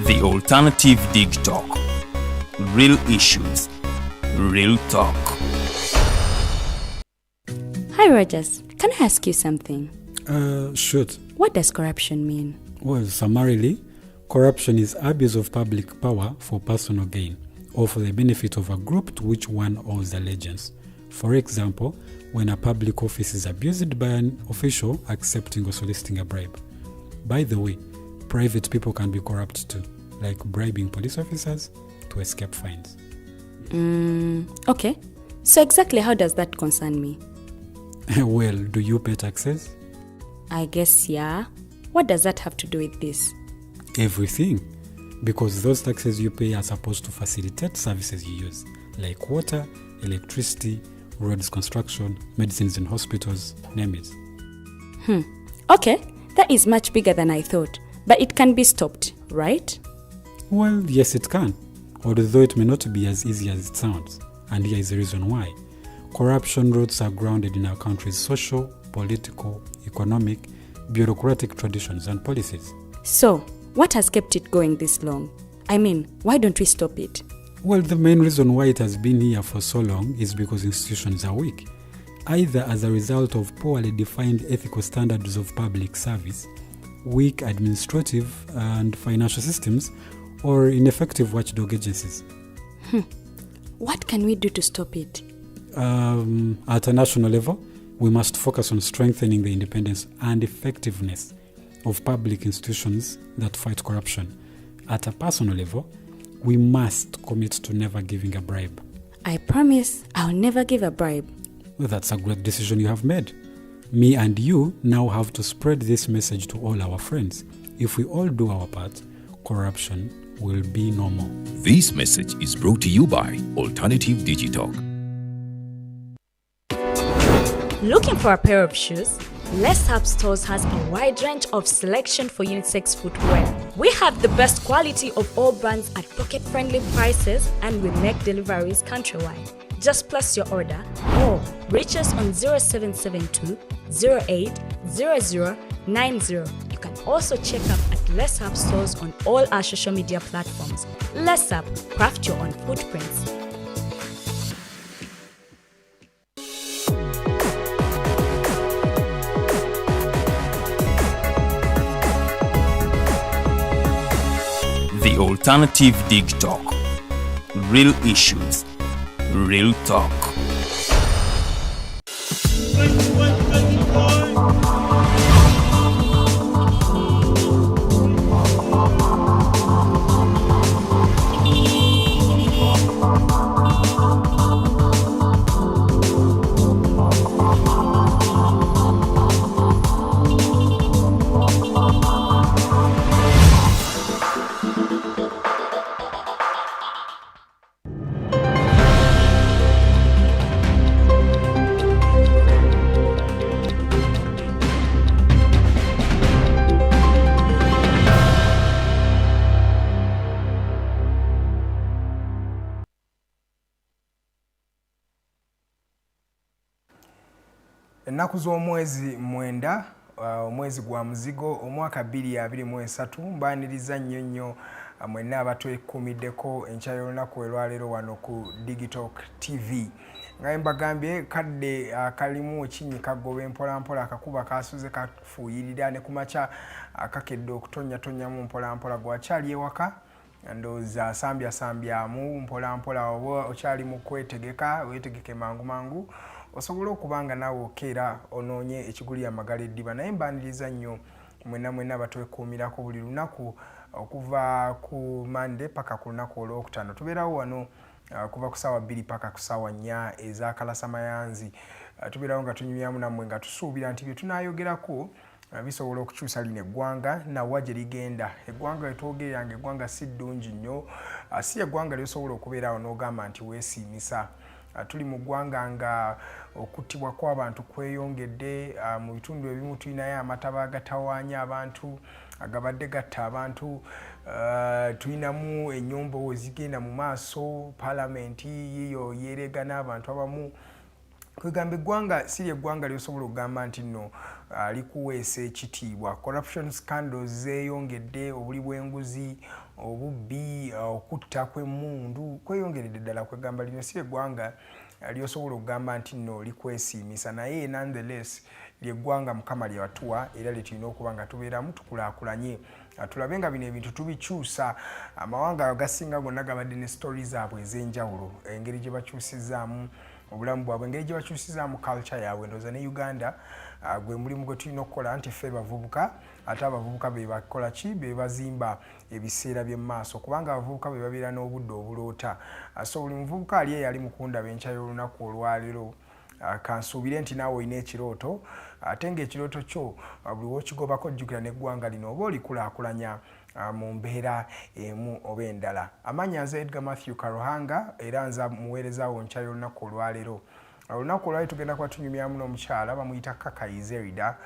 The Alternative Digitalk. Real issues, real talk. Hi, Rogers. Can I ask you something? Shoot. What does corruption mean? Well, summarily, corruption is abuse of public power for personal gain or for the benefit of a group to which one owes allegiance. For example, when a public office is abused by an official accepting or soliciting a bribe. By the way, private people can be corrupt too, like bribing police officers to escape fines. Okay. So exactly how does that concern me? Well, do you pay taxes? I guess, yeah. What does that have to do with this? Everything. Because those taxes you pay are supposed to facilitate services you use, like water, electricity, roads construction, medicines in hospitals, name it. Okay, that is much bigger than I thought. But it can be stopped, right? Well, yes, it can, although it may not be as easy as it sounds. And here is the reason why. Corruption roots are grounded in our country's social, political, economic, bureaucratic traditions and policies. So, what has kept it going this long? I mean, why don't we stop it? Well, the main reason why it has been here for so long is because institutions are weak, either as a result of poorly defined ethical standards of public service, weak administrative and financial systems, or ineffective watchdog agencies. What can we do to stop it? At a national level, we must focus on strengthening the independence and effectiveness of public institutions that fight corruption. At a personal level, we must commit to never giving a bribe. I promise I'll never give a bribe. Well, that's a great decision you have made. Me and you now have to spread this message to all our friends. If we all do our part, corruption will be no more. This message is brought to you by Alternative Digitalk. Looking for a pair of shoes? Let's Up Stores has a wide range of selection for unisex footwear. We have the best quality of all brands at pocket-friendly prices, and we make deliveries countrywide. Just place your order or reach us on 0772 080090. You can also check up at Let's Up Stores on all our social media platforms. Let's Up, craft your own footprints. The Alternative Digitalk. Real issues, real talk. Ennaku z'omwezi 9, omwezi gwa Muzigo, omwaka 2023, mbaaniriza nnyo nnyo mwenna abatwekuumiddeko enkya y'olunaku olwaleero wano ku Digitalk TV. Nga mbagambye, kadde kalimu ekinyi kagoba empolampola, akakuba kasuze kafuuyirira ne ku makya kakedde okutonnyatonnyamu mpolampola. Gwakyali ewaka ndowooza asambyasambyamu mpolampola, oba okyali mu kwetegeka, weetegeke mangu mangu osobola okuba nga naawe okeera onoonye ekiguli amagala eddiba. Naye mbaaniriza nnyo mwenna mwenna batwekuumirako buli lunaku okuva ku Mande paka ku lunaku olwokutaano. Tubeerawo wano kuva ku ssaawa 2 paka ku ssaawa 4 ez'akalasamayanzi. Tubeerawo nga tunyumyamu nammwe nga tusuubira nti bye tunaayogerako bisobola okukyusa lino eggwanga nawa gye ligenda. Eggwanga we twogerera nga eggwanga si ddungi nnyo, si eggwanga ly'osobola okubeerawo n'ogamba nti weesiimisa. Tuli mu ggwanga nga okuttibwa kw'abantu kweyongedde, mu bitundu ebimu tulinayo amataba agatawaanya abantu, agabadde gatta abantu, tulinamu ennyombo ezigenda mu maaso, paalamenti yiyo yeerega n'abantu abamu. Kwegamba eggwanga si lyeggwanga lyosobola okugamba nti nno likuweesa ekitiibwa. Corruption scandals zeeyongedde, obuli bw'enguzi, obubbi, okutta kw'emmundu kweyongeredde ddala. Kwegamba lino si lyeggwanga lyosobola okugamba nti nno likwesiimisa, naye nonetheless lyeggwanga Mukama lyewatuwa era lyetulina okuba nga tubeeramu, tukulaakulanye, tulabe nga bino ebintu tubikyusa. Amawanga agasinga gonna gabadde ne story zaabwe ez'enjawulo, engeri gye bakyusizaamu obulamu bwabwe, engeri gye bakyusizaamu culture yaabwe. Ndowooza ne Uganda gwe mulimu gwe tulina okukola, nti ffe bavubuka, ate abavubuka be bakola ki? Be bazimba ebiseera by'emmaaso, kubanga abavubuka be babeera n'obudde obuloota. So buli muvubuka ali eyo ali mukundaba enkya y'olunaku olwaleero, kansuubire nti naawe olina ekirooto, ate ng'ekirooto kyo buli wokigobako jjukira n'eggwanga lino oba olikulaakulanya mu mbeera emu oba endala. Amannya nze Edgar Matthew Karuhanga, era nza muweerezaawo nkya y'olunaku olwaleero. Olunaku olwaleero tugenda kuba tunyumyamu n'omukyala bamuyita Kakai Zerida.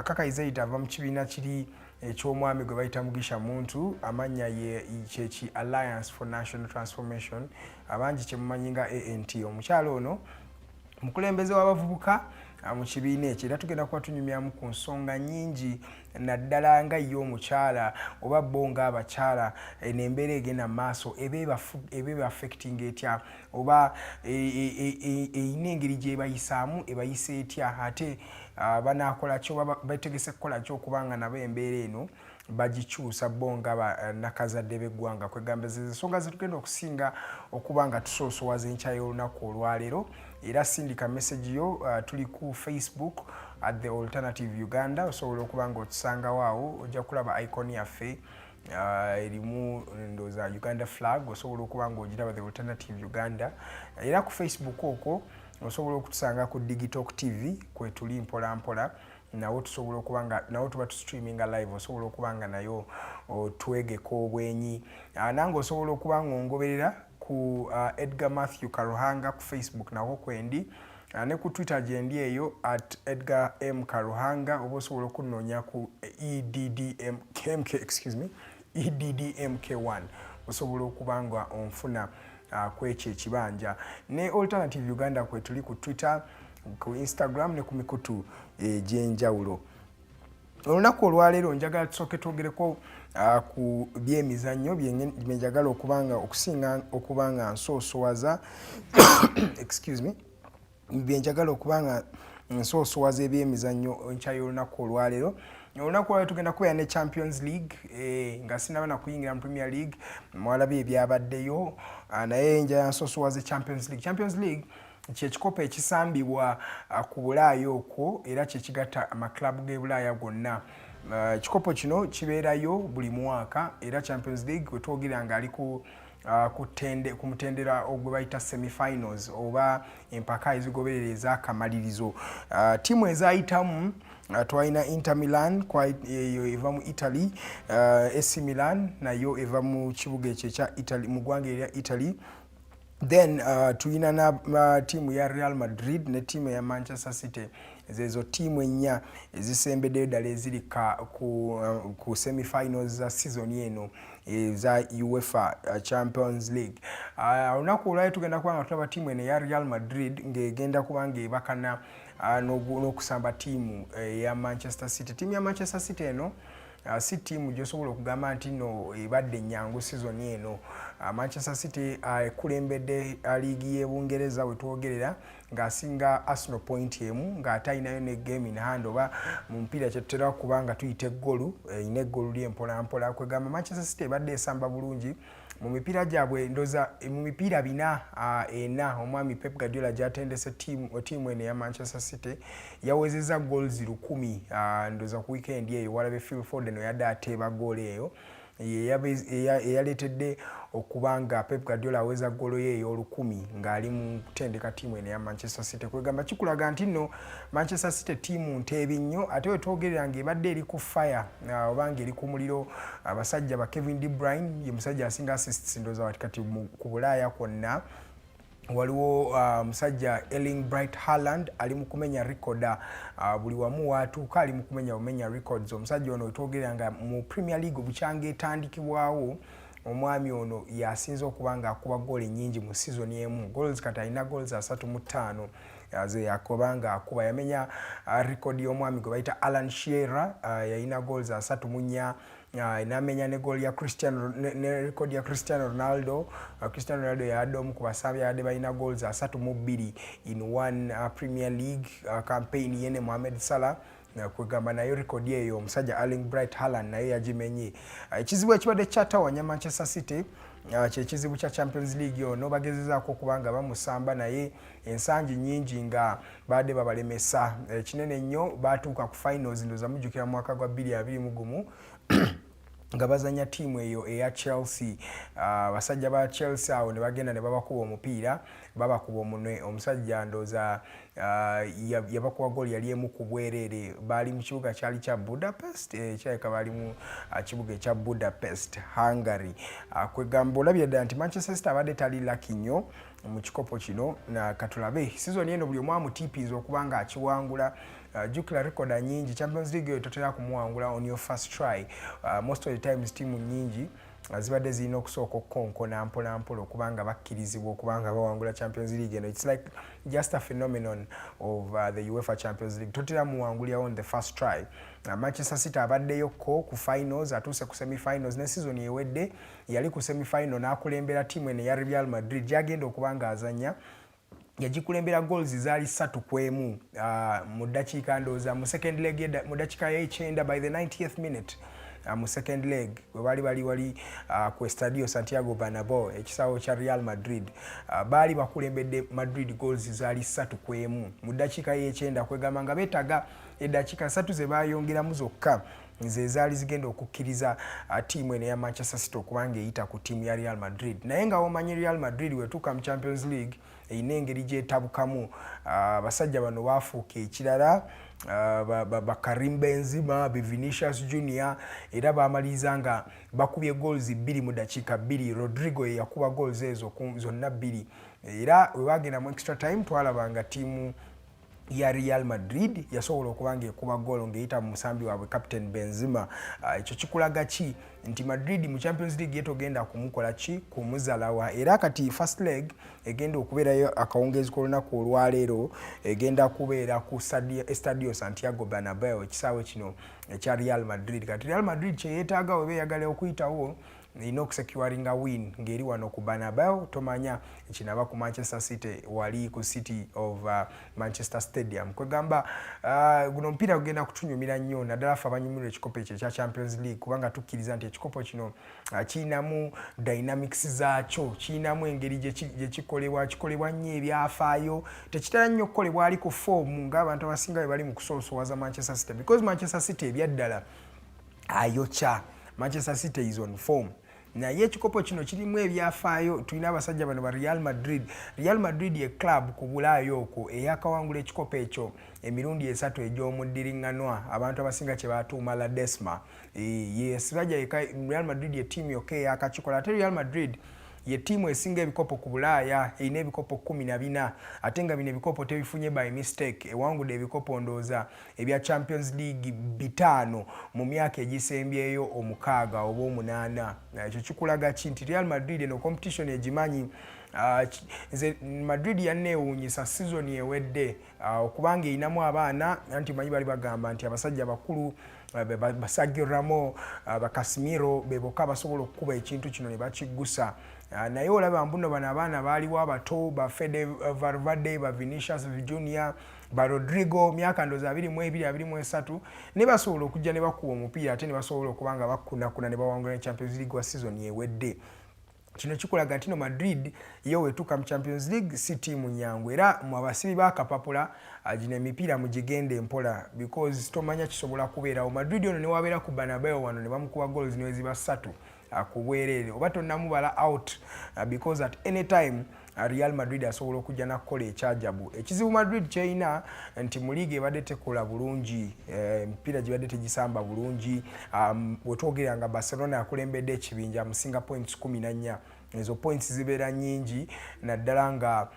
Kakai Zerida ava mu kibiina kiri eky'omwami gwe bayita Mugisha Muntu, amannya ye kyeki Alliance for National Transformation, abangi kyemumanyi nga ANT. Omukyala ono mukulembeze w'abavubuka mu kibiina ekyo, era tugenda kuba tunyumyamu ku nsonga nnyingi, naddala nga ye omukyala oba bo ng'abakyala, eno embeera egenda mu maaso eba eba affecting etya, oba erina engeri gyebayisaamu, ebayisa etya, ate banaakola ki oba betegese kukola ki okuba nga nabo embeera eno bagikyusa bo nga bannakazadde b'eggwanga. Kwegamba ze ensonga zetugenda okusinga okuba nga tusoosowaza enkya y'olunaku olwaleero. Era sindika message yo, tuli ku Facebook at The Alternative Uganda, osobola okuba nga otusangawo awo, ojja kulaba icon yaffe erimu ndowooza Uganda flag, osobola okuba nga ogiraba, The Alternative Uganda. Era ku Facebook okwo osobola okutusanga ku Digitalk TV kwetuli mpola mpola, nawo tusobola okuba nga nawo tuba tustreaminga live, osobola okuba nga nayo otwegeka obwenyi. Nange osobola okuba nga ongoberera ku Edgar Matthew Karuhanga ku Facebook, nawo kwendi, ne ku Twitter gyendi eyo at Edgar M Karuhanga, oba osobola okunoonya ku EDDMK, excuse me, EDDMK1, osobola okuba nga onfuna kwekyo ekibanja. Ne Alternative Uganda kwetuli ku Twitter, ku Instagram ne ku mikutu egyenjawulo. Olunaku olwaleero njagala tusooke twogereko ku byemizannyo byenjagala okubanga okusinga okuba nga nsoosowaza, excuse me, byenjagala okuba nga nsoosowaza ebyemizannyo enkya y'olunaku olwaleero. Olunaku olwaleero tugenda kubeera ne Champions League, nga sinaba nakuyingira mu Premier League, mwalabye ebyabaddeyo, naye njagala nsoosowaze Champions League. Champions League kyekikopo ekisambibwa ku Bulaaya okwo, era kyekigatta amaklabu g'e Bulaaya gonna. Ekikopo kino kibeerayo buli mwaka, era Champions League wetwogera nga ali ku mutendera ogwe bayita semifinals oba empaka ezigoberera ezakamalirizo. Ttiimu ezayitamu, twalina Inter Milan eyo eva mu Italy, AC Milan nayo eva mu kibuga ekyo ekya Italy, mu ggwanga erya Italy. Then tulina na ttiimu ya Real Madrid ne ttiimu eya Manchester City. Zezo ttiimu ennya ezisembeddeyo ddala eziri ku semifinals za season eno eza UEFA Champions League. Olunaku olwali tugenda kuba nga tulaba ttiimu eno eya Real Madrid ng'egenda kuba ng'ebakana n'okusamba ttiimu eya Manchester City. Ttiimu ya Manchester City eno si ttiimu gy'osobola okugamba nti no ebadde nnyangu season eno. Manchester City ekulembedde liigi y'e Bungereza wetwogerera ng'asinga Arsenal point emu, ng'ate alinayo ne game in hand, oba mu mupiira kyetutera kuba nga tuyita eggolu, erina eggolu ly'empolampola. Kwegamba Manchester City ebadde esamba bulungi mu mipiira gyabwe, ndoza mu mipiira bina, ena omwami Pep Guardiola gyatendese ttiimu eno eya Manchester City, yawezezza goals 1000. Ndoza ku weekend eyo walabe Phil Foden yadde ateeba goal eyo eyaleetedde okuba nga Pep Guardiola aweza ggoolo ye ey'olukumi ng'ali mu kutendeka ttiimu eno eya Manchester City. Kwegamba kikulaga nti nno Manchester City ttiimu nteebi nnyo, ate wetwogerera ng'ebadde eri ku fire, oba ng'eri ku muliro. Abasajja ba Kevin De Bruyne ye musajja asinga assists ndowooza wati kati ku Bulaaya kwonna. Waliwo musajja Erling Bright Haaland ali mu kumenya record, buli wamu waatuuka ali mu kumenya bumenya records. Omusajja ono wetwogerera nga mu Premier League obukyanga etandikibwawo, omwami ono yasinze okuba nga akuba goolo ennyingi mu season emu, goals kati alina goals 35. Ze yakoba nga akuba yamenya record y'omwami gwe bayita Alan Shearer, yalina goals 34, n'amenya ne goal ya Cristiano ne record ya Cristiano Ronaldo. Cristiano Ronaldo yadde omu ku basambi abadde balina goals 32 in one Premier League campaign, ye ne Mohamed Salah. Kwegamba nayo record eyo omusajja Erling Braut Haaland naye yagimenye. Ekizibu ekibadde kyatawanya Manchester City kyekizibu kya Champions League. Ono bagezezaako okuba nga bamusamba, naye ensangi nyingi nga baadde babalemesa. Ekinene nnyo, batuuka ku finals, ndowooza mujjukira mu mwaka gwa 2021 nga bazanya ttiimu eyo eya Chelsea. Abasajja ba Chelsea awo ne bagenda ne babakuba omupiira, babakuba omunwe. Omusajja ndowooza yabakuba goal yali emu ku bwereere. Baali mu kibuga kyali kya Budapest, kirabika baali mu kibuga ekya Budapest, Hungary. Kwegamba olabye ddala nti Manchester City abadde tali lucky nnyo mu kikopo kino. Katulabe season eno, buli omu amutiipinza okuba nga akiwangula. Jjukira record nyingi, Champions League eyo totera kumuwangula on your first try. Most of the times tiimu nyingi zibadde zirina okusooka okukonkona mpola mpola okuba nga bakkirizibwa okuba nga bawangula Champions League eno. It's like just a phenomenon of the UEFA Champions League, totera muwangulira on the first try. Manchester City abaddeyokko ku finals, atuuse ku semifinals, ne season ewedde yali ku semifinal n'akulembera ttiimu eno eya Real Madrid gyagenda okuba nga azanya. Yagikulembera goals zaali 3-1 mu ddakiika, ndowooza mu second leg, mu ddakiika y'ekyenda, by the 90th minute mu second leg, bwe baali bali wali ku Estadio Santiago Bernabeu, ekisaawe kya Real Madrid. Baali bakulembedde Madrid goals zaali 3-1 mu ddakiika y'ekyenda, kwegamba nga beetaga eddakiika 3 ze baayongeramu zokka ze zaali zigenda okukkiriza ttiimu eno eya Manchester City okuba nga eyita ku ttiimu ya Real Madrid. Naye nga womanyi Real Madrid wetuuka mu Champions League erina engeri gyetabukamu. Abasajja bano bafuuka ekirala, ba Karim Benzema, be Vinicius Junior, era bamaliriza nga bakubye goals 2 mu dakiika 2. Rodrigo ye yakuba goals ezo zonna bbiri, era we bagenda mu extra time twalaba nga ttiimu ya Real Madrid yasobola okuba nga ekuba goolo ng'eyita mu musambi waabwe captain Benzema. Ekyo kikulaga ki? Nti Madrid mu Champions League ye togenda kumukola ki, kumuzalawa. Era kati first leg egenda okubeerayo akawungeezi k'olunaku olwaleero, egenda kubeera ku Estadio Santiago Bernabeu, ekisaawe kino ekya Real Madrid. Kati Real Madrid kyeyeetaaga weba eyagala okuyitawo, erina okusecuringa win ng'eri wano ku Bernabeu. Tomanya ekinaba ku Manchester City wali ku City of Manchester Stadium. Kwegamba guno omupiira gugenda kutunyumira nnyo, naddala ffe abanyumirwa ekikopo ekyo ekya Champions League, kubanga tukkiriza nti ekikopo kino kirinamu dynamics zaakyo, kirinamu engeri gye kikolebwa, kikolebwa nnyo ebyafaayo. Tekitera nnyo okukolebwa ali ku form ng'abantu abasinga bwe bali mu kusoosowaza Manchester City, because Manchester City ebyaddala ayokya. Manchester City is on form, naye ekikopo kino kirimu ebyafaayo. Tulina abasajja bano ba Real Madrid. Real Madrid ye club ku Bulaayo okwo eyakawangula ekikopo ekyo emirundi esatu egy'omuddiriŋŋanwa, abantu abasinga kye batuuma La Decima. Yesibajja Real Madrid ye ttiimu yokka eyakakikola. Ate Real Madrid ye ttiimu esinga ebikopo ku Bulaaya, erina ebikopo 14, ate nga bino ebikopo tebifunye by mistake. Ewangudde ebikopo ndowooza ebya Champions League 5 mu myaka egisembyeyo 6 oba 8. Ekyo kikulaga ki? Nti Real Madrid eno competition egimanyi. Nze Madrid yanneewuunyisa season ewedde okubanga erinamu abaana, anti manyi bali bagamba nti abasajja bakulu ba Sergio Ramos, ba Casemiro be bokka basobola okukuba ekintu kino ne bakiggusa. Naye olaba mbuno bano abaana baaliwo abato, ba Fede Valverde, ba Vinicius Junior, ba Rodrigo, myaka ndowooza 22, 23, ne basobola okujja ne bakuba omupiira, ate ne basobola okuba nga bakunakuna ne bawangula ne Champions League wa season ewedde. Kino kikulaga nti no Madrid yo wetuuka mu Champions League si ttiimu nyangu, era mu abasibi b'akapapula gino emipiira mugigende empola, because tomanya kisobola kubeerawo. Madrid ono newabeera ku Bernabeu wano ne bamukuba goals neweziba 3 ku bwereere, oba tonnamubala out, because at any time Real Madrid asobola okujja nakukola ekyajabu. Ekizibu Madrid kyerina nti mu liiga ebadde tekola bulungi, emipiira gibadde tegisamba bulungi. Wetwogerera nga Barcelona akulembedde ekibinja, amusinga points 14. Ezo points zibeera nyingi, naddala nga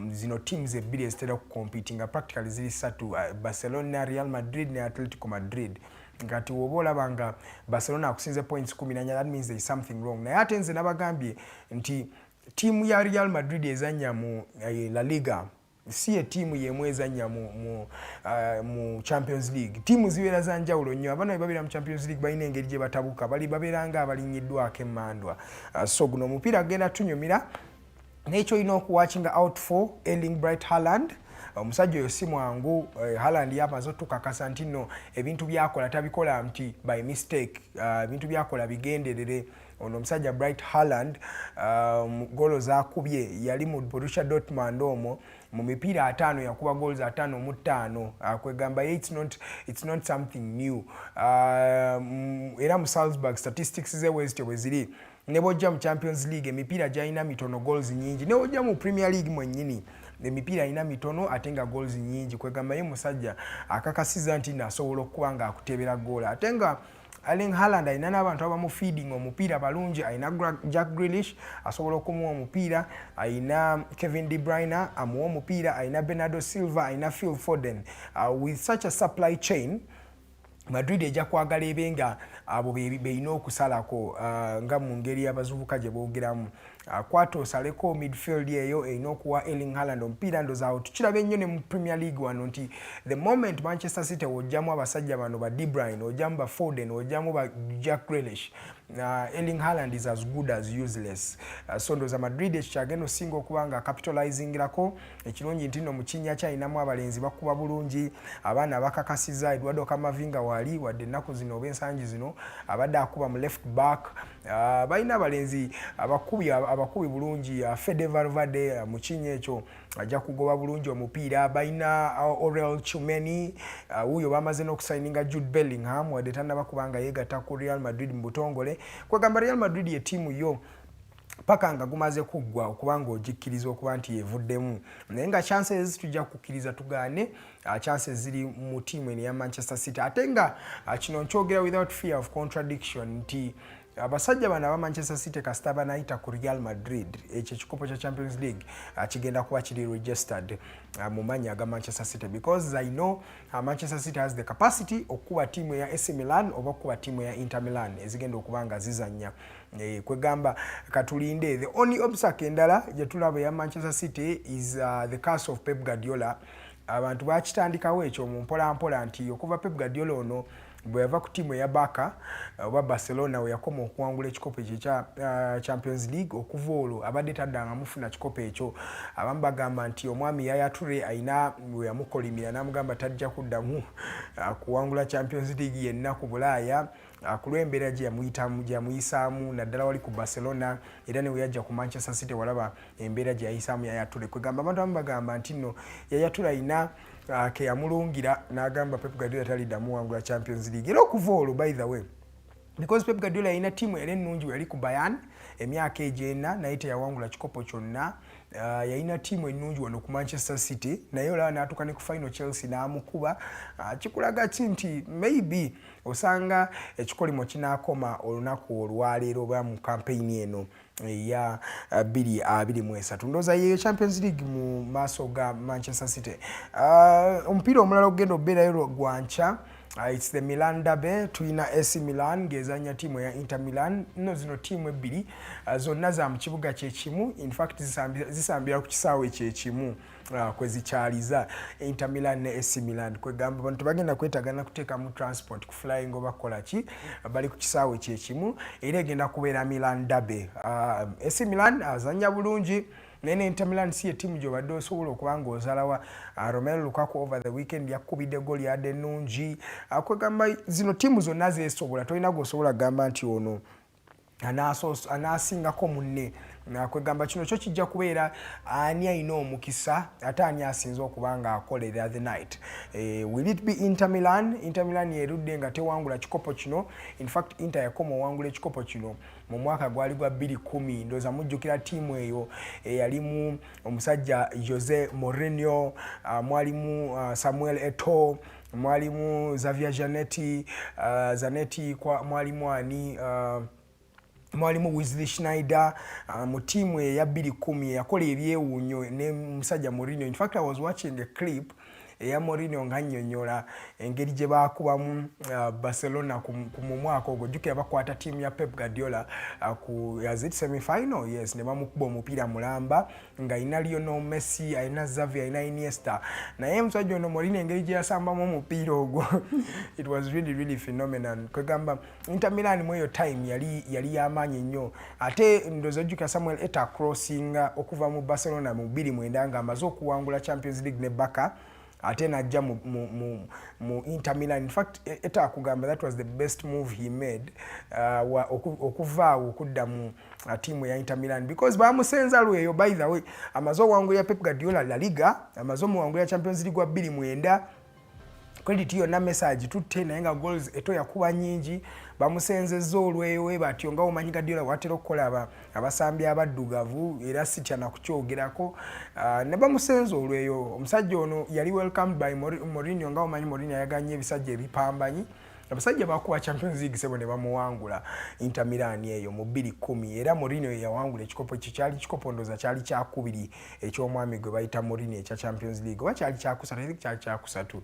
zino teams ebbiri ezitera okucompetinga practically ziri ssatu, Barcelona, Real Madrid ne Atletico Madrid. Kati woba olaba nga Barcelona akusinze points 14, that means there is something wrong. Naye ate nze nabagambye nti ttiimu ya Real Madrid ezannya mu La Liga. Si etiimu yemu ezannya mu Champions League. Tiimu zibeera za njawulo nnyo. Abaana bwe babeera mu Champions League balina engeri gye batabuka, bali babeera nga abalinnyiddwako emmandwa. So guno omupiira genda tunyumira, naye kyolina okuwatchinga out for Erling Bright Haaland. Omusajja oyo si mwangu. Haaland yamaze otukakasa nti nno ebintu byakola tabikola nti by mistake, ebintu byakola bigenderere. Ono omusajja Bright Haaland, golo zakubye, yali mu Borussia Dortmund omwo, mu mipiira 50 yakuba goals 55. Kwegamba ye it's not something new. Era mu Salzburg statistics ze wezityo bwe ziri. Ne bwojja mu Champions League, emipiira gyalina mitono, goals nyingi. Ne bwojja mu Premier League mwennyini, emipiira alina mitono ate nga goals nyingi. Kwegamba ye musajja akakasiza nti naasobola okuba nga akutebera goola. Ate nga Erling Haaland alina n'abantu abamufeeding omupiira balungi. Alina Jack Grealish asobola okumuwa omupiira, alina Kevin De Bruyne amuwa omupiira, alina Bernardo Silva, alina Phil Foden. With such a supply chain, Madrid ejja kwagala ebe nga abo beina okusalako, nga mu ngeri abazubuka gye boogeramu, kwata osaleko midfield eyo erina okuwa Erling Haaland omupiira. Ndozaawo tukiraba ennyo ne mu Premier League wano nti the moment Manchester City ojjamu abasajja bano ba De Bruyne, ojjamu ba Foden, ojjamu ba Jack Grealish, Erling Haaland is as good as useless. So ndoza Madrid ekyo kyagenda osinga okuba nga capitalizingirako. Ekirungi nti nno mu kinnya kyalinamu abalenzi bakuba bulungi, abaana bakakasiza. Eduardo Camavinga wali, wadde ennaku zino oba ensangi zino abadde akuba mu left back. Balina abalenzi abakubi bulungi. Fede Valverde, mu kinnya ekyo ajja kugoba bulungi omupiira. Balina Aurelien Tchouameni, wuuyo bamaze n'okusayininga Jude Bellingham, wadde tannaba kubanga yeegatta ku Real Madrid mu butongole. Kwegamba Real Madrid ye ttiimu yo paka nga gumaze kuggwa okuba nga ogikkiriza okuba nti yevuddemu, naye nga chances tujja kukkiriza tugaane, chances ziri mu ttiimu eno eya Manchester City. Ate nga kino nkyogera without fear of contradiction nti abasajja bano aba Manchester City kasita banayita ku Real Madrid, ekyo ekikopo kya Champions League kigenda kuba kiri registered mu mannya aga Manchester City, because I know Manchester City has the capacity okukuba ttiimu eya AC Milan oba okukuba ttiimu eya Inter Milan ezigenda okuba nga zizannya. Kwegamba katulinde. The only obstacle endala gye tulaba eya Manchester City is the curse of Pep Guardiola. Abantu bakitandikawo ekyo mu mpolampola nti okuva Pep Guardiola ono bwe yava ku ttiimu eya Barca oba Barcelona, we yakoma okuwangula ekikopo ekyo ekya Champions League, okuva olwo abadde taddanga mufuna kikopo ekyo. Abamu bagamba nti omwami Yaya Toure ayina bwe yamukolimira n'amugamba tajja kuddamu kuwangula Champions League yenna ku Bulaaya, ku lw'embeera gye yamuyisaamu, naddala wali ku Barcelona. Era ne we yajja ku Manchester City, walaba embeera gye yayisaamu Yaya Toure. Kwegamba abantu abamu bagamba nti nno Yaya Toure ayina ke yamulungira n'agamba Pep Guardiola taliddamu wangula Champions League. Era okuva olwo, by the way, because Pep Guardiola yalina ttiimu era ennungi, yali ku Bayern emyaka egyena naye teyawangula kikopo kyonna. Yalina ttiimu ennungi wano ku Manchester City, naye olaba n'atuuka ne ku final, Chelsea n'amukuba. Kikulaga ki nti maybe osanga ekikolimo kinaakoma olunaku olwaleero oba mu campaign eno eya 2023. Ndowooza yeyo Champions League mu maaso ga Manchester City. Omupiira omulala ogenda okubeerayo gwankya. It's the Milan derby. Tulina AC Milan ng'ezannya ttiimu eya Inter Milan. Nno zino ttiimu ebbiri zonna za mu kibuga kyekimu, in fact zisambira ku kisaawe kyekimu kwe zikyaliza, Inter Milan ne AC Milan. Kwegamba bantu tebagenda kwetagana kuteekamu transport ku flying oba kukola ki, bali ku kisaawe kyekimu. Era egenda kubeera Milan derby. AC Milan azannya bulungi, naye ne Inter Milan si ye ttiimu gy'obadde osobola okuba ng'ozalawa. Romelu Lukaku over the weekend yakubidde goal yadde ennungi. Kwegamba zino ttiimu zonna zeesobola, tolina gw'osobola kugamba nti ono anaasingako munne. Kwegamba kino kyo kijja kubeera ani alina omukisa ate ani asinze okuba nga akolera the night. Will it be Inter Milan? Inter Milan erudde nga tewangula kikopo kino. In fact, Inter yakoma owangula ekikopo kino mu mwaka gwali gwa 2010. Ndowooza mujjukira ttiimu eyo eyalimu omusajja Jose Mourinho, mwalimu Samuel Eto'o, mwalimu Xavier Zanetti, mwalimu ani, mwalimu Wesley Sneijder, mu ttiimu eya 2010 eyakola ebyewuunyo ne musajja Mourinho. In fact, I was watching a clip. eya Mourinho nga nnyonnyola engeri gye baakubamu Barcelona ku mu mwaka ogwo. Jjukira bakwata ttiimu ya Pep Guardiola ku yazit semifinal, yes, ne bamukuba omupiira mulamba ng'alina Lionel Messi, alina Xavi, alina Iniesta. Naye omusajja ono Mourinho, engeri gye yasambamu omupiira ogwo, it was really really phenomenal. Kwegamba Inter Milan mu eyo time yali y'amaanyi nnyo. Ate ndowooza ojjukira Samuel Eto'o crossinga okuva mu Barcelona mu 2009 ng'amaze okuwangula Champions League ne Barca, ate najja mu Inter Milan. In fact, Eto'o akugamba that was the best move he made, okuvaawo okudda mu tiimu ya Inter Milan, because bamusenza lweyo. By the way, amaze owangulira Pep Guardiola La Liga, amaze omuwangulira Champions League wa 2009, credit yonna message tutte, naye nga goals Eto'o yakuba nyingi. Bamusenzezza olwewe batyo, nga omanyi Guardiola watera okukola abasambi abaddugavu, era sitya nakukyogerako. Ne bamusenza olweyo. Omusajja ono yali welcomed by Mourinho. Nga omanyi Mourinho ayaganya ebisajja ebipambanyi. Abasajja bakuba Champions League, sebo, ne bamuwangula Inter Milan eyo mu 2010. Era Mourinho yawangula ekikopo ekyo. Kyali kikopo, ndowooza kyali kyakubiri eky'omwami gwe bayita Mourinho ekya Champions League, oba kyali kyakusatu? Kyali kyakusatu.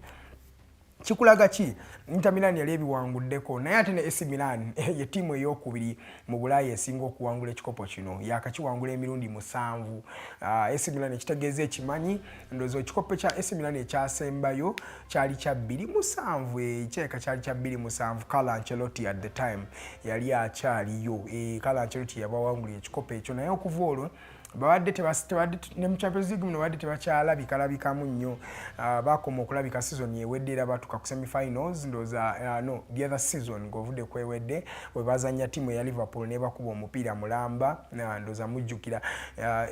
Kikulaga ki? Inter Milan yali ebiwanguddeko, naye ate ne AC Milan ye ttiimu eyokubiri mu Bulaaya esinga okuwangula ekikopo kino, yakakiwangula emirundi 7. AC Milan ekitegeeza ekimanyi, ndowooza ekikopo kya AC Milan ekyasembayo kyali kya 2007, ekyeka kyali kya 2007. Carlo Ancelotti at the time yali akyaliyo. Carlo Ancelotti yabawangulira ekikopo ekyo, naye okuva olwo babadde tebadde ne mu Champions League muno babadde tebakyalabikalabikamu nnyo. Bakoma okulabika season ewedde, era batuuka ku semifinals, ndowooza, no, the other season ng'ovudde kwewedde, we bazanya ttiimu eya Liverpool nebakuba omupiira mulamba, ndowooza mujjukira.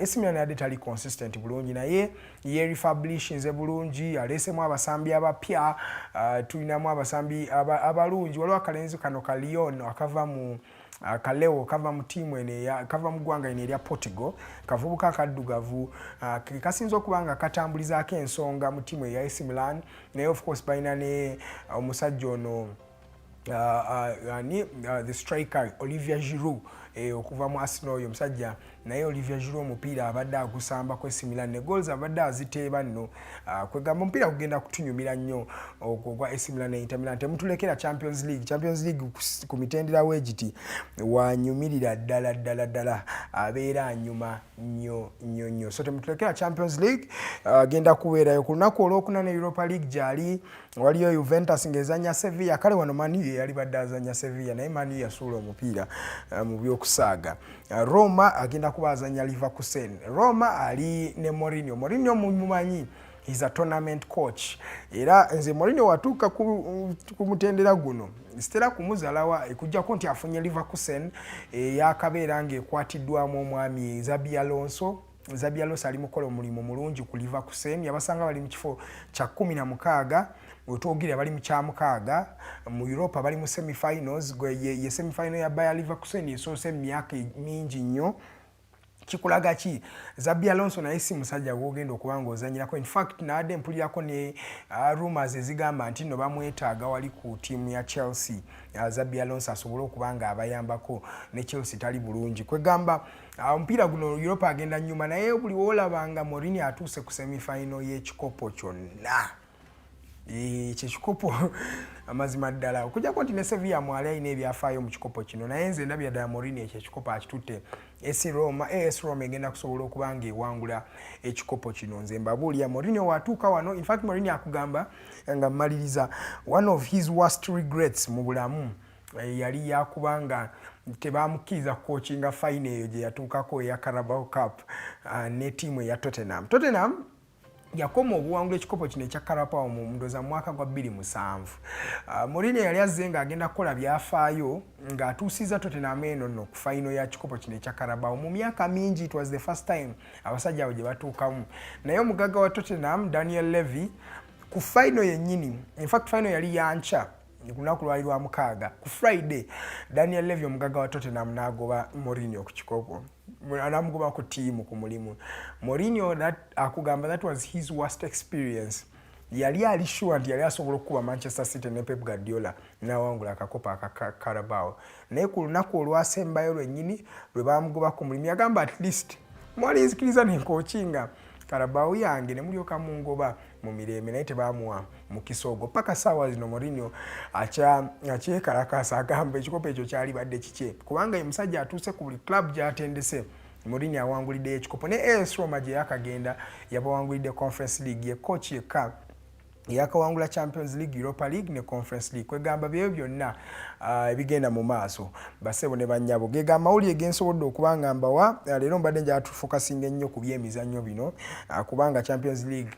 AC Milan yadde tali consistent bulungi, naye ye refurbishinze bulungi, aleesemu abasambi abapya. Tulinamu abasambi abalungi. Waliwo akalenzi kano ka Leon akava mu Kaleo, kava mu ttiimu eno, kava mu ggwanga eno erya Portugal, kavubuka akaddugavu, kasinza okuba nga katambulizaako ensonga mu ttiimu eya AC Milan. Naye of course balina ne omusajja ono, ni the striker Olivier Giroud, okuva mu Arsenal. Oyo omusajja naye Olivier Giroud omupiira abadde agusambako AC Milan, ne goals abadde aziteeba nno. Kwegamba omupiira gugenda kutunyumira nnyo ogwo ogwa AC Milan ne Inter Milan. Temutulekera Champions League. Champions League ku mitendera weegiti wanyumirira ddala ddala ddala, abeera anyuma nnyo nnyo nnyo. So temutulekera Champions League, agenda kubeerayo ku lunaku olwokuna. Ne Europa League gyali, waliyo Juventus ng'ezanya Sevilla. Kale wano Man U yali badde azanya Sevilla, naye Man U yasuula omupiira mu byokusaaga. Roma agenda kuba azanya Leverkusen. Roma ali ne Mourinho. Mourinho mumumanyi, is a tournament coach. Era nze Mourinho watuuka ku mutendera guno sitera kumuzalawa, ekujjako nti afunye Leverkusen eyakabeera ng'ekwatiddwamu omwami Xabi Alonso. Xabi Alonso ali mukola omulimu mulungi ku Leverkusen. Yabasanga bali mu kifo kya 16, wetwogerera bali mu kyamukaaga mu Europa, bali mu semifinals. Ye semifinal ya Bayer Leverkusen esoose mu myaka mingi nnyo. Kikulaga ki? Xabi Alonso naye si musajja gwogenda okuba nga ozanyirako. In fact, naadde mpulirako ne rumors ezigamba nti nno bamwetaaga wali ku ttiimu ya Chelsea. Xabi Alonso asobole okuba nga abayambako, ne Chelsea tali bulungi. Kwegamba omupiira guno Europa agenda nyuma, naye buli woolaba nga Mourinho atuuse ku semifinal y'ekikopo kyonna, ekyo ekikopo amazima ddala, okujjako nti ne Sevilla mwali alina ebyafaayo mu kikopo kino, naye nze ndabira ddala Mourinho ekyo ekikopo akitutte. AC Roma, AS Roma egenda kusobola okuba nga ewangula ekikopo kino. Nze mbabuulira, Mourinho watuuka wano, in fact Mourinho akugamba nga mmaliriza, one of his worst regrets mu bulamu yali yakubanga tebamukkiriza kucoachinga final eyo gye yatuukako eya Carabao Cup ne ttiimu eya Tottenham. Tottenham yakoma obuwangula ekikopo kino ekya Carabao mu ndowooza mu mwaka gwa 2007. Mourinho yali azze ng'agenda kukola byafaayo ng'atuusiza Tottenham eno nno ku final ya kikopo kino ekya Carabao mu myaka mingi. It was the first time abasajja abo gye batuukamu, naye omugagga wa Tottenham, Daniel Levy, ku final yennyini, in fact final yali yankya ku lunaku lwali lwa mukaaga, ku Friday, Daniel Levy omugagga wa Tottenham n'agoba Mourinho ku kikopo, namugoba ku ttiimu, ku mulimu. Mourinho akugamba that was his worst experience. Yali ali sure nti yali asobola okukuba Manchester City ne Pep Guardiola n'awangula akakopo aka Carabao, naye ku lunaku olwasembayo lwennyini lwe bamugoba ku mulimu. Yagamba, "At least mwali nzikiriza nencoachinga Carabao yange ne mulyoka mungoba mu mirembe, naye tebamuwa mukisa ogwo. Paka saawa zino Mourinho akyekalakasa, agamba ekikopo ekyo kyalibadde kikye, kubanga ye musajja atuuse ku buli club gy'atendese. Mourinho awanguliddeyo ekikopo ne AS Roma gye yakagenda yabawangulidde Conference League. Ye coach yekka yakawangula Champions League, Europa League ne Conference League. Kwegamba byeyo byonna ebigenda mu maaso, basebo ne bannyabo, gega amawulire gensobodde okuba nga mbawa leero. Mbadde njala tufokasinga ennyo ku byemizannyo bino, kubanga Champions League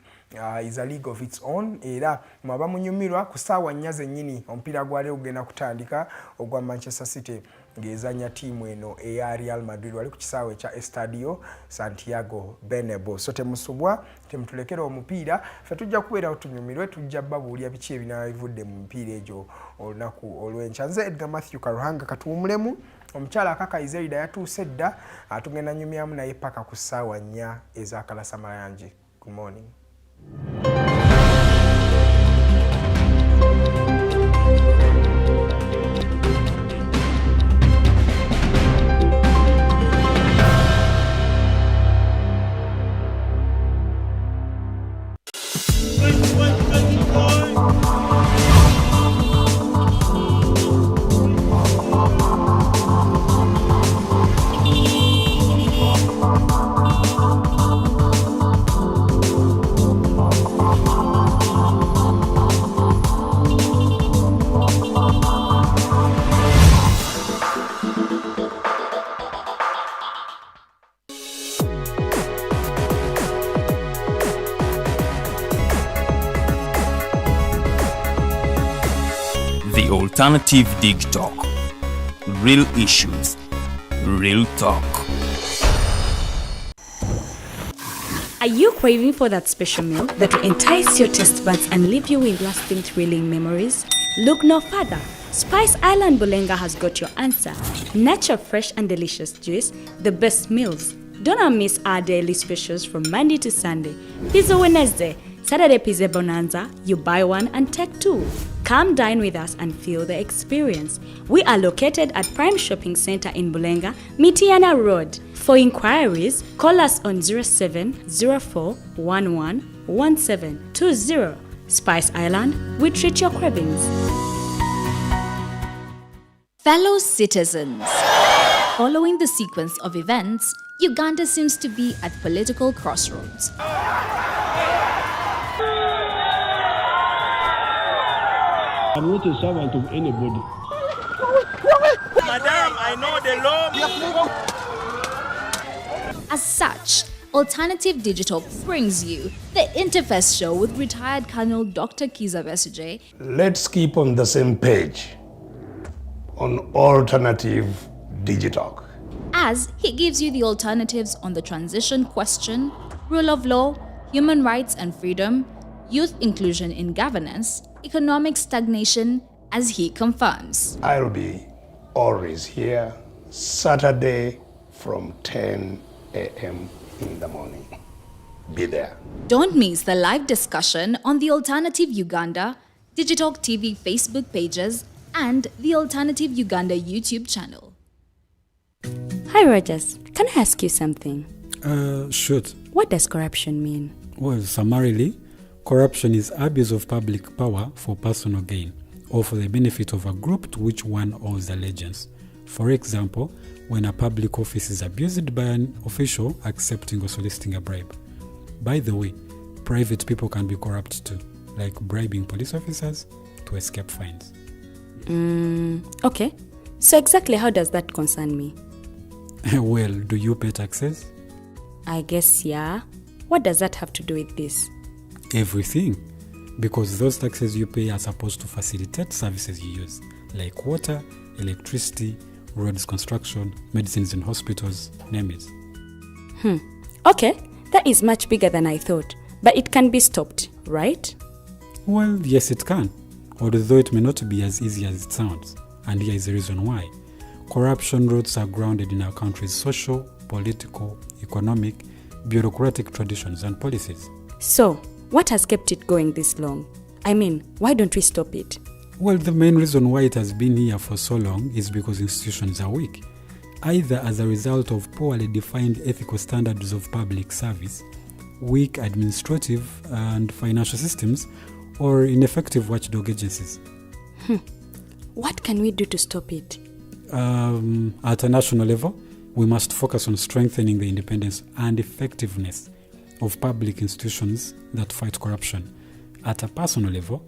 is a league of its own. Era mwaba munyumirwa, ku ssaawa 4 zennyini omupiira gwa leero gugenda kutandika, ogwa Manchester City ng'ezanya ttiimu eno eya Real Madrid, wali ku kisaawe ekya Estadio Santiago Bernabeu. So temusubwa, temutulekera omupiira, ffe tujja kubeerawo tunyumirwe, tujja babuulya biki ebinaaba bivudde mu mipiira egyo olunaku olw'enkya. Nze Edgar Matthew Karuhanga, katuwumulemu. Omukyala Akaka Iserida yatuuse dda, atugenda nyumyamu naye paka ku ssaawa 4 ez'akalasamayangi. Good morning. The Alternative Dig Talk. Real issues, real talk. Are you craving for that special meal that will entice your taste buds and leave you with lasting thrilling memories? Look no further. Spice Island Bulenga has got your answer. Natural, fresh, and delicious juice, the best meals. Don't miss our daily specials from Monday to Sunday. Pizza Wednesday, Saturday Pizza Bonanza, you buy one and take two. Come dine with us and feel the experience. We are located at Prime Shopping Center in Bulenga, Mitiana Road. For inquiries, call us on 0704 11 1720. Spice Island, we treat your cravings. Fellow citizens, following the sequence of events, Uganda seems to be at political crossroads. I'm not a servant of anybody. Madam, I know the law. As such, Alternative Digital brings you the Interface Show with retired Colonel Dr. Kiza Besigye. Let's keep on the same page on Alternative Digitalk. As he gives you the alternatives on the transition question, rule of law, human rights and freedom, youth inclusion in governance, economic stagnation, as he confirms. I'll be always here Saturday from 10 a.m. in the morning. Be there. Don't miss the live discussion on the Alternative Uganda, Digitalk TV Facebook pages, and the Alternative Uganda YouTube channel. Hi, Rogers. Can I ask you something? Shoot. What does corruption mean? Well, summarily, corruption is abuse of public power for personal gain or for the benefit of a group to which one owes allegiance. For example, when a public office is abused by an official accepting or soliciting a bribe. By the way, private people can be corrupt too, like bribing police officers to escape fines. Okay. So exactly how does that concern me? Well, do you pay taxes? I guess, yeah. What does that have to do with this? Everything. Because those taxes you pay are supposed to facilitate services you use, like water, electricity, roads construction, medicines in hospitals, name it. Okay, that is much bigger than I thought. But it can be stopped, right? Well, yes, it can, although it may not be as easy as it sounds. And here is the reason why. Corruption roots are grounded in our country's social, political, economic, bureaucratic traditions and policies. So, what has kept it going this long? I mean, why don't we stop it? Well, the main reason why it has been here for so long is because institutions are weak, either as a result of poorly defined ethical standards of public service, weak administrative and financial systems, or ineffective watchdog agencies. What can we do to stop it? At a national level, we must focus on strengthening the independence and effectiveness of public institutions that fight corruption. At a personal level,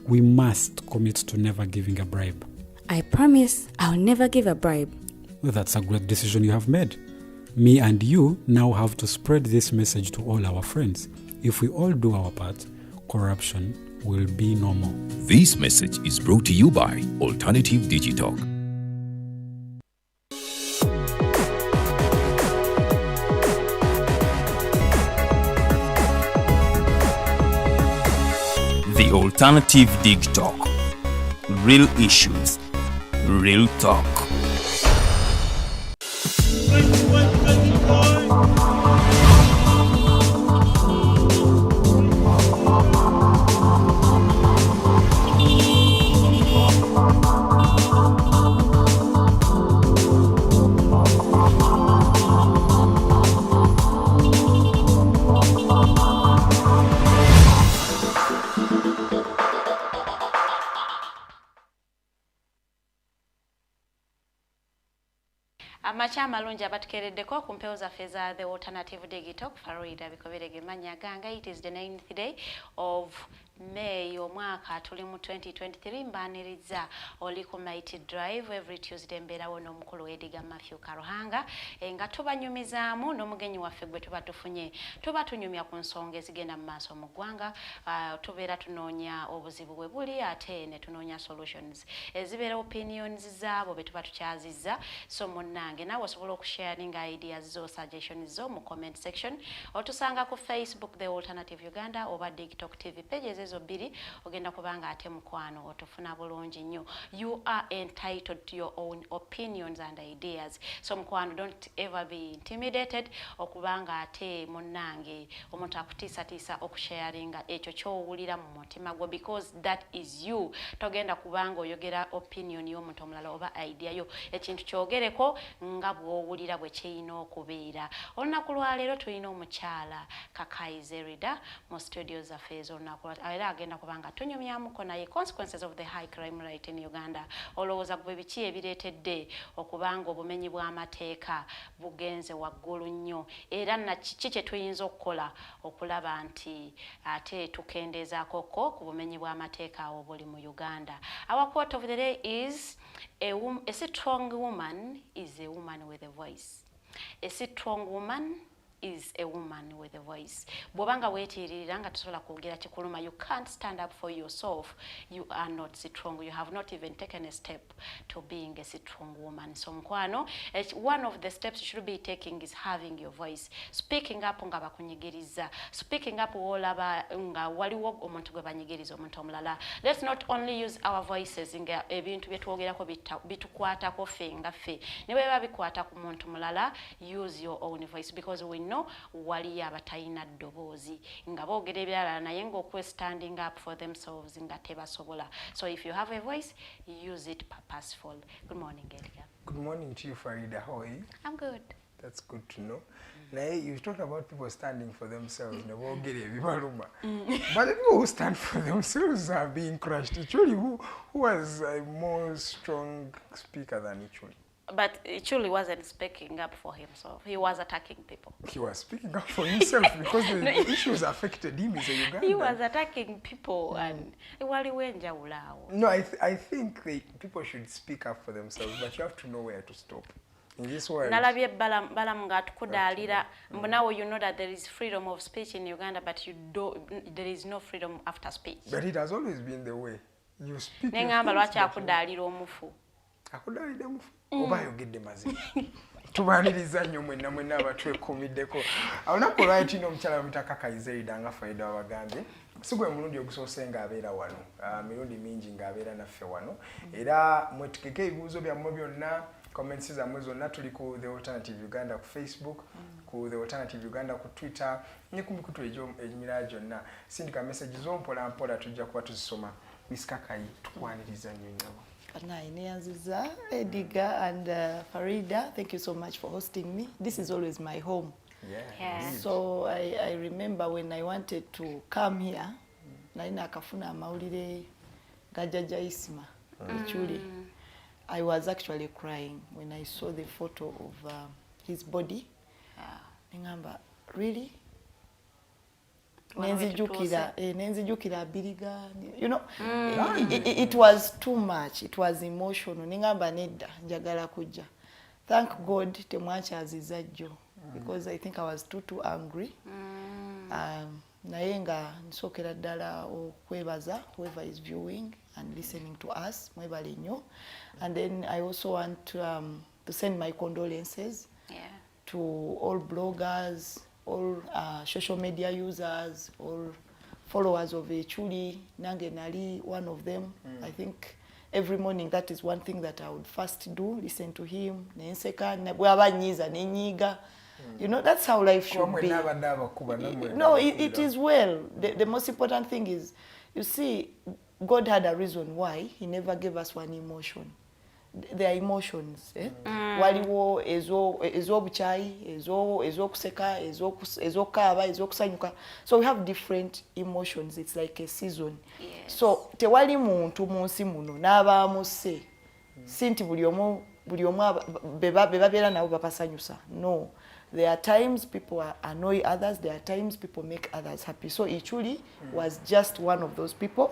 we must commit to never giving a bribe. I promise I'll never give a bribe. Well, that's a great decision you have made. Me and you now have to spread this message to all our friends. If we all do our part, corruption will be no more. This message is brought to you by Alternative Digitalk. The Alternative Dig Talk. Real issues, real talk. Amakya amalungi abatukeereddeko ku mpewo zaffe eza The Alternative Digital. Farida Bikoberege mannya gange. It is the 9th day of May, omwaka tuli mu 2023. Mbaniriza oli ku Mighty Drive. Every Tuesday mbeerawo n'omukulu Ediga Matthew Karuhanga nga tubanyumizaamu n'omugenyi waffe gwe tuba tufunye, tuba tunyumya ku nsonga ezigenda mu maaso mu ggwanga. Tubeera tunoonya obuzibu bwe buli ate ne tunoonya solutions ezibeera opinions zaabo be tuba tukyazizza. So munnange, naawe osobola okusharinga ideas zo, suggestions zo mu comment section. Otusanga ku Facebook, The Alternative Uganda, oba Digtalk TV pages ezo bbiri, ogenda kubanga ate mukwano otufuna bulungi nnyo. You are entitled to your own opinions and ideas, so mukwano, don't ever be intimidated okubanga ate munnange omuntu akutiisatiisa okusharinga ekyo ky'owulira mu mutima gwo, because that is you. Togenda kubanga oyogera opinion y'omuntu omulala oba idea yo. Ekintu kyogereko nga bw'owulira bwe kirina okubeera. Olunaku lwaleero tulina omukyala Kakai Zerida mu studio zaffe ez'olunaku, era agenda kubanga tunyumyamuko naye consequences of the high crime rate in Uganda. Olowooza gwe biki ebireetedde okubanga obumenyi bw'amateeka bugenze waggulu nnyo, era nakiki kye tuyinza okukola okulaba nti ate tukendeezaakoko ku bumenyi bw'amateeka awo buli mu Uganda? Our quote of the day is a strong woman is a woman with a voice. A strong woman is a woman with a voice. Bw'obanga weetiiririra nga tosobola kwogera kikuluma, you can't stand up for yourself, you are not strong. You have not even taken a step to being a strong woman. So mukwano, one of the steps you should be taking is having your voice, speaking up nga bakunyigiriza, speaking up w'olaba nga waliwo omuntu gwe banyigiriza omuntu omulala. Let's not only use our voices nga ebintu bye twogerako bitukwatako ffe nga ffe. Ne bwe biba bikwata ku muntu mulala, use your own voice, because we know waliyo abatalina ddoboozi nga boogera ebirala naye ng'okwe standing up for themselves nga tebasobola. So if you have a voice, use it purposeful. Good morning, Edgar. Good morning to you, Farida. How are you? I'm good. That's good to know. Now, you talked about people standing for themselves, ne boogera ebibaluma. But the people who stand for themselves are being crushed. Ichuli, who was a more strong speaker than Ichuli? But Ichuli wasn't speaking up for himself. He was attacking people. He was speaking up for himself because the issues affected him as a Ugandan. He was attacking people and waliwo enjawulo awo. No, I think people should speak up for themselves, but you have to know where to stop. In this world, Nalabye Balamu ng'atukudaalira mbu now you know that there is freedom of speech in Uganda, but you don't, there is no freedom after speech. But it has always been the way. You speak Ne ŋŋamba lwaki akudaalira omufu? Akudaalidde mufu? Oba ayogedde mazima? Tubaniriza nnyo mwenna mwenna abatwekuumiddeko. Olunaku olwali tulina omukyala bamuyita Kakai Zerida nga Farida wabagambye. Si gwe mulundi ogusoose ng'abeera wano, mirundi mingi ng'abeera naffe wano. Era mwetegeke ebibuuzo byammwe byonna, comments zammwe zonna. Tuli ku The Alternative Uganda ku Facebook, ku The Alternative Uganda ku Twitter ne ku mikutu emirala gyonna. Sindika message zo mpola mpola, tujja kuba tuzisoma. Miss Kakai, tukwaniriza nnyo nnyabo. Banaye neyanziza Ediga and Farida. Thank you so much for hosting me. This is always my home. So I remember when I wanted to come here, nali nakafuna amawulire ga Jjajja Isma Echuli. I was actually crying when I saw the photo of his body. Nengamba, really? Wano Nenzijukira Abiriga, it was too much, it was emotional. Nengamba nedda, njagala kujja. Thank God temwakyaziza jjo because I think I was too angry. Naye nga nsookera ddala okwebaza whoever is viewing and listening to us, mwebale nnyo. And then I also want to send my condolences to all bloggers, all social media users, all followers of Echuli. Nange nali one of them. I think every morning that is one thing that I would first do, listen to him, nenseka, bw'aba nnyiiza nenyiiga. That's how life should be. No, it is well. The most important thing is, you see, God had a reason why he never gave us one emotion. There are emotions. Eh? Waliwo ez'obukyayi, ez'okuseka, ez'okukaaba, ez'okusanyuka. So we have different emotions. It's like a season. So tewali muntu mu nsi muno n'abaamusse. Si nti buli omu be babeera nabo babasanyusa. No. There are times people annoy others. There are times people make others happy. So Ichuli was just one of those people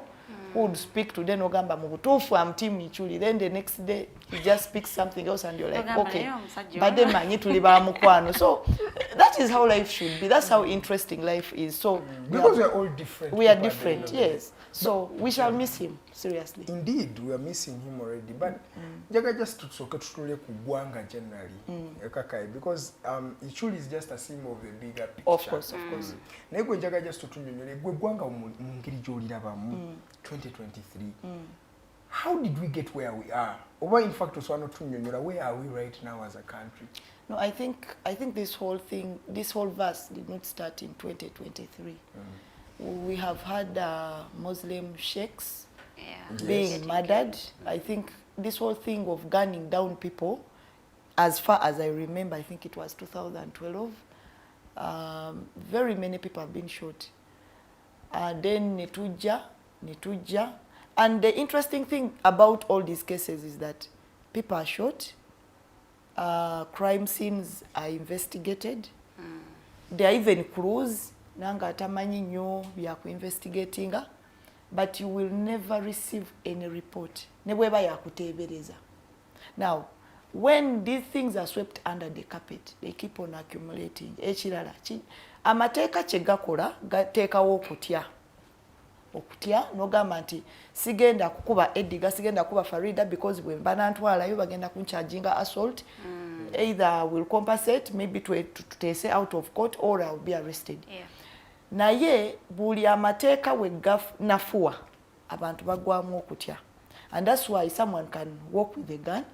who would speak to them, ogamba mu butuufu am team Ichuli. Then the next day he just speaks something else and you're like, Ogamba, okay, naye omusajja badde ono. Manyi tuli ba mukwano. So that is how life should be. That's how interesting life is. So Because we are all different We are people at the end different, of the day. Yes. So we shall miss him, seriously. Indeed, we are missing him already. But njagala just tusooke tutunule ku ggwanga generally, Kakayi, because Ichuli is just a symbol of the bigger picture. Of course, of course. Naye gwe njagala just tutunnyonnyole gwe eggwanga mu ngeri gy'olirabamu 2023. How did we get where we are? Oba in fact osobola n'otunnyonnyola where are we right now as a country? No, I think this whole thing, this whole verse did not start in 2023. We have had Muslim sheikhs being murdered. I think this whole thing of gunning down people, as far as I remember, I think it was 2012. Very many people have been shot. Then netujja, netujja. And the interesting thing about all these cases is that people are shot, crime scenes are investigated. There are even clues, nanga atamanyi nnyo bya kuinvestigatinga, but you will never receive any report. Ne bweba yakuteebereza. Now, when these things are swept under the carpet, they keep on accumulating. Ekirala, amateeka kye gakola gateekawo okutya. Okutya n'ogamba nti sigenda kukuba Edgar, sigenda kukuba Farida because bwe mba nantwalayo bagenda kuncharginga assault. Either will compensate, maybe tuteese out of court or I will be arrested. Naye buli amateeka we ganafuwa abantu bagwamu okutya, and that's why someone can walk with a gun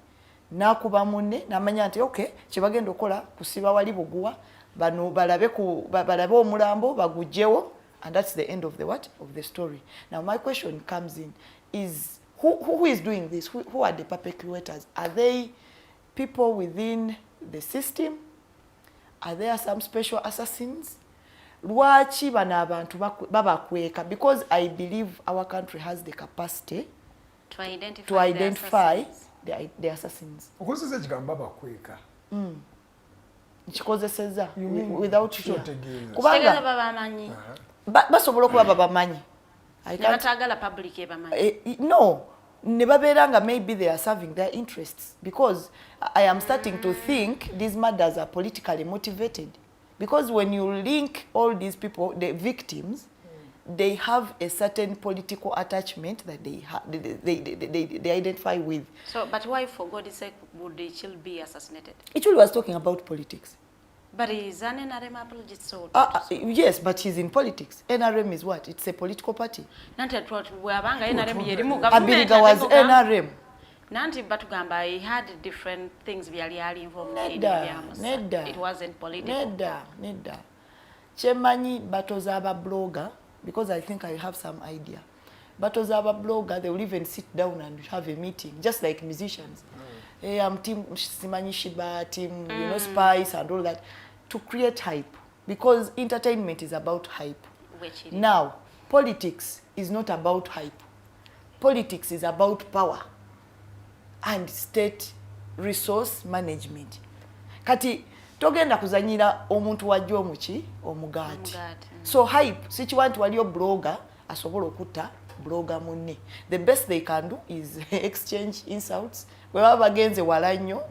n'akuba munne n'amanya nti okay, kyebagenda okukola kusiba wali buguwa bano balabe balabe omulambo bagugjewo, and that's the end of the what, of the story. Now my question comes in is who is doing this? Who are the perpetrators? Are they people within the system? Are there some special assassins? Lwaki bano abantu babakweka? Because I believe our country has the capacity to identify, to identify the assassins. the assassins. Okozesa ekigambo babakweka. Nkikozeseza You mean without fear. kyotegeeza? Kitegeeza Kubanga babamanyi basobola okuba babamanyi. I ne can't- bataagala public ebamanyi. No, ne babeera nga maybe they are serving their interests, because I am starting to think these murders are politically motivated, because when you link all these people, the victims, they have a certain political attachment that they identify with. So, but why, for God's sake, would the child be assassinated? Ichuli was talking about politics. But he's an NRM apologist, so Yes, but he's in politics. NRM is what? It's a political party. Nanti bw'abanga NRM yerimu government Abiriga was ate mugamba- NRM. Nanti batugamba he had different things byali ali involved in. Nedda, Byamusa. nedda. It wasn't political. Nedda, nedda. Kyemanyi bato z'abablogger, because I think I have some idea. Bato z'abablogger, they will even sit down and have a meeting, just like musicians. Hey, I'm team simanyi Shiba, team Spice and all that. To create hype, because entertainment is about hype. Now, politics is not about hype. Politics is about power and state resource management. Kati togenda kuzanyira omuntu wajja omuki omugaati. So hype sikiwa nti waliyo blogger asobola okutta blogger munne. The best they can do is exchange insults. Bwe baba bagenze wala nnyo,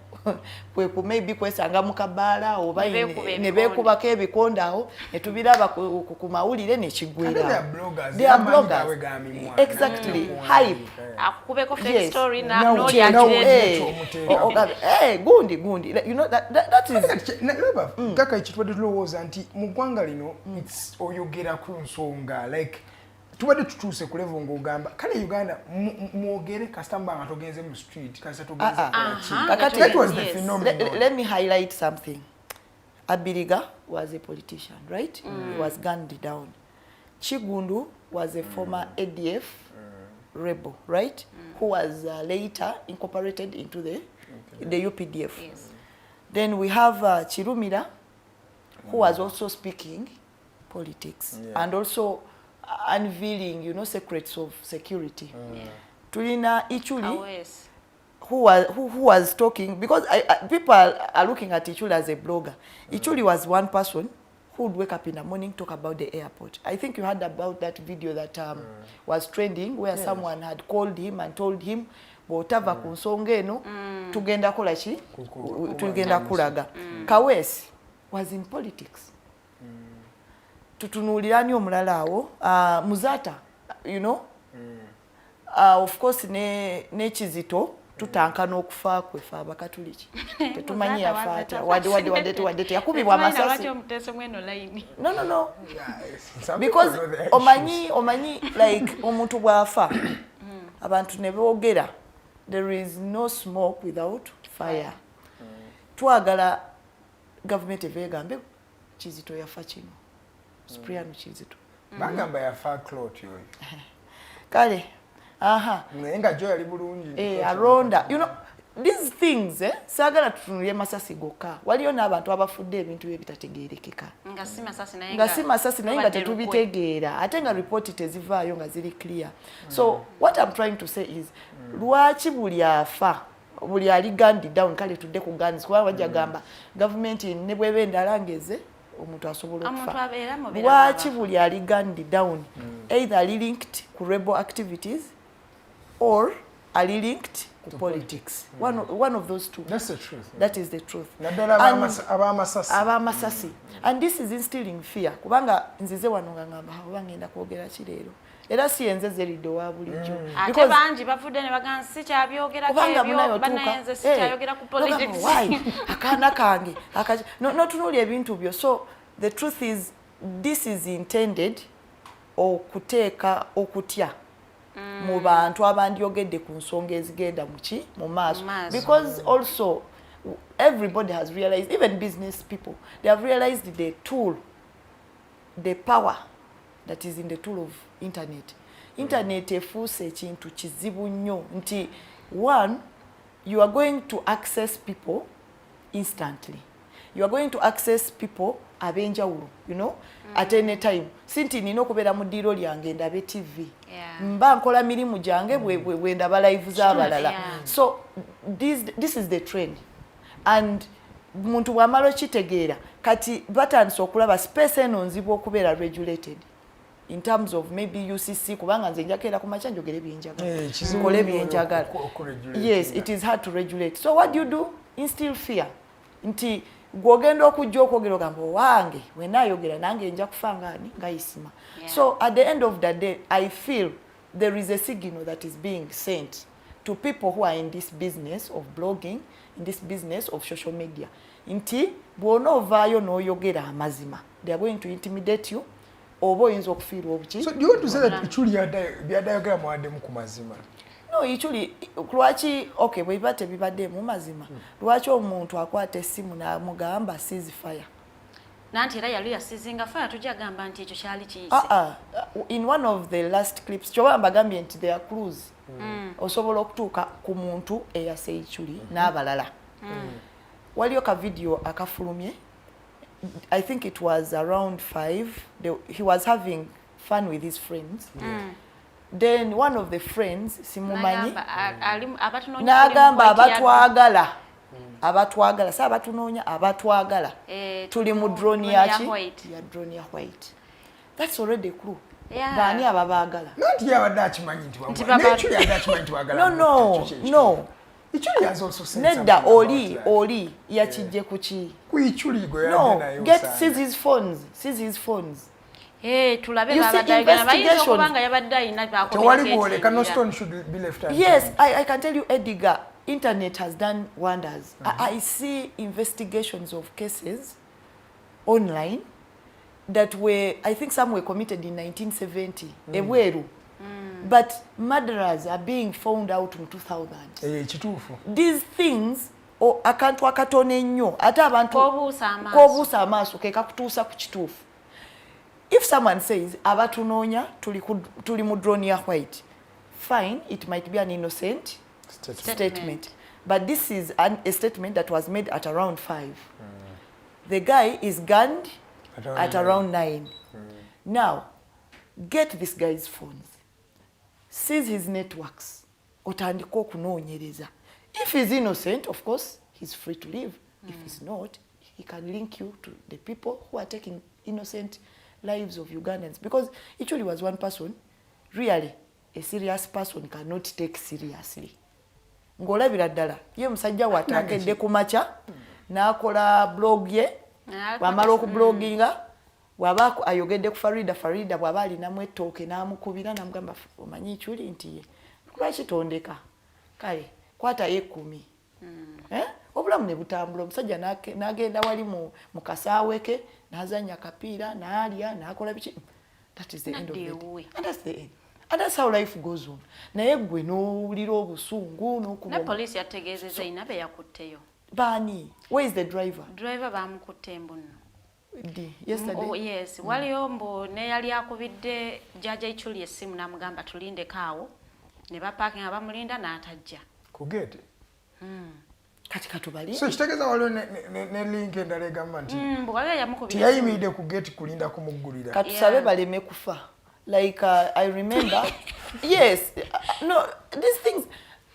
kwe ku maybe kwesanga mu kabaala oba ne beekubako ebikonde awo ne tubiraba ku mawulire ne kiggwera. They are bloggers. Exactly. Hype. Akukubeko fake story na no eh gundi gundi, you know that is laba kaka ekitwadde tulowooza nti mu ggwanga lino it's oyogera ku nsonga, like tubadde tutuuse ku level ng'ogamba kale Uganda mwogere kasita muba nga togenze mu street, kasita togenze. Kakati that was the phenomenon. Let me highlight something. Abiriga was a politician, right? He was gunned down. Kiggundu was a former ADF rebel, right? Who was later incorporated into the UPDF. Then we have Kirumira, who was also speaking politics and also unveiling secrets of security. Tulina Ichuli, who was talking, because people are looking at Ichuli as a blogger. Ichuli was one person who would wake up in the morning, talk about the airport. I think you heard about that video that was trending, where someone had called him and told him, bw'otava ku nsonga eno, tugenda kola ki, tugenda kulaga. Kaweesi was in politics. Tutunuulira ani omulala awo? Muzaata, of course ne Kizito tutankana okufa kwe fe Abakatuliki tetumanyi yafa atya, wadde teyakubibwa amasasi. No, because omanyi like omuntu bw'afa abantu ne boogera, there is no smoke without fire. Twagala gavumenti eva egambe Kizito yafa kino, Cyprian Kizito. Bagamba yafa clot yoyo. Kale, aha. Naye nga jo yali bulungi. Eh, aronda, these things, eh, saagala tutunulye masasi gokka, waliyo n'abantu abafudde ebintu bye bitategeerekeka. Nga si masasi naye. Nga si masasi naye nga tetubitegeera, ate nga ripooti tezivaayo nga ziri clear. So what I'm trying to say is, lwaki buli afa, buli ali gunned down, kale tudde ku guns, kubanga bajja gamba gavumenti ne bweba endala ngeze omuntu asobola okufa, lwaki buli ali gunned down either ali linked ku rebel activities or ali linked ku politics? One of those two. That's the truth. That is the truth. Naddala ab'amasasi. Ab'amasasi. And this is instilling fear, kubanga nzize wano nga ngamba oba ngenda kwogera ki leero, era si yenze zeridde owa bulijjo. Ate bangi bavudde ne bagamba si kyabyogerako ebyo banayenze si kyayogera ku politics. Akaana kange notunuulya ebintu byo. So the truth is, this is intended okuteeka okutya mu bantu abandyogedde ku nsonga ezigenda muki mu maaso, because also everybody has realized, even business people, they have realized the tool, the power that is in the tool of internet. Internet efuuse ekintu kizibu nnyo nti one, you are going to access people instantly, you are going to access people ab'enjawulo at any time. Si nti nina okubeera mu ddiiro lyange ndabe TV, mba nkola mirimu gyange bwe ndaba live z'abalala. So this is the trend, and muntu bw'amala okitegeera, kati batandise okulaba space eno nzibu okubeera regulated in terms of maybe UCC, kubanga nze njakeera ku makya njogere byenjagala, Eh, nkole byenjagala. Yes, it is hard to regulate. So what do you do? Instill fear nti gw'ogenda okujja okwogera ogamba owange wenaayogera nange nja kufa ngaani nga Isima. So at the end of the day, I feel there is a signal that is being sent to people who are in this business of blogging, in this business of social media, nti bw'onoovaayo n'oyogera amazima, they are going to intimidate you oba oyinza okufiirwa obuki. So do you want to say that Ichuli byadayogera mwaddemu ku mazima? No, Ichuli lwaki, okay, bwe biba tebibadde mu mazima, lwaki omuntu akwata essimu n'amugamba cease fire? Nanti era yali yasizinga fire, tujja gamba nti ekyo kyali kiyise. Ah, ah, in one of the last clips, kyoba mbagambye nti there are clues. Osobola okutuuka ku muntu eyase Ichuli n'abalala. Waliyo ka video akafulumye. I think it was around 5, he was having fun with his friends. Then one of the friends, simumanyi, n'agamba abatwagala, abatwagala, si abatunoonya, abatwagala, tuli mu drone yaki, ya drone ya white. That's already a clue. Baani ababaagala? Nanti yabadde akimanyi nti yabadde akimanyi nti wagala. No, no, no. Nedda, oli oli yakijje ku ki? Ku Ichuli gwe. No, get seize his phones, seize his phones. Tulabe bayinza okuba nga yabadde alina. Tewali bwoleka, no stone should be left. Yes, I can tell you, Edgar, internet has done wonders. I see investigations of cases online that were, I think some were committed in 1970, ebweru. But murderers are being found out in 2000. Kituufu. These things, akantu akatono ennyo ate abantu kobuusa amaaso ke kakutuusa ku kituufu. If someone says abatunoonya tuli mu drone ya white, fine, it might be an innocent statement. But this is a statement that was made at around 5. The guy is gunned at around 9. Now, get this guy's phones. Seize his networks. Otandike okunoonyereza. If he's innocent, of course, he's free to live. If he's not, he can link you to the people who are taking innocent lives of Ugandans. Because Ichuli was one person, really, a serious person cannot take seriously. Ng'olabira ddala ye musajja watakedde ku makya n'akola blog ye, bw'amala okubloginga, bw'aba ayogedde ku Farida, Farida bw'aba alinamu ettooke n'amukubira n'amugamba, omanyi Ichuli nti ye lwaki tondeka, kale kwatayo 10. Obulamu ne butambula, omusajja n'agenda wali mu kasaawe ke n'azannya kapiira n'alya n'akola biki. That is the end of it. And that's the end. And that's how life goes on. Naye gwe n'owulira obusungu n'okuba. Ne poliisi yategeezezza ina be yakutteyo. Baani? Where is the driver? Driver bamukutte mbu. Yesterday? Oh, yes. Waliyo mbu ne yali akubidde Jjajja Ichuli essimu n'amugamba tulindeko awo. Ne bapaakinga bamulinda n'atajja. Ku gate? Kati katubali. So kitegeeza waliwo ne link endala egamba nti teyayimiridde ku gate kulinda kumuggulira. Katusabe baleme kufa. Like I remember, yes, no, these things,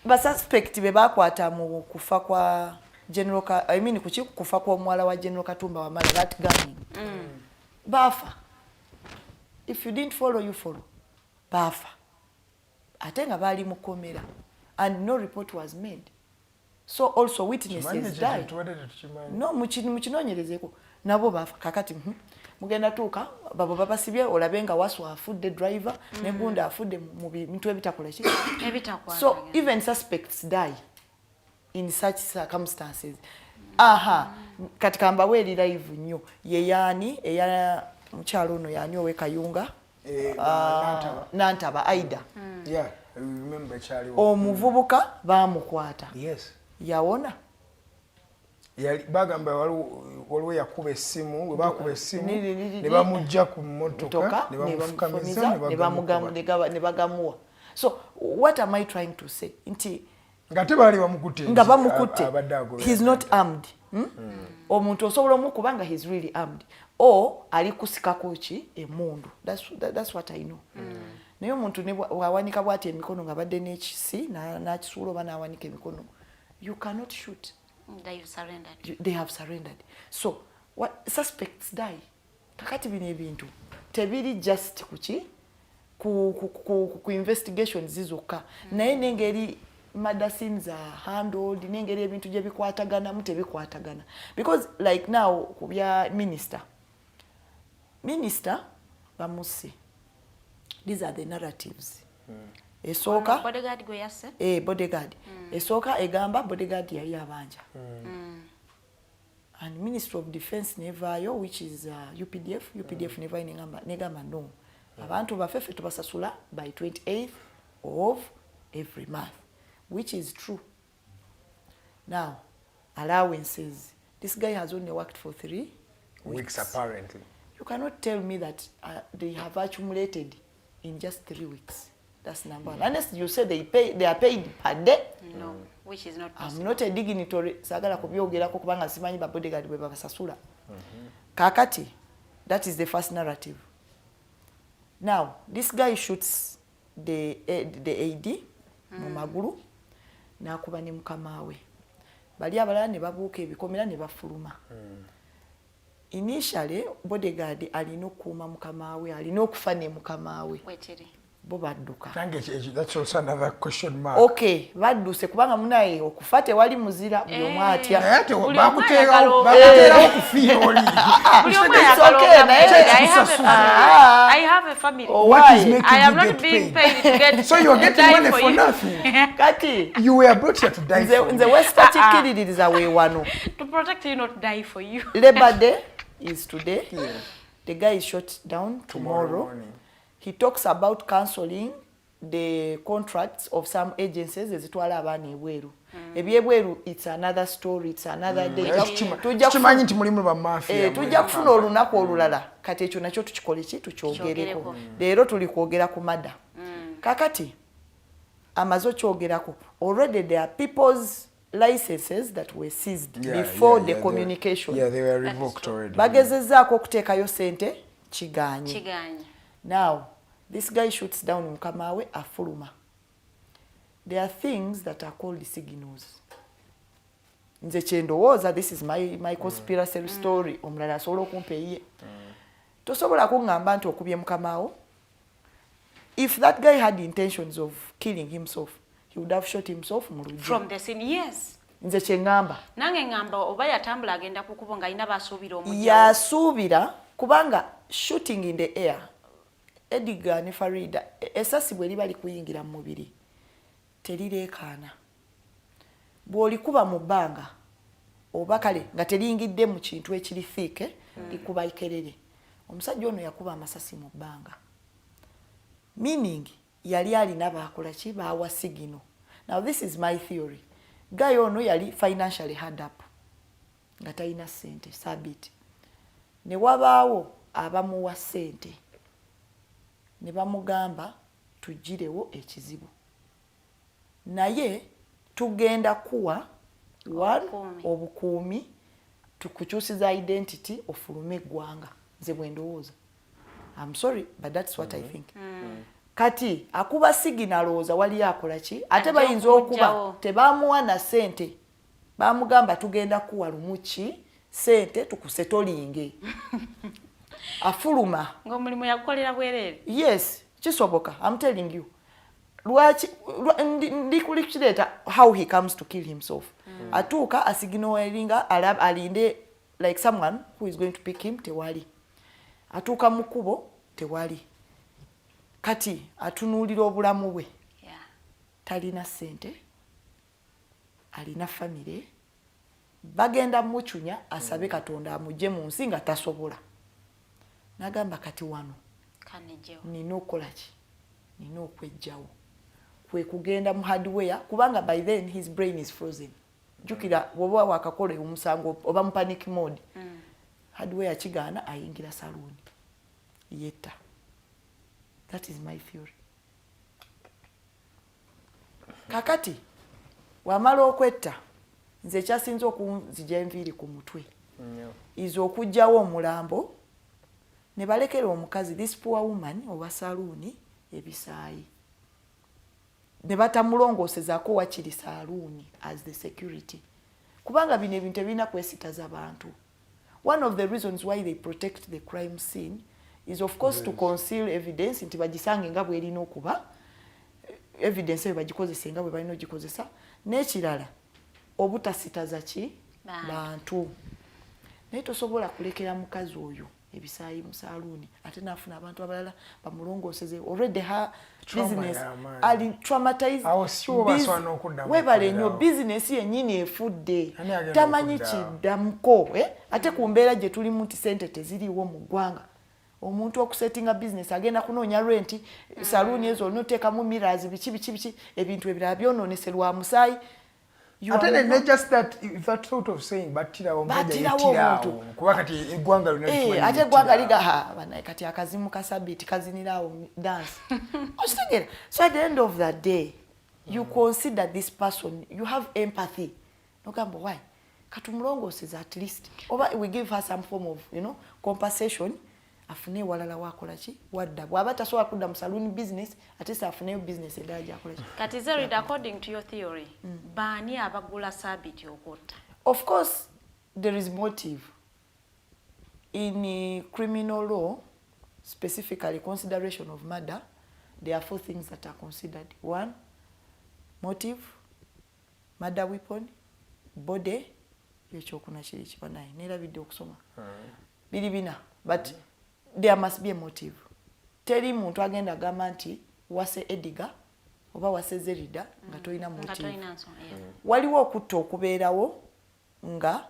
ba suspect be bakwata mu kufa kwa General, I mean kuchi kufa kwa omuwala wa General Katumba Wamala, that gunning. Bafa. If you didn't follow, you follow. Bafa. Ate nga bali mu kkomera. And no report was made. So also witnesses died. No, mukinoonyerezeko. Nabo bafa kakati. Mugenda tuuka babo babasibye olabe nga Waswa afudde driver, ne gunda afudde mu bintu ebitakola ki. So even suspects die in such circumstances. Aha, kati kambawe eri live nnyo. Ye yaani eya mukyalo ono yaani owe Kayunga, Nantaba Aida. Yeah, I remember kyaliwo. Omuvubuka baamukwata. Yes. Yawona. Bagamba waliwo yakuba essimu, bwe bakuba essimu ne bamujja ku mmotoka ne bamufukamiza ne bagamuwa. So what am I trying to say? Nti nga tebaali bamukutte, nga bamukutte, he's not armed. Omuntu osobola omukuba nga he's really armed or ali kusikako ki emmundu. That's what I know. Naye omuntu bw'awanika bw'ati emikono nga badde n'ekisi n'akisuula oba n'awanika emikono, you cannot shoot. They have surrendered. They have surrendered. So what, suspects die. Kakati bino ebintu tebiri just kuki ku investigations zokka, naye n'engeri murder scenes are handled, n'engeri ebintu gye bikwataganamu tebikwatagana. Because like now ku bya minister bamusse, these are the narratives. Esooka bodyguard gwe yasse, bodyguard esooka egamba bodyguard yali abanja, and Minister of Defense nevaayo, which is UPDF. UPDF nevaayo negamba no, abantu baffe ffe tubasasula by 28th of every month, which is true. Now allowances, this guy has only worked for 3 weeks apparently. You cannot tell me that they have accumulated in just 3 weeks. That's number one. Unless you say they are paid per day. No, which is not possible. I'm not a dignitary. Sagala kubyogerako kubanga simanyi ba bodyguard bwe babasasula. Kakati that is the first narrative. Now this guy shoots the AD mu magulu, n'akuba ne mukama we. Bali abalala ne babuuka ebikomera ne bafuluma. Initially bodyguard alina okukuuma mukama we, alina okufa ne mukama we. Wekiri. Bo badduka. Nange that's also another question mark. Okay, badduse kubanga munaye okufa tewali muzira, buli omu atya. Naye ate Buli omu bakuteerawo ayagala bakuteerawo kufiira oli. Buli omu It's ayagala okay, obulamu. naye- I have a family. Ah. I have a family. Oh, What is why? making I am you not get being paid? paid to get So you're to getting die money for you. nothing. Kati You were brought here to die nze for nze me. wesitakikiririza we wano. To protect you, not die for you. Labor Day is today. The guy is shot down Tomorrow tomorrow. morning. He talks about cancelling the contracts of some agencies ezitwala abaana ebweru. Ebyebweru, it's another story, it's another day. Naye tukimanyi nti mulimu bamafia. Tujja kufuna olunaku olulala, kati ekyo nakyo tukikole ki, tukyogereko. Tukyogereko. Leero tuli kwogera ku murder. Kakati amaze okyogerako, already there are people's licenses that were seized before the communication. Yeah, they were revoked already. Bagezezzaako okuteekayo sente, kiganye. Kiganye. Now this guy shoots down mukama we, afuluma. There are things that are called signals. Nze kyendowooza, this is my conspiracy story, omulala asobola okumpa eyiye. Tosobola kuŋŋamba nti okubye mukama wo. If that guy had intentions of killing himself, he would have shot himself mu lujja. From the scene, yes. Nze kyeŋŋamba. Nange ŋŋamba oba yatambula agenda ku kkubo ng'alina basuubira omujjawo. Yasuubira, kubanga shooting in the air, Edgar ne Farida, esasi bwe liba likuyingira mu mubiri terireekaana. Bw'olikuba mu bbanga oba kale nga teriyingidde mu kintu ekiri thick, likuba ikerere. Omusajja ono yakuba amasasi mu bbanga, meaning yali alina baakola ki, baawa signal. Now this is my theory. Guy ono yali financially hard up, nga talina ssente sabiti, ne wabaawo abamuwa ssente ne bamugamba, "Tugirewo ekizibu, naye tugenda kuwa one Obukuumi. obukuumi, tukukyusiza identity, ofulume eggwanga." Nze bwe ndowooza. I'm sorry, but that's what I think. Kati akuba signal, alowooza waliyo akola ki, ate Ajja bayinza okuba okumuggyawo. tebamuwa na ssente, bamugamba, "Tugenda kuwa lumu ki sente tukusetolinge." Afuluma. Ng'omulimu yagukolera bwereere. Yes, kisoboka. I'm telling you lwaki ndi kulikireeta how he comes to kill himself. Atuuka asignalinga alinde like someone who is going to pick him, tewali. Atuuka mu kkubo, tewali. Kati atunuulira obulamu bwe. Talina ssente, alina famire, bagenda mucunya, asabe Katonda amugye mu nsi nga tasobola. Nagamba, "Kati wano Kanejjewo. nina okukola ki? Nina okwejjawo." Kwe kugenda mu hardware, kubanga by then his brain is frozen. Jjukira bw'oba wakakola omusango oba mu panic mode. Hardware kigaana, ayingira saluuni, yetta. That is my theory. Kakati wamala okwetta, nze ekyasinze okunzija enviiri ku mutwe is okuggyawo omulambo ne balekera omukazi, this poor woman owa saluuni, ebisaayi, ne batamulongoosezaako wakiri saluuni as the security, kubanga bino ebintu ebirina kwesitaza bantu. One of the reasons why they protect the crime scene is of course to conceal evidence, nti bagisange nga bwerina okuba, evidence eyo bagikozese nga bwe balina ogikozesa. N'ekirala, obutasitaza ki? Bantu. Bantu. Naye tosobola kulekera mukazi oyo ebisaayi mu saluuni, ate naafuna abantu abalala bamulongooseze. Already her Trauma business y'amaanyi. ali traumatized. Awo si wo basobola n'okuddamu Weebale nnyo. okukolerawo. Bizinesi yennyini efudde. Ani agenda Tamanyi okuddaawo? kiddamuko, eh? Ate ku mbeera gye tulimu nti sente teziriiwo mu ggwanga, omuntu okusetinga bizinesi agenda kunoonya renti, saluuni ezo olina oteekamu mirrors, biki biki biki, ebintu ebirala byonoonese lwa musaayi. You Ate are ne just that thought of saying battirawo omusajja, Battirawo yettira omuntu. awo, kuba kati eggwanga lyonna likimanyi Ate eggwanga yettira. liga, "Ha, banaye, kati akazimu ka Sabiti kaziniraawo dance." Okitegeera? So at the end of the day, you consider this person, you have empathy, nogamba, "Why Katumulongooseze at least, oba we give her some form of compensation, afune ewalala wakola ki, wadda. Bw'aba tasobola kudda mu saloon business, at least afuneyo business endala gyakola ki. Kati Zerida, according to your theory, baani abagula Sabiti okutta? Of course there is motive. In criminal law, specifically consideration of murder, there are four things that are considered. One, motive, murder weapon, body, ekyokuna kiri kibanaye nerabidde okusoma, biri bina, but there must be a motive. Teri muntu agenda agamba nti wase Ediga oba wase Zerida nga tolina nga motive. Tolina nsonga, yeah. Waliwo okutta okubeerawo nga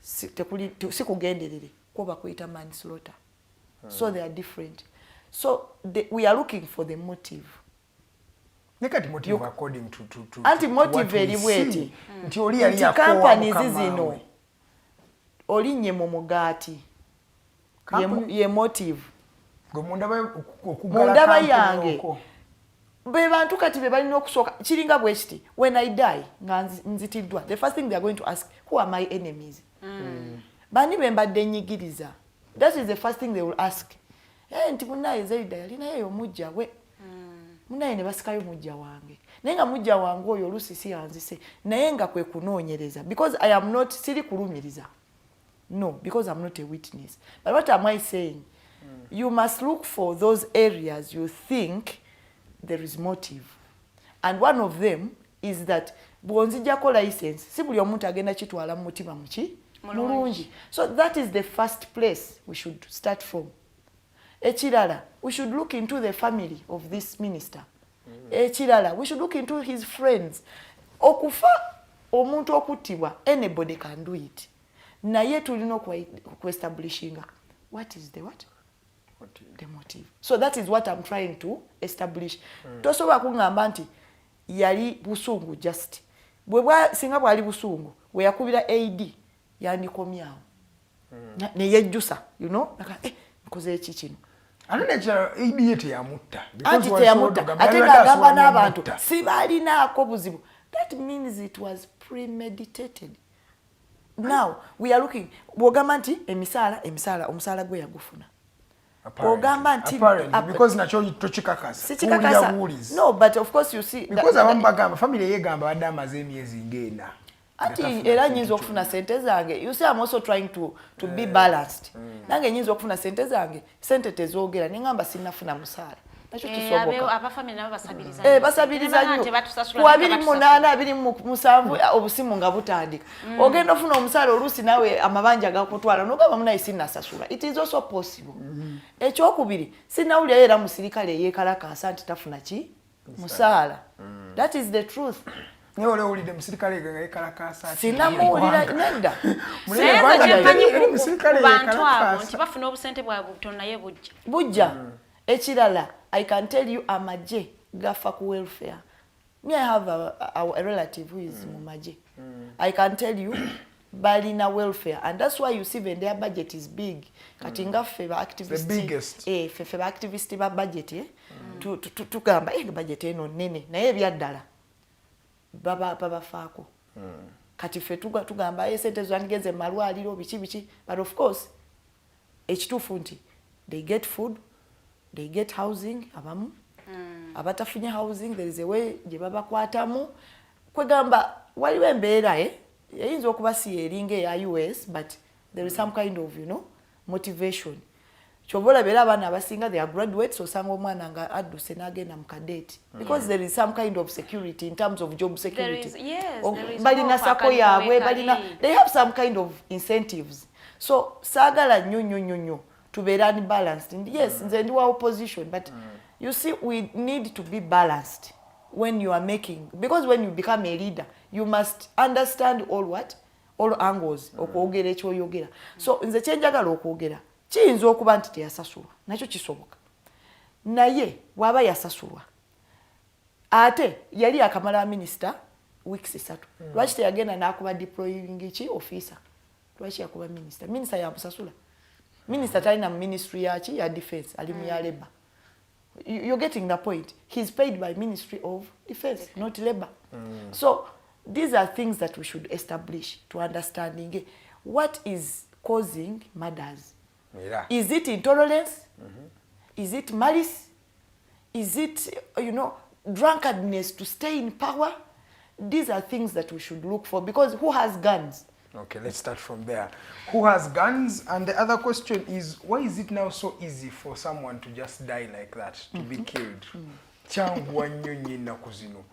si kugenderere, kwoba kuyita manslaughter. So they are different. So we are looking for the motive. Ne kati motive according to Anti to motive what we eri bweti. see, nti oli yali Nti yakoowa companies mukama zino we. Olinnye mu mugaati ye motive. Gwe mundaba okuggala Mu ndaba kampuni yange. okwo. Be bantu kati be balina okusooka. Kiringa bwe kiti, when I die nga nzitiddwa, the first thing they are going to ask, who are my enemies? Bani be mbadde nnyigiriza? That is the first thing they will ask. Eh, nti munnaye Zerida yalinayo omujja we, munnaye ne basikayo mujja wange, naye nga mujja wange oyo oluusi si yanzise, naye nga kwe kunoonyereza, because I am not, siri kulumiriza, no, because I'm not a witness. But what am I saying? You must look for those areas you think there is motive, and one of them is that bw'onzijjako license, si buli omuntu agenda kitwala mu mutima muki mulungi. So that is the first place we should start from. Ekirala, we should look into the family of this minister. Ekirala, we should look into his friends. Okufa omuntu okuttibwa, anybody can do it, naye tulina okuestablishinga what is the what the motive. So that is what I'm trying to establish. Tosobola kuŋŋamba nti yali busungu just bwe singa bwali busungu, we yakubira ad yandikomyawo neyejjusa, naka, eh, nkoze eki kino. Ate nekirala, AD ye teyamutta. Anti teyamutta, ate ng'agamba n'abantu sibalinaako buzibu. That means it was premeditated. Now we are looking, bw'ogamba nti emisaala, emisaala, omusaala gwe yagufuna, ogamba nti because nakyo tokikakasa. Sikikakasa, no, but of course you see because abamu bagamba family yegamba badde amaze emyezi ng'ena. Ati era nyinza okufuna sente zange. You see, I'm also trying to be balanced. Nange nyinza okufuna sente zange, sente tezoogera, neŋŋamba sinnafuna musaala, nakyo kisoboka. Basabiriza nnyo ku 28, 27, obusimu nga butandika. Ogenda ofuna omusaala, oluusi naawe amabanja gakutwala nogamba munaye sinnasasula. It is also possible. Ekyokubiri, sinnawulirayo era musirikale eyeekalakaasa nti tafuna ki musaala. That is the truth. Naye oli owulidde musirikale nga yekalakaasa? Sinnamuwulira, nedda. Bantu abo nti bafuna obusente bwabwe butono, naye bujja. Bujja. Ekirala, I can tell you, amagye gafa ku welfare. Me, I have a relative who is mu magye. I can tell you balina welfare, and that's why you see when their budget is big. Kati nga ffe ba activist, The biggest. eh, ffe ba activist ba budget, eh, tugamba eh, budget eno nene, naye ebyaddala baba babafaako. Kati ffe tugamba eh, sente zandigeze mu malwaliro, biki biki, but of course ekituufu nti they get food, they get housing. Abamu abatafunye housing, there is a way gye babakwatamu. Kwegamba waliwo embeera, eh, eyinza okuba si eringa eya US, but there is some kind of motivation. Kyova olaba era abaana abasinga, they are graduates, osanga omwana nga adduse n'agenda mu cadet because there is some kind of security in terms of job security. Yes, there is balina hope, SACCO akalimu yaabwe, weekali. Balina, they have some kind of incentives. So saagala nnyo nnyo nnyo nnyo tubeere unbalanced. And yes, nze ndi wa opposition, but you see, we need to be balanced when you are making, because when you become a leader, you must understand all what all angles okwogera ekyoyogera. So nze kyenjagala okwogera, kiyinza okuba nti teyasasulwa, nakyo kisoboka, naye bw'aba yasasulwa, ate yali akamala minisita weeks 3, lwaki teyagenda n'akuba deploying ki officer? Lwaki yakuba minisita? Minisita yamusasula? Minisita talina mu ministry yaki ya defense, ali mu ya labor. You're getting the point? He's paid by Ministry of Defense, not labor. So These are things that we should establish to understanding what is causing murders. Is it intolerance? Is it malice? Is it drunkardness to stay in power? These are things that we should look for, because who has guns? Okay, let's start from there. Who has guns? And the other question is, why is it now so easy for someone to just die like that, to be killed? Kyanguwa nnyo nnyo ennaku zino.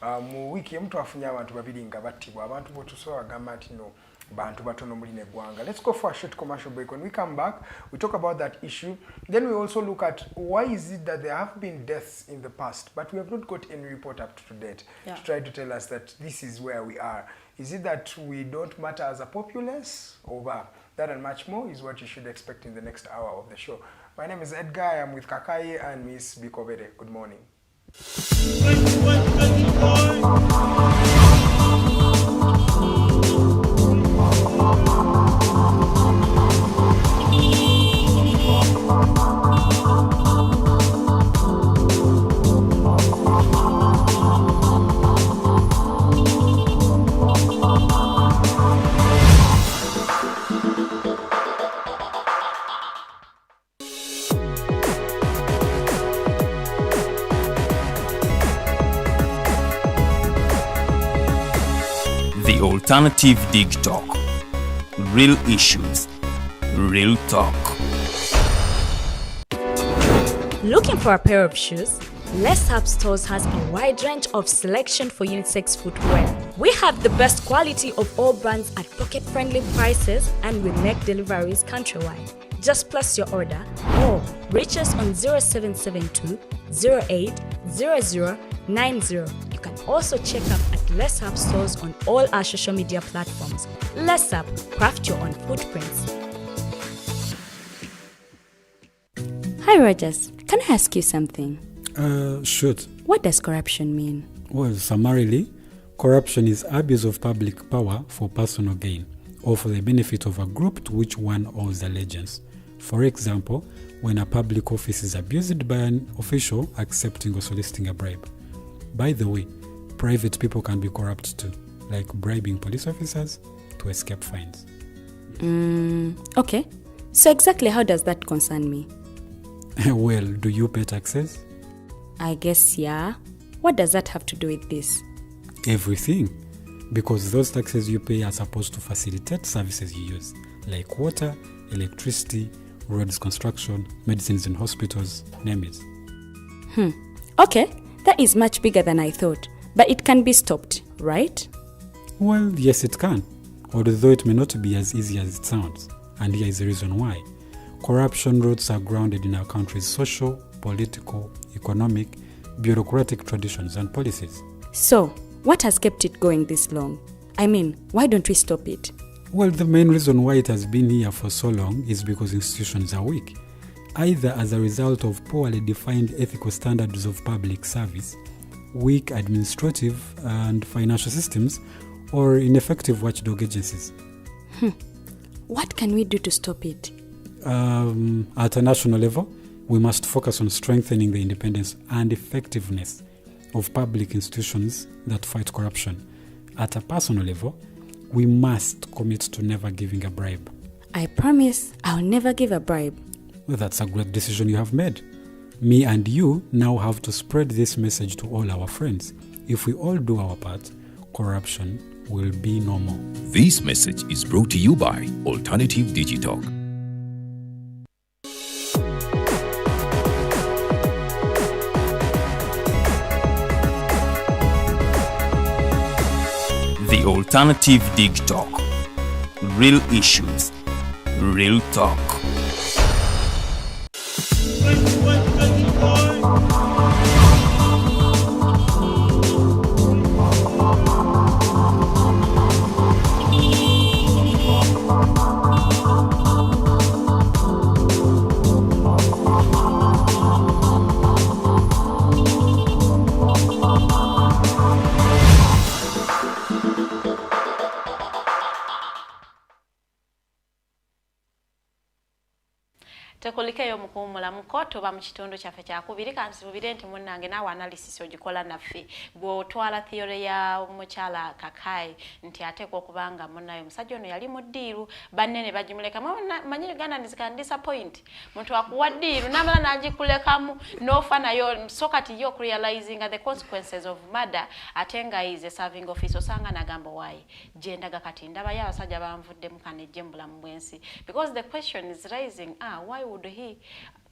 Mu wiiki emu twafunye abantu babiri nga battibwa, abantu botusobola bagamba nti no bantu batono muli neggwanga. Let's go for a short commercial break. When we come back, we talk about that issue. Then we also look at why is it that there have been deaths in the past, but we have not got any report up to date to try to tell us that this is where we are. Is it that we don't matter as a populace? Over that and much more is what you should expect in the next hour of the show. My name is Edgar. I am with Kakaye and Miss Bikobere. Good morning. The Alternative Dig Talk. Real issues, real talk. Looking for a pair of shoes? Let's Up Stores has a wide range of selection for unisex footwear. We have the best quality of all brands at pocket-friendly prices, and we make deliveries countrywide. Just place your order or reach us on 0772 080090. You can also check up at Let's Up Stores on all our social media platforms. Let's Up, craft your own footprints. Hi Rogers, can I ask you something? Shoot. What does corruption mean? Well, summarily, corruption is abuse of public power for personal gain or for the benefit of a group to which one owes allegiance. For example, when a public office is abused by an official accepting or soliciting a bribe. By the way, private people can be corrupt too, like bribing police officers to escape fines. Okay. So exactly how does that concern me? Well, do you pay taxes? I guess, yeah. What does that have to do with this? Everything. Because those taxes you pay are supposed to facilitate services you use, like water, electricity, roads construction, medicines in hospitals, name it. Okay, that is much bigger than I thought. But it can be stopped, right? Well, yes, it can. Although it may not be as easy as it sounds. And here is the reason why. Corruption roots are grounded in our country's social, political, economic, bureaucratic traditions and policies. So, what has kept it going this long? I mean, why don't we stop it? Well, the main reason why it has been here for so long is because institutions are weak, either as a result of poorly defined ethical standards of public service, weak administrative and financial systems, or ineffective watchdog agencies. What can we do to stop it? At a national level, we must focus on strengthening the independence and effectiveness of public institutions that fight corruption. At a personal level, we must commit to never giving a bribe. I promise I'll never give a bribe. Well, that's a great decision you have made. Me and you now have to spread this message to all our friends. If we all do our part, corruption will be no more. This message is brought to you by Alternative Digitalk. The Alternative Dig Talk. Real issues, real talk. Tekulikeyo mukuwumulamuko, tuba mu kitundu kyaffe kyakubiri. Kansubire nti munnange naawe analysis ogikola naffe, bw'otwala theory ya mukyala Kakai nti ateekwa okuba nga munnaye omusajja ono yali mu deal, banne ne bagimuleka. Manyi Ugandans can disappoint. Muntu akuwa deal n'amala n'agikulekamu n'ofa nayo. So kati ye okurealizinga the consequences of murder, ate nga is a serving officer, osanga nagamba, "Waayi gyendaga kati ndabayo abasajja banvuddemu, kanejje mu bulamu bw'ensi," because the question is rising, ah, why would he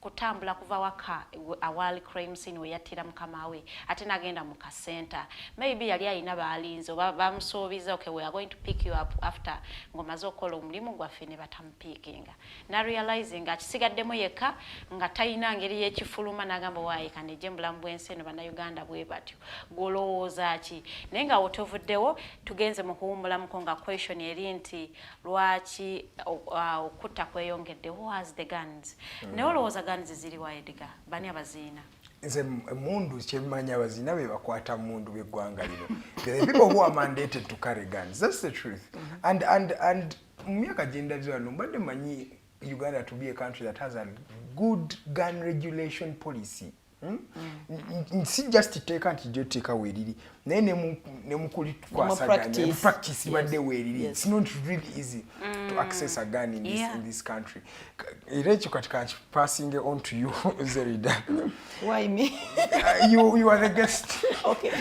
kutambula kuva waka awali crime scene we yattira mukama we, ate n'agenda mu kasenta? Maybe yali alina baalinze oba bamusuubiza, "Okay, we are going to pick you up after ng'omaze okukola omulimu gwaffe," ne batamupiikinga. Na realizing akisigaddemu yekka nga talina ngeri y'ekifuluma, n'agamba, "Waayi kanejje mu bulamu bw'ensi eno." Bannayuganda bwe batyo. Gw'olowooza ki? Naye nga wotuvuddewo tugenze mu kuwummulamuko, nga question eri nti lwaki okutta kweyongedde? Who has the guns? Naye olowooza guns ziri wa, Edgar? Bani abaziina? Nze emundu kyemmanyi, abazina be bakwata mundu b'eggwanga lino, the people who are mandated to carry guns. That's the truth. And mu myaka gyendabye wano, mbadde manyi Uganda to be a country that has a good gun regulation policy. Hmm? Si just teeka nti jo teeka weeriri, naye ne mukulikwasaganya practice ibadde weeriri. It's not really easy to access a gun in this country. Era ekyo kati kankipassing on to you, Zerida. Why me? You are the guest. Okay.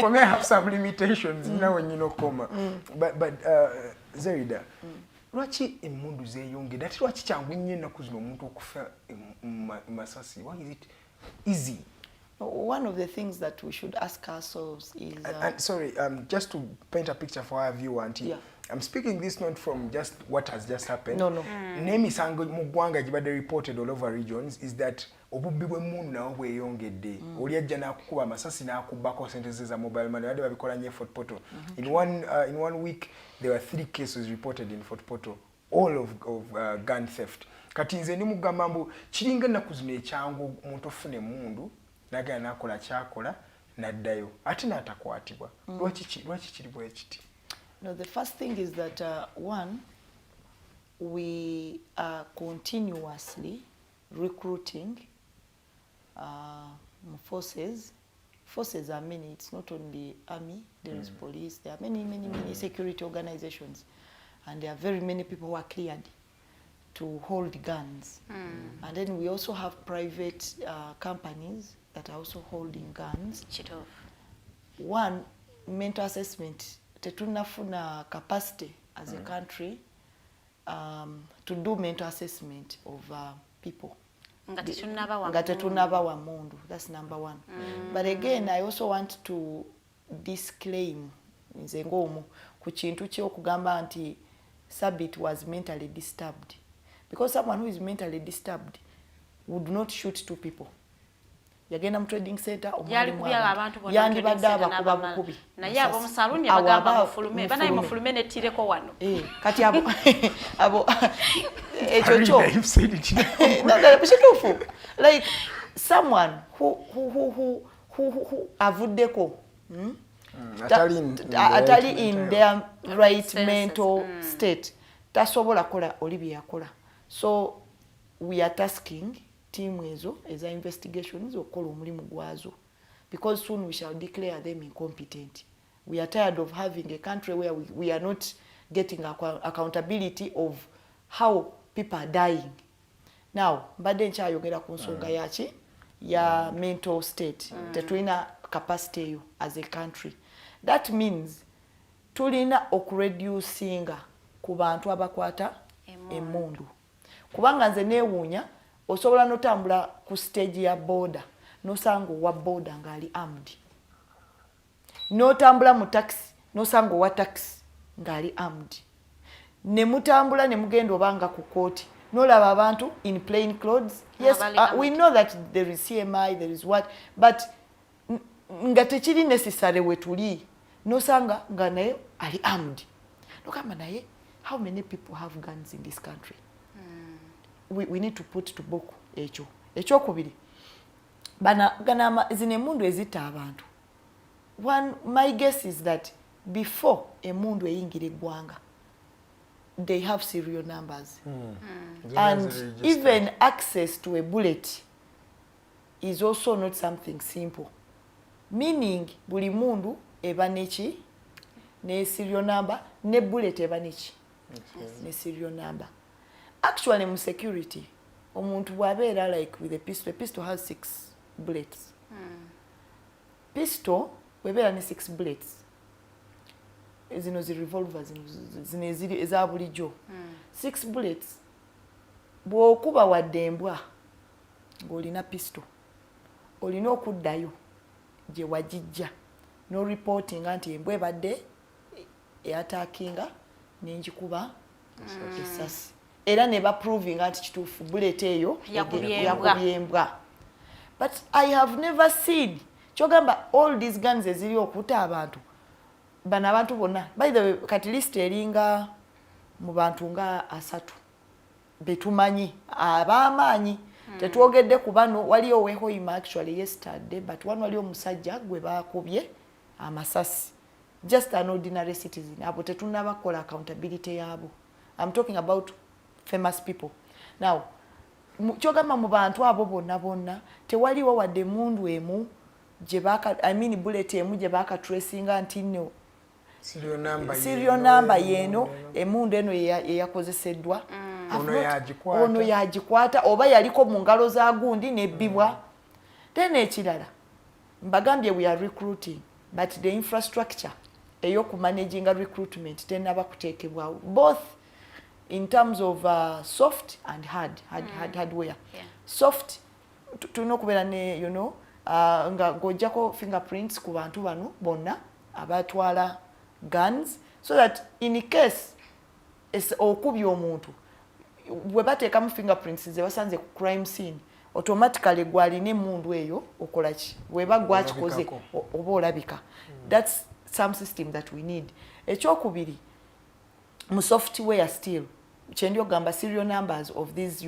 For me, I have some limitations. Nawe nyina okukoma. But Zerida, lwaki emmundu zeeyongedde, ate lwaki kyangu nnyo ennaku zino omuntu okufa mu masasi? Why is it easy? One of the things that we should ask ourselves is And sorry, just to paint a picture for our viewer, nti I'm speaking this not from just what has just happened. No. N'emisango mu ggwanga gibadde reported all over regions is that obubbi bw'emmundu nabwo bweyongedde. Oli ajja n'akukuba amasasi n'akubbako sente ze za mobile money. Badde babikola nnyo e Fort Portal. In one week there were three cases reported in Fort Portal, all of gun theft. Kati nze ndi mugamba mbu kiringa ennaku zino ekyangu omuntu ofuna emmundu n'agenda n'akola kyakola n'addayo ate n'atakwatibwa. Lwaki kiri bwe kiti? No, the first thing is that one, we are continuously recruiting forces. Forces are many. It's not only army. There is police. There are many, many, many security organizations, and there are very many people who are cleared to hold guns. And then we also have private companies that are also holding guns. Kituufu. One, mental assessment, tetunafuna capacity as a country to do mental assessment of people nga tetunnaba wa nga tetunabawa mundu. That's number one. But again, I also want to disclaim, nze ng'omu ku kintu kyokugamba nti Sabit was mentally disturbed, because someone who is mentally disturbed would not shoot two people. Yagenda mu trading center omwalimu Yalikubya abantu. Abantu bonna. Yandibadde abakuba bukubi naye ab'omusaluuni Awo abagamba mufulume, banaye, mufulume nettireko wano. Eh, kati abo ekyo kyo You've said it. No, kituufu. Like someone who avuddeko, Atali in the atali right in mental their right senses, mental state, tasobola kola oli bye yakola. So we are tasking team ezo eza investigations okukola omulimu gwazo, because soon we shall declare them incompetent. We are tired of having a country where we are not getting accountability of how people are dying. Now mbadde nkyayogera ku nsonga yaki ya mental state. Tetulina capacity eyo as a country. That means tulina okureducinga ku bantu abakwata emmundu, kubanga nze neewuunya, osobola notambula ku stage ya boda nosanga owa boda ng'ali armed, n'otambula mu taxi nosanga owa taxi ng'ali armed, ne mutambula ne mugenda obanga ku kooti nolaba abantu in plain clothes. Yes, we know that there is CMI, there is what, but nga tekiri necessary. We tuli nosanga nga naye ali armed, nogamba naye how many people have guns in this country? We need to put to book ekyo. Ekyokubiri, zino emundu ezitta abantu, one, my guess is that before emundu eyingira eggwanga, They have serial numbers and even access to a bullet is also not something simple, meaning buli mundu eba neki ne serial number, ne bullet eba neki ne serial number. Actually, mu security, omuntu bw'abeera like with a pistol, a pistol has six bullets. Pistol bwebeera ne six bullets, zino zi revolver, zino eziri eza bulijjo, six bullets, bw'okuba wadde embwa ng'olina pistol, olina okuddayo gye wagijja n'oreportinga nti embwa ebadde eattackinga nenjikuba esasi, era ne baprovinga nti kituufu bullet eyo Yakubye embwa. Yakubye embwa. But I have never seen, kyogamba all these guns eziri okutta abantu bano, abantu bonna, by the way, kati list eringa mu bantu nga 30 betumanyi ab'amaanyi. Tetwogedde ku bano. Waliyo owehoima, actually yesterday, but one, waliyo omusajja gwe bakubye amasasi, just an ordinary citizen. Abo tetunnabakola accountability yaabo. I'm talking about famous people now. Kyogamba mu bantu abo bonna bonna tewaliwo wadde emundu emu gye baka, I mean bullet emu gye bakatracinga nti nno serial number serial number yeeno, emundu eno yeyakozeseddwa. Ono yagikwata. Ono yagikwata oba yaliko mu ngalo za gundi nebbibwa. Then ekirala, mbagambye we are recruiting, but the infrastructure ey'okumanaginga recruitment tenaba kuteekebwawo, both in terms of soft and hardware. Soft, tulina okubeera ne nga ng'oggyako fingerprints ku bantu bano bonna abatwala guns, so that in case okubye omuntu, bwe bateekamu fingerprints ze basanze ku crime scene, automatically gwalina emundu eyo okola ki, bweba gwakikoze Olabikako. Oba olabika. That's some system that we need. Ekyokubiri, mu software still, kyendi ogamba serial numbers of these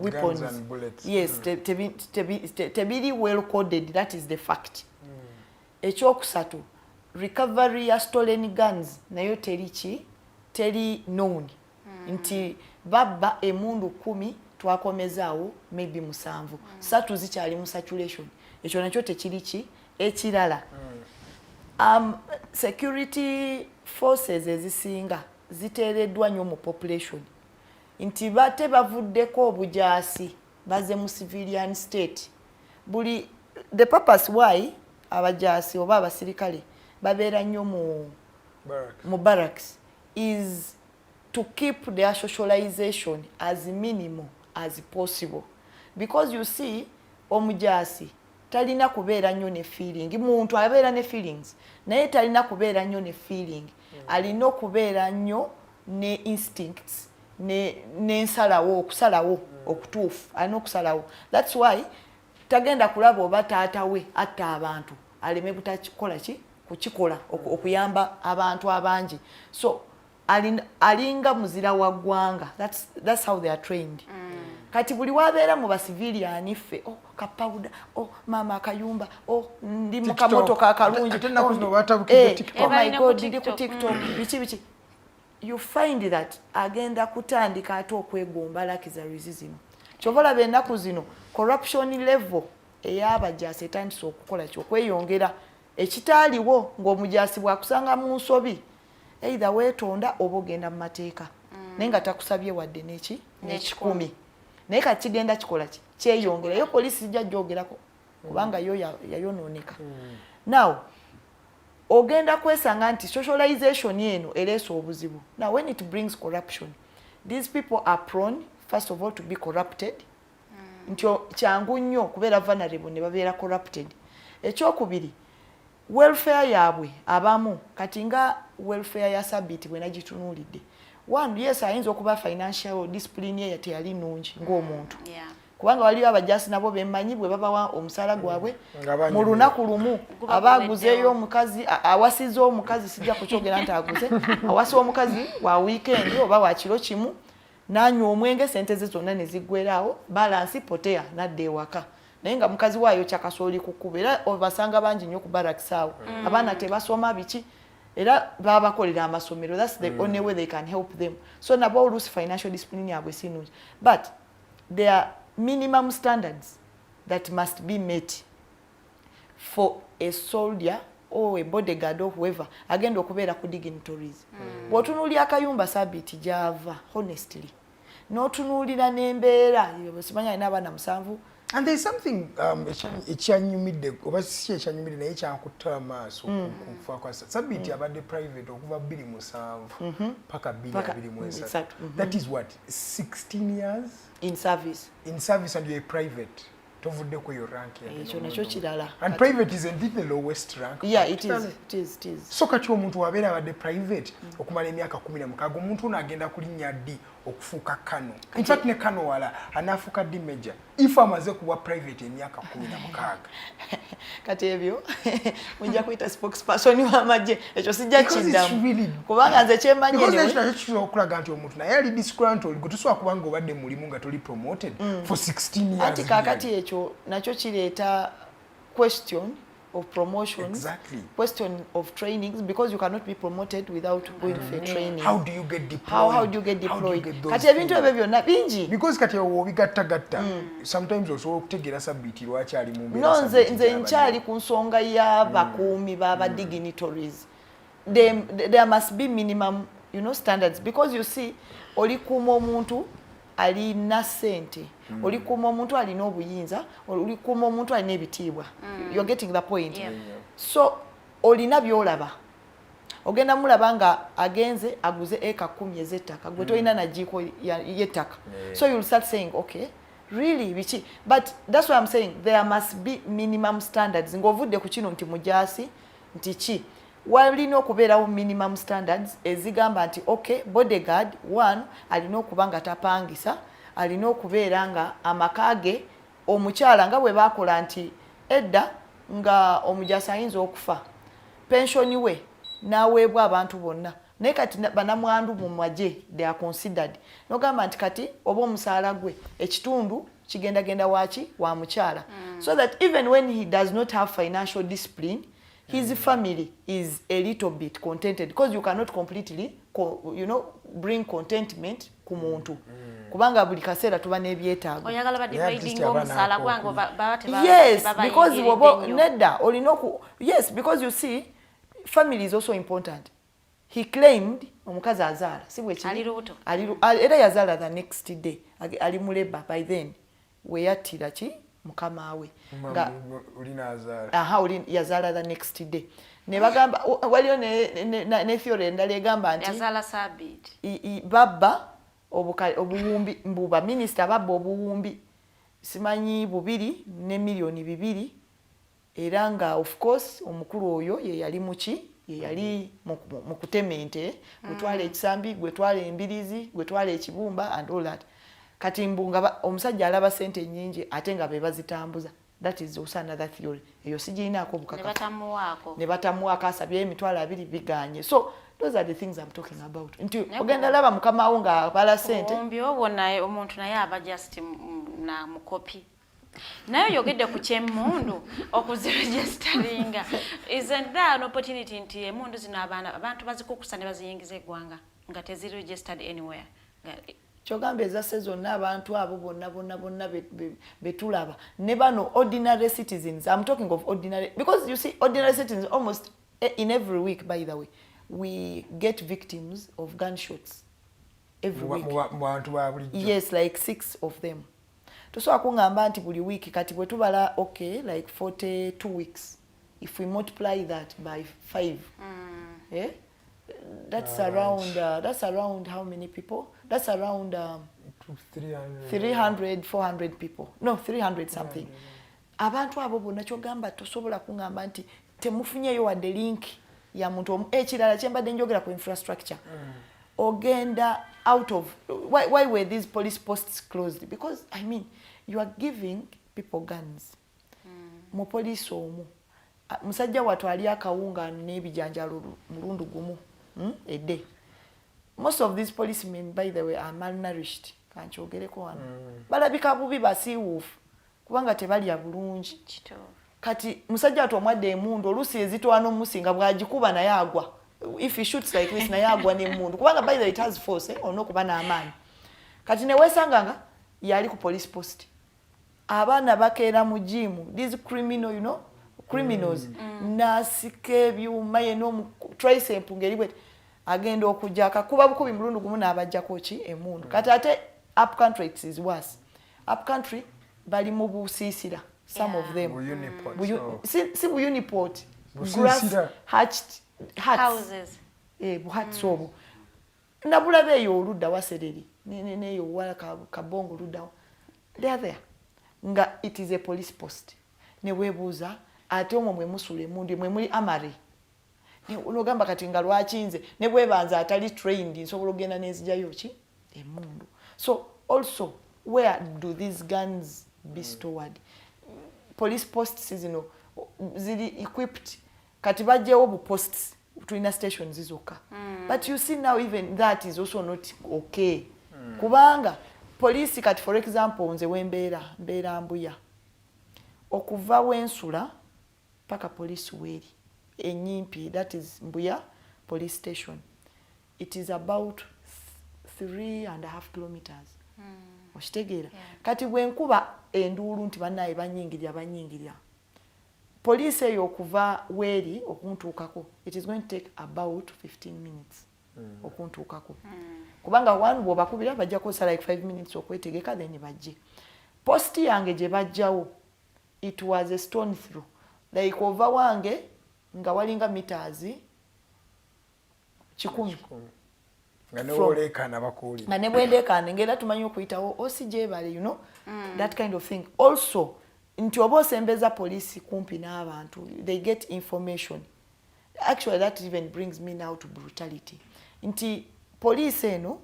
weapons and bullets. Yes, tebiri well coded, that is the fact. Ekyokusatu, recovery ya stolen guns nayo teri ki, teri known nti babba emundu 10, twakomezaawo maybe musanvu, satu zikyali mu circulation. Ekyo nakyo tekiri ki. Ekirala, security forces ezisinga ziteereddwa nnyo mu population, nti bate bavuddeko obujaasi, baze mu civilian state. Buli the purpose why abajaasi oba abasirikale babeera nnyo mu Barracks. Mu barracks is to keep their socialization as minimal as possible, because you see, omujaasi talina kubeera nnyo ne feeling. Muntu abeera ne feelings, naye talina kubeera nnyo ne feeling. Alina okubeera nnyo ne instincts n'ensalawo, okusalawo okutuufu alina okusalawo. That's why tagenda kulaba oba taata we atta abantu aleme butakikola ki, kukikola okuyamba abantu abangi. So alinga muzira wa ggwanga. That's how they are trained. Kati buli wabeera mu bacivilian, ffe, oh, kapawuda, oh, maama akayumba, oh, ndi mu kamotoka akalungi. Ate ennaku oh, zino batabukidde TikTok. Oh my Balina ku God, ndi ku TikTok. TikTok, biki biki. You find that agenda kutandika ate okwegomba luxuries zino. Kyova olaba ennaku zino corruption level ey'abajaasi etandise okukola ki, okweyongera, ekitaaliwo ng'omujaasi bw'akusanga mu nsobi, either weetonda oba ogenda mu mateeka, naye nga takusabye wadde neki n'ekikumi. Naye kati kigenda kikola ki, kyeyongera. Yo poliisi sijja gyogerako kubanga yo yayonooneka. Now ogenda kwesanga nti socialization eno ereesa obuzibu. Now when it brings corruption, these people are prone first of all to be corrupted, nti kyangu nnyo okubeera vulnerable ne babeera corrupted. Ekyokubiri, welfare yaabwe abamu, kati nga welfare ya Sabiti bwe nagitunuulidde, one, yes, ayinza okuba financial discipline ye teyali nnungi ng'omuntu, kubanga waliyo abajasi nabo bemmanyi bwe babawa omusaala gwabwe, Nga banyumira. mu lunaku lumu Guba aba guweddewo. aguzeeyo omukazi, awasiza omukazi, sijja kukyogera nti aguze, awasa omukazi wa weekend oba wa kiro kimu, nanywa omwenge, sente ze zonna ne ziggweraawo, balance potea, nadda ewaka, naye nga mukazi waayo kyakasooli ku kkubo. Era obasanga bangi nnyo ku barracks awo, abaana tebasoma biki. Era babakolera amasomero. That's the only way they can help them. So nabo oluusi financial discipline yabwe si nnungi, but there are minimum standards that must be met for a soldier or a bodyguard or whoever agenda okubeera ku dignitaries. Bw'otunuulira akayumba Sabiiti gy'ava, honestly, n'otunuulira n'embeera, simanyi alina abaana musanvu. And there is something ekyanyumidde, oba si ekyanyumidde, naye kyankutta amaaso kufa kwa Sabiiti. Abadde private okuva 27 paka 223. Esatu, That is what, 16 years in service. In service, and you're a private, tovuddeko yo rank. Ekyo nakyo kirala. And private is indeed the lowest rank. Yeah, it is, it is, it is. So kati omuntu wabeera abadde private okumala emyaka 16, omuntu ono agenda kulinnya ddi okufuuka colonel? In fact, ne colonel wala anaafuuka ddi major if amaze kuba private emyaka 16? Kati ebyo mujja kuyita spokesperson w'amagye, ekyo sijja kiddamu, kubanga nze kyemanyi. Ekyo nakyo kisobola okulaga nti omuntu naye ali disgruntled. Gwe tosobola kubanga obadde mulimu nga toli promoted for 16 years. Anti kaakati ekyo nakyo kireeta question of promotion, question of trainings, because you cannot be promoted without going for training. How do you get deployed? How do you get deployed? Kati ebintu ebyo byonna bingi. Because kati obigattagatta, sometimes osobola okutegeera Sabiiti lwaki ali mu mbeera. No, nze nkyali ku nsonga y'abakuumi b'aba dignitaries. There must be minimum standards, because you see, olikuuma omuntu alina ssente, olikuuma omuntu alina obuyinza, olikuuma omuntu alina ebitiibwa. You're getting the point? Yeah. So olina byolaba, ogenda mulaba nga agenze aguze eka 10 ez'ettaka, gwe tolina najiiko y'ettaka. So you'll start saying, "Okay, really, biki?" But that's why I'm saying there must be minimum standards. Ng'ovudde ku kino nti mujaasi nti ki, walina okubeerawo minimum standards ezigamba nti, okay, bodyguard one alina okuba nga tapangisa, alina okubeera nga amaka ge omukyala, nga bwe bakola nti edda nga omujaasi ayinza okufa, pensioni we n'aweebwa abantu bonna. Naye kati banamwandu mu magye, they are considered. Nogamba nti kati oba omusaala gwe ekitundu kigendagenda waki wa mukyala, so that even when he does not have financial discipline, his family is a little bit contented, because you cannot completely bring contentment ku muntu, kubanga buli kaseera tuba n'ebyetaago. Oyagala badividinga omusaala gwange, baba Yes, because woba nedda olina oku, yes, because you see, family is also important. He claimed omukazi azaala, si bwe kiri? Era yazaala the next day, ali mu labour by then weyattira ki mukama we. Nga aha, oli yazaala the next day. Ne bagamba waliyo ne theory endala egamba nti babba obuwumbi, mbuba minisita babba obuwumbi simanyi 2 ne miliyoni 2, era nga of course omukulu oyo ye yali muki, ye yali mu kutema ente, gwetwala ekisambi, gwetwala embirizi, gwetwala ekibumba and all that. Kati mbu nga omusajja alaba sente nyingi ate nga be bazitambuza. That is also another theory. Eyo sigirinaako obukakafu. Ne batamuwaako, asabye 20,000, biganye. So those are the things I'm talking about, nti ogenda laba mukamawo nga abala sente. Obuwumbi obwo naye omuntu naye aba just na mukopi. Naye oyogedde ku kyemmundu okuziregisteringa. Isn't there an opportunity nti emundu zino abaana abantu bazikukusa ne baziyingiza eggwanga nga teziregistered anywhere? Kyogamba ezasse zonna abantu abo bonna bonna bonna betulaba ne bano ordinary citizens. I'm talking of ordinary because you see, ordinary citizens, almost in every week, by the way, we get victims of gunshots every week. Yes, like six of them. Tosobola kuŋŋamba nti buli wiiki, kati bwe tubala, okay, like 42 weeks, if we multiply that by 5, eh? That's around how many people? That's around 300. 300, 400 people, no, 300 something. Abantu abo bonna, kyogamba tosobola kuŋŋamba nti temufunyeyo wadde link ya muntu omu. Ekirala kyembadde njogera ku infrastructure, ogenda out of why were these police posts closed? Because, I mean, you are giving people guns. Mu poliisi omu, musajja wattu ali akawunga n'ebijanjalo mulundu gumu, A day. Most of these policemen, by the way, are malnourished. Kankyogereko wano, balabika bubi, basiiwuufu kubanga tebalya bulungi. Kati musajja wattu omwadde emundu, oluusi ezitwana omusinga bw'agikuba naye agwa. If he shoots like this, naye agwa n'emmundu, kubanga by the way it has force, eh? Olina okuba n'amaanyi. Kati neweesanga nga yali ku police post, abaana bakeera mu gym, these criminal, you know, criminals, nasika ebyuma ye tricep ngeri bweti, agenda okujja akakuba bukubi mulundi gumu n'abajjako ki? Emundu. Kati ate up country it is worse. Up country bali mu busiisira, some of them. Bu-uniport, Si bu-uniport. Busiisira. Grass hatched huts. Houses. Eh, buhuts obwo nabulaba eyo oludda wasereri neyo wala Kabongo oluddawo. They are there nga it is a police post. Neweebuuza, ate omwo mwe musula emundu, mwe muli armoury. Nogamba kati nga lwaki nze ne bwebanza atali trained nsobola okugenda nenzigyayo ki? Emundu. So also, where do these guns be stored? Police posts zino ziri equipped? Kati bajjewo bu posts, tulina stations zokka. But you see now, even that is also not okay, kubanga poliisi kati, for example, nze wembeera, mbeera Mbuya, okuva wensula paka poliisi weeri enyimpi, that is Mbuya Police Station, it is about 3.5 kilometers. Okitegeera? Kati bwenkuba enduulu nti bannaye banyingirya, banyingirya, poliisi eyo okuva weeri okuntuukako, it is going to take about 15 minutes okuntuukako, kubanga one, bw'obakubira bajja kukozesa like 5 minutes okwetegeka, then bajje. Posti yange gye bajjawo, it was a stone throw, like ova wange nga walinga meters 100. Nga newoleekaana bakuwulira. Nga ne bwendeekaana ngera tumanyi okuyitawo osi gyebale, that kind of thing. Also nti oba osembeza poliisi kumpi n'abantu, they get information. Actually, that even brings me now to brutality, nti poliisi eno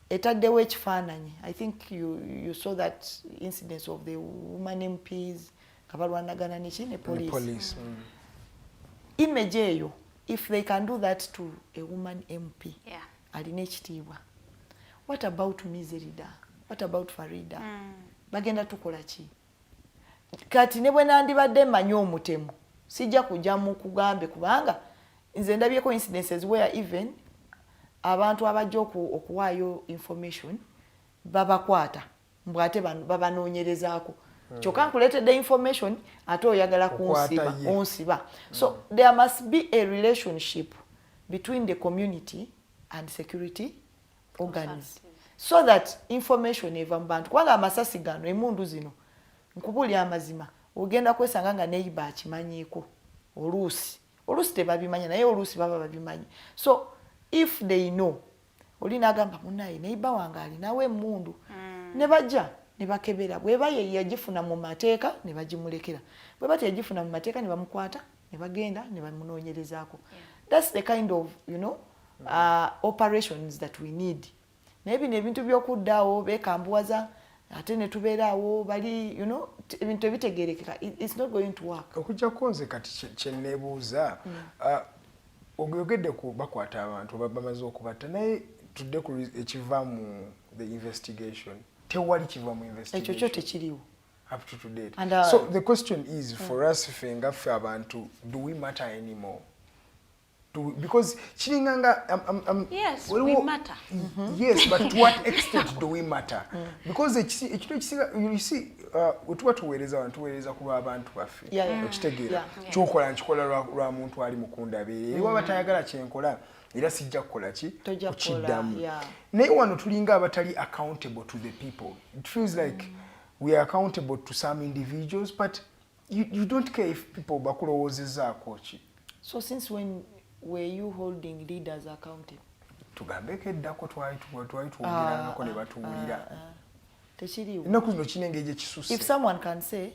etaddewo ekifaananyi. I think you saw that incidence of the woman MPs nga balwanagana neki? Ne police. Police. Image eyo, if they can do that to a woman MP alina ekitiibwa, what about Miserida? What about Farida? Bagenda tukola ki kati? Ne bwe nandibadde mmanyi omutemu, sijja kujja mu kugambe, kubanga nze ndabyeko incidences where even abantu abajja okuwaayo information babakwata, mbw ate babanoonyerezaako. Kyokka nkuleetedde information, ate oyagala Okwata kunsiba. Ye. Onsiba. So there must be a relationship between the community and security organs, so that information eva mu bantu, kubanga amasasi gano, emundu zino, nkubuulya amazima, ogenda kwesanga nga neighbour akimanyiiko. Oluusi tebabimanya, naye oluusi baba babimanyi. So if they know, oli n'agamba, "Munaye, neighbour wange alinawo emundu," ne bajja ne bakebera. Bweba ye yagifuna mu mateeka, ne bagimulekera. Bweba teyagifuna mu mateeka, ne bamukwata ne bagenda ne bamunoonyerezaako. That's the kind of operations that we need. Naye bino ebintu by'okuddaawo beekambuwaza, ate ne tubeeraawo bali, ebintu ebitegerekeka, it's not going to work. Okujjako nze kati kye neebuuza, oyogedde ku bakwata abantu bamaze okubatta, naye tudde ku ekiva mu the investigation. Tewali kiva mu Ekyo investigation. Kyo tekiriwo. Up to date. And, so the question is for us, ffe nga ffe abantu, do we matter anymore? Because kiringa nga Yes, we matter. Yes, but to what extent do we matter? Because ekintu ekisinga, you see, we tuba tuweereza wano, tuweereza ku lw'abantu baffe. Okitegeera? Kyokola nkikola lwa muntu ali mukundabeere, era waba tayagala kyenkola, era sijja kukola ki? Tojja kukola, Kukiddamu. Naye wano tulinga abatali accountable to the people. It feels like we are accountable to some individuals, but you don't care if people bakulowoozezaako ki. So since when were you holding leaders accountable? Tugambeko eddako twali twogerangako ne batuwulira. Tekiriwo. Ennaku zino kirina engeri gyekisusse. If someone can say,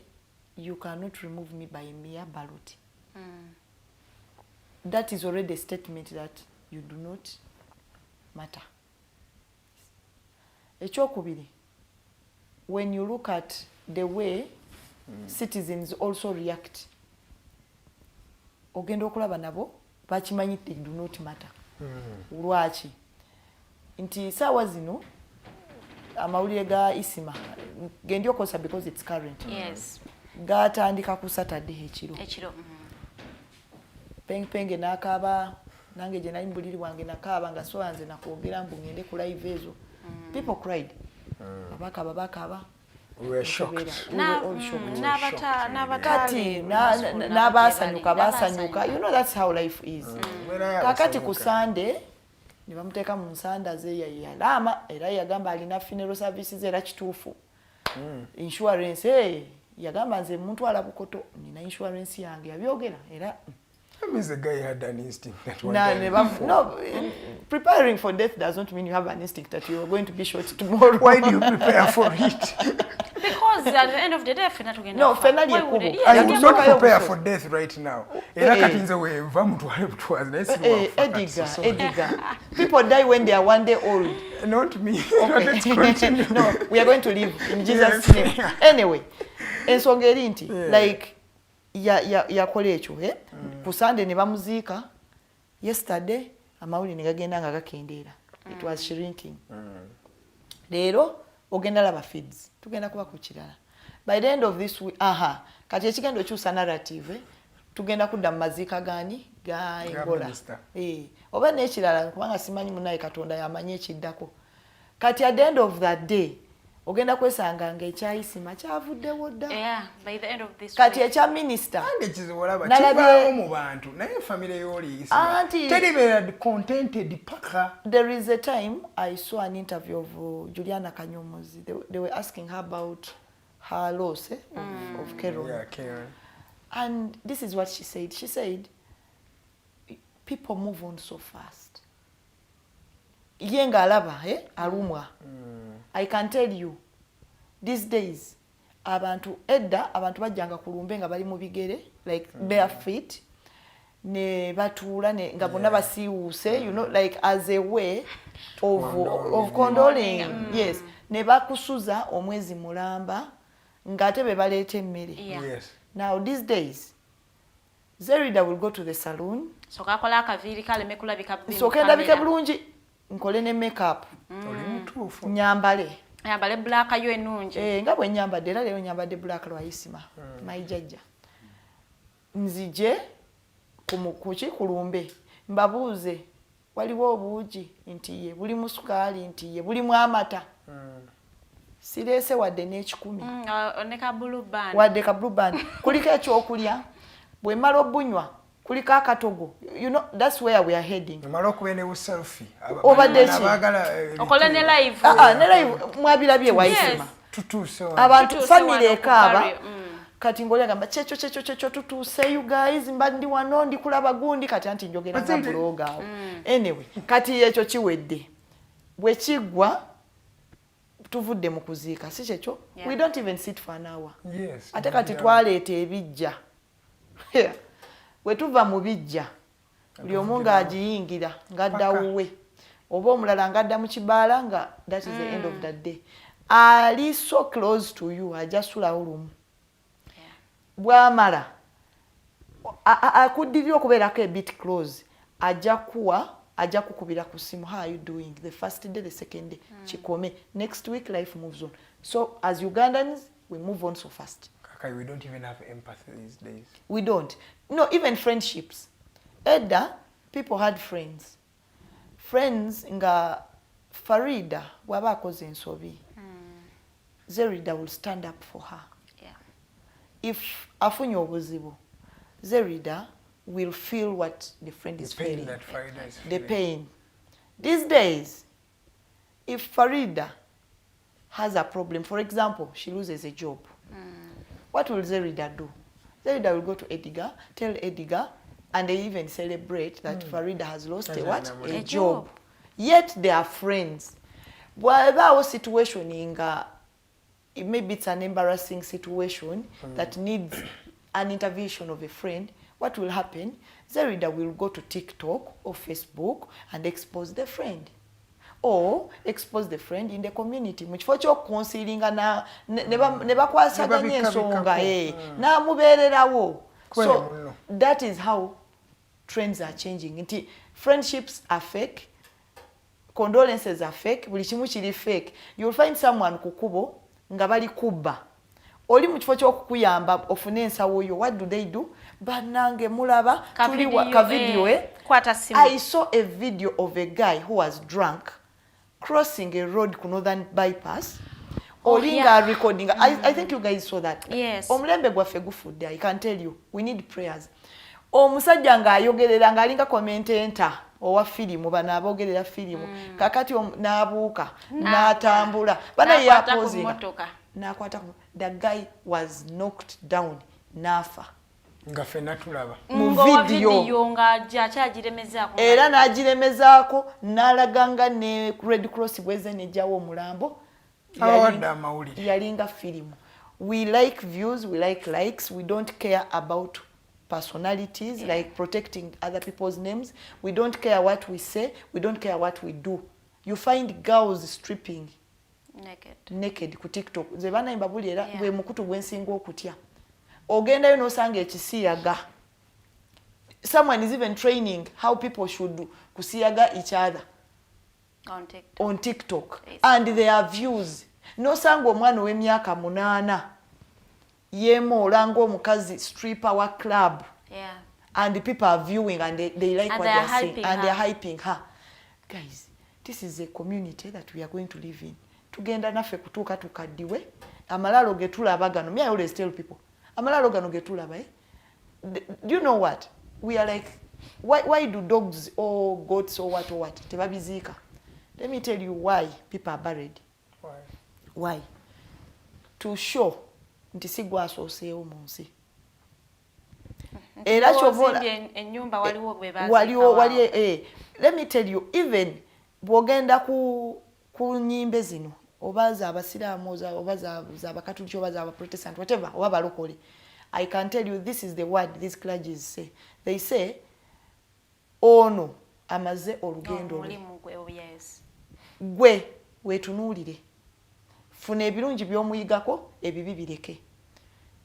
"You cannot remove me by mere ballot," that is already a statement that you do not matter. Ekyokubiri, when you look at the way citizens also react, ogenda okulaba nabo bakimanyi they do not matter. Lwaki? Nti saawa zino amawulire ga Isima gendi okozesa because it's current, gatandika ku Saturday ekiro. Ekiro. Pengpenge n'akaaba. Nange gye nali mu buliri bwange nakaaba nga sola nze nakwogera mbu ngende ku live ezo. People cried. Abakaba bakaba. We were shocked. We were all shocked. Kati Kati n'abasanyuka basanyuka. You know, that's how life is. Kakati ku Sunday ne bamuteeka mu nsanda ze, yalaama era yagamba alina funeral services, era kituufu, insurance, yagamba nze mutwala Bukoto, nina insurance yange, yabyogera era. That means the guy had an instinct that one Na, time ne bam- before. No, preparing for death does not mean you have an instinct that you are going to be shot tomorrow. Why do you prepare for it? Because at the end of the day ffenna tugenda No, kufa. ffenna Why would lyekkubo. it- Yeah, I would yeah. not Yasookayo prepare obusozi. for death right now. Era kati nze wenva mutwale butwazi, naye siri wakufa kati, Edgar, so sorry. Edgar. People die when they are 1 day old. Not me. Okay. Let's continue. No, we are going to live in Jesus' name. Anyway, ensonga eri nti like yakola ekyo, eh? Ku Sunday ne bamuziika. Yesterday amawulire ne gagenda nga gakendeera. It was shrinking. Leero ogenda laba feeds, tugenda kuba ku kirala by the end of this week. Aha, kati ekigenda okyusa narrative, eh? Tugenda kudda mu maziika gaani? Ga Engola. Minister. Eh, oba n'ekirala, kubanga simanyi, munaye Katonda yamanyi ekiddako. Kati at the end of that day ogenda kwesanga nga ekya Isima kyavuddewo dda. Yeah, by the end of this Kati week. ekya minisita Nange kizibu olaba Nalabye- kivaawo mu bantu, naye famire y'oli Anti- teribeera contented paka. There is a time I saw an interview of Juliana Kanyomozi. They were asking her about her loss, eh, of Keron. Yeah, Karen. And this is what she said. She said, "People move on so fast." Ye ng'alaba, eh, alumwa. I can tell you, these days, abantu edda abantu bajjanga ku lumbe nga bali mu bigere, like bare feet, ne batuula ne nga bonna basiiwuuse, like as a way of condoling. Yes, ne bakusuza omwezi mulamba ng'ate be baleeta emmere. Now these days, Zerida will go to the saloon. Soka akola akaviiri kaleme kulabika bubi mu Nsooke ndabike kamera. bulungi, nkole ne makeup, Oli mutuufu. nyambale. Ayambale black yo ennungi. Eh, nga bwe nyambadde, era leero nyambadde black lwa Isima my jjajja. Nzije kuki kulumbe mbabuuze, waliwo obuugi? Nti ye. Bulimu sukaali? Nti ye. Bulimu amata? Sireese wadde n'ekikumi. Ne ka Blue Band. Wadde ka Blue Band. Kuliko ekyokulya? Bwe mmala obunywa, kuliko akatogo? You know, that's where we are heading. Omala okuba ne buselfie. Obadde ki? Abaagala Okole ne live. Ah, ah, ne live mwabirabye Waisima. Tutuuse wano. Abantu Tutuuse family wano ku ekaaba. barrier. Kati ngoli agamba kyekyo kyekyo kyekyo, tutuuse. You guys, mba ndi wano ndi kulaba gundi, kati anti njogera nga blogger awo. Anyway, kati ekyo kiwedde. Bwe kiggwa, tuvudde mu kuziika, si kyekyo? Yeah. We don't even sit for an hour. Ate kati twaleeta ebijja. Bwe tuva mu bijja, buli omu ng'agiyingira ng'adda wuwe, oba omulala ng'adda mu kibaala, nga that is the end of the day. Ali so close to you ajja sulawo lumu, bw'amala akuddirira okubeerako a bit close, ajja kuwa, ajja kukubira ku simu, "How are you doing?" The first day, the second day, kikome. Next week life moves on. So as Ugandans, we move on so fast. Kaka, we don't even have empathy these days. We don't. No, even friendships. Edda people had friends, friends nga Farida bw'aba akoze ensobi, Zerida will stand up for her. If afunye obuzibu, Zerida will feel what the friend is The pain feeling. that Farida is The feeling. pain. These days, if Farida has a problem, for example, she loses a job, what will Zerida do? Zerida will go to Edgar, tell Edgar, and they even celebrate that Farida has lost a what? A, A job. Job. Yet they are friends. Bw'abaawo situation nga maybe it's an embarrassing situation that needs an intervention of a friend, what will happen? Zerida will go to TikTok or Facebook and expose the friend, or expose the friend in the community, mu kifo ky'okuconsilinga ne bakwasaganya Ne ensonga, babikabikako. n'amubeererawo. Kweli So muno. that is how trends are changing, nti friendships are fake, condolences are fake, buli kimu kiri fake. You'll find someone ku kubo nga bali kubba oli, mu kifo ky'okukuyamba ofune ensawo yo, what do they do? "Bannange mulaba Ka tuli video, ka video, eh. eh? Kukwata simu. I saw a video of a guy who was drunk crossing a road ku Northern Bypass. Oli nga recording. I think you guys saw that. Yes. Omulembe gwaffe gufudde, I can tell you. We need prayers. Omusajja ng'ayogerera ng'alinga commentator owa firimu, bano aboogerera firimu. Kakati n'abuuka n'atambula bana. N'akwata ku yapozinga mmotoka. N'akwata ku, the guy was knocked down n'afa. Nga ffenna tulaba. Mu Ng'owa video. Video ng'ajja akyagiremezaako. Era n'agiremezaako n'alaga nga ne Red Cross bweze nejjawo omulambo. Abawadde amawulire. Yalinga firimu. We like views, we like likes, we don't care about personalities, like protecting other people's names. We don't care what we say, we don't care what we do. You find girls stripping Naked. Naked ku TikTok. Nze banaye mbabuli era gwe mukutu gwensinga okutya. Ogendayo n'osanga ekisiyaga. Someone is even training how people should kusiyaga each other On TikTok. On TikTok. And there are views. Nosanga omwana ow'emyaka 8 yeemoola ng'omukazi stripper wa club and people are viewing and they like And what they they are are saying hyping and they are her. Hyping her. Guys, this is a community that we are going to live in. Tugenda naffe kutuuka tukaddiwe. Amalaalo ge tulaba gano, me, I always tell people, amalaalo gano ge tulaba, eh? Do you know what we are like? Why do dogs or goats or what tebabiziika? Let me tell you why people are buried. Why? Why? To show nti si gwasooseewo mu nsi. Era kyova Ozimbye ennyumba, waliwo gwe baziika waliwo waawo. Wali let me tell you, even bw'ogenda ku nyimbe zino, oba z'abasiraamu, oba z'abakatuliki, oba z'abaprotestant, whatever, oba balokole, I can tell you this is the word these clergies say. They say ono amaze olugendo lwe. Omulimu gwe, oh yes. Gwe weetunuulire, funa ebirungi by'omuyigako, ebibi bireke.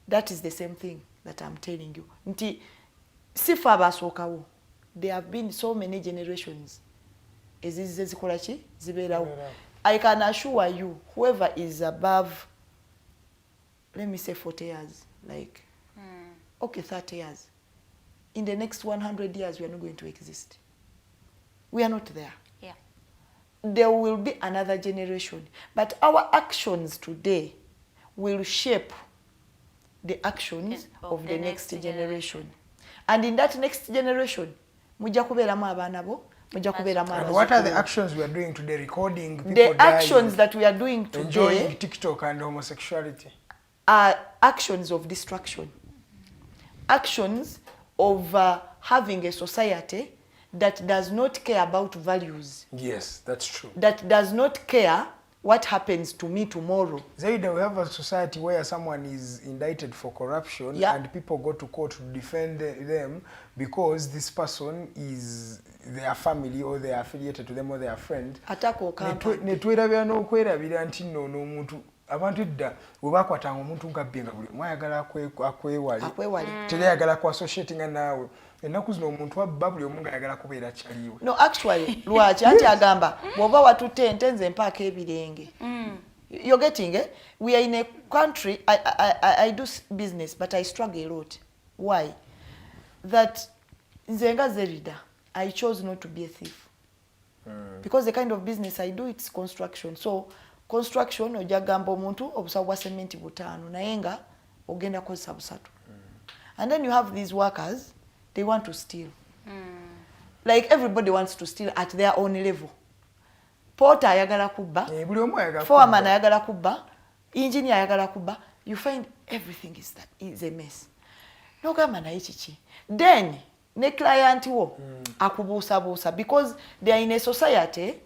That is the same thing that I'm telling you, nti si ffe abasookawo. There have been so many generations ezizze zikola ki, zibeerawo. I can assure you, whoever is above, let me say, 40 years, like, okay, 30 years, in the next 100 years we are not going to exist. We are not there. There will be another generation, but our actions today will shape the actions of the next generation, and in that next generation mujja kubeeramu abaana bo, mujja kubeeramu And what are the abazzukulu. Actions we are doing today? Recording people The dying, actions that we are doing today enjoying TikTok and homosexuality. Are actions of destruction, actions of having a society that does not care about values, Yes, that's true. That does not care what happens to me tomorrow. Zaida, we have a society where someone is indicted for corruption and people go to court to defend them because this person is their family or they are affiliated to them or their friend. Ataka okampa. Ne twerabira n'okwerabira nti nno n'omuntu, abantu edda bwe bakwatanga omuntu ng'abbye, nga buli omu ayagala akwewale. Akwewale. Teri ayagala kuassociatinga naawe. Ennaku zino omuntu abba, buli omu ng'ayagala kubeera kyaliwe. No, actually, lwaki? Anti agamba bw'oba watutte ente, nze mpaako ebirenge. You're getting, eh? We are in a country. I do business, but I struggle a lot. Why? That nze nga Zerida, I chose not to be a thief because the kind of business I do, it's construction. So construction, ojja gamba omuntu obusawo bwa sementi butaano, naye nga ogenda kukozesa busatu. And then you have these workers, they want to steal. Like, everybody wants to steal at their own level. Porter ayagala kubba, Eh, buli omu ayagala foreman kubba. Ayagala kubba, engineer ayagala kubba. You find everything is, that is a mess. Nogamba naye kiki? Then ne client wo akubuusabuusa because they are in a society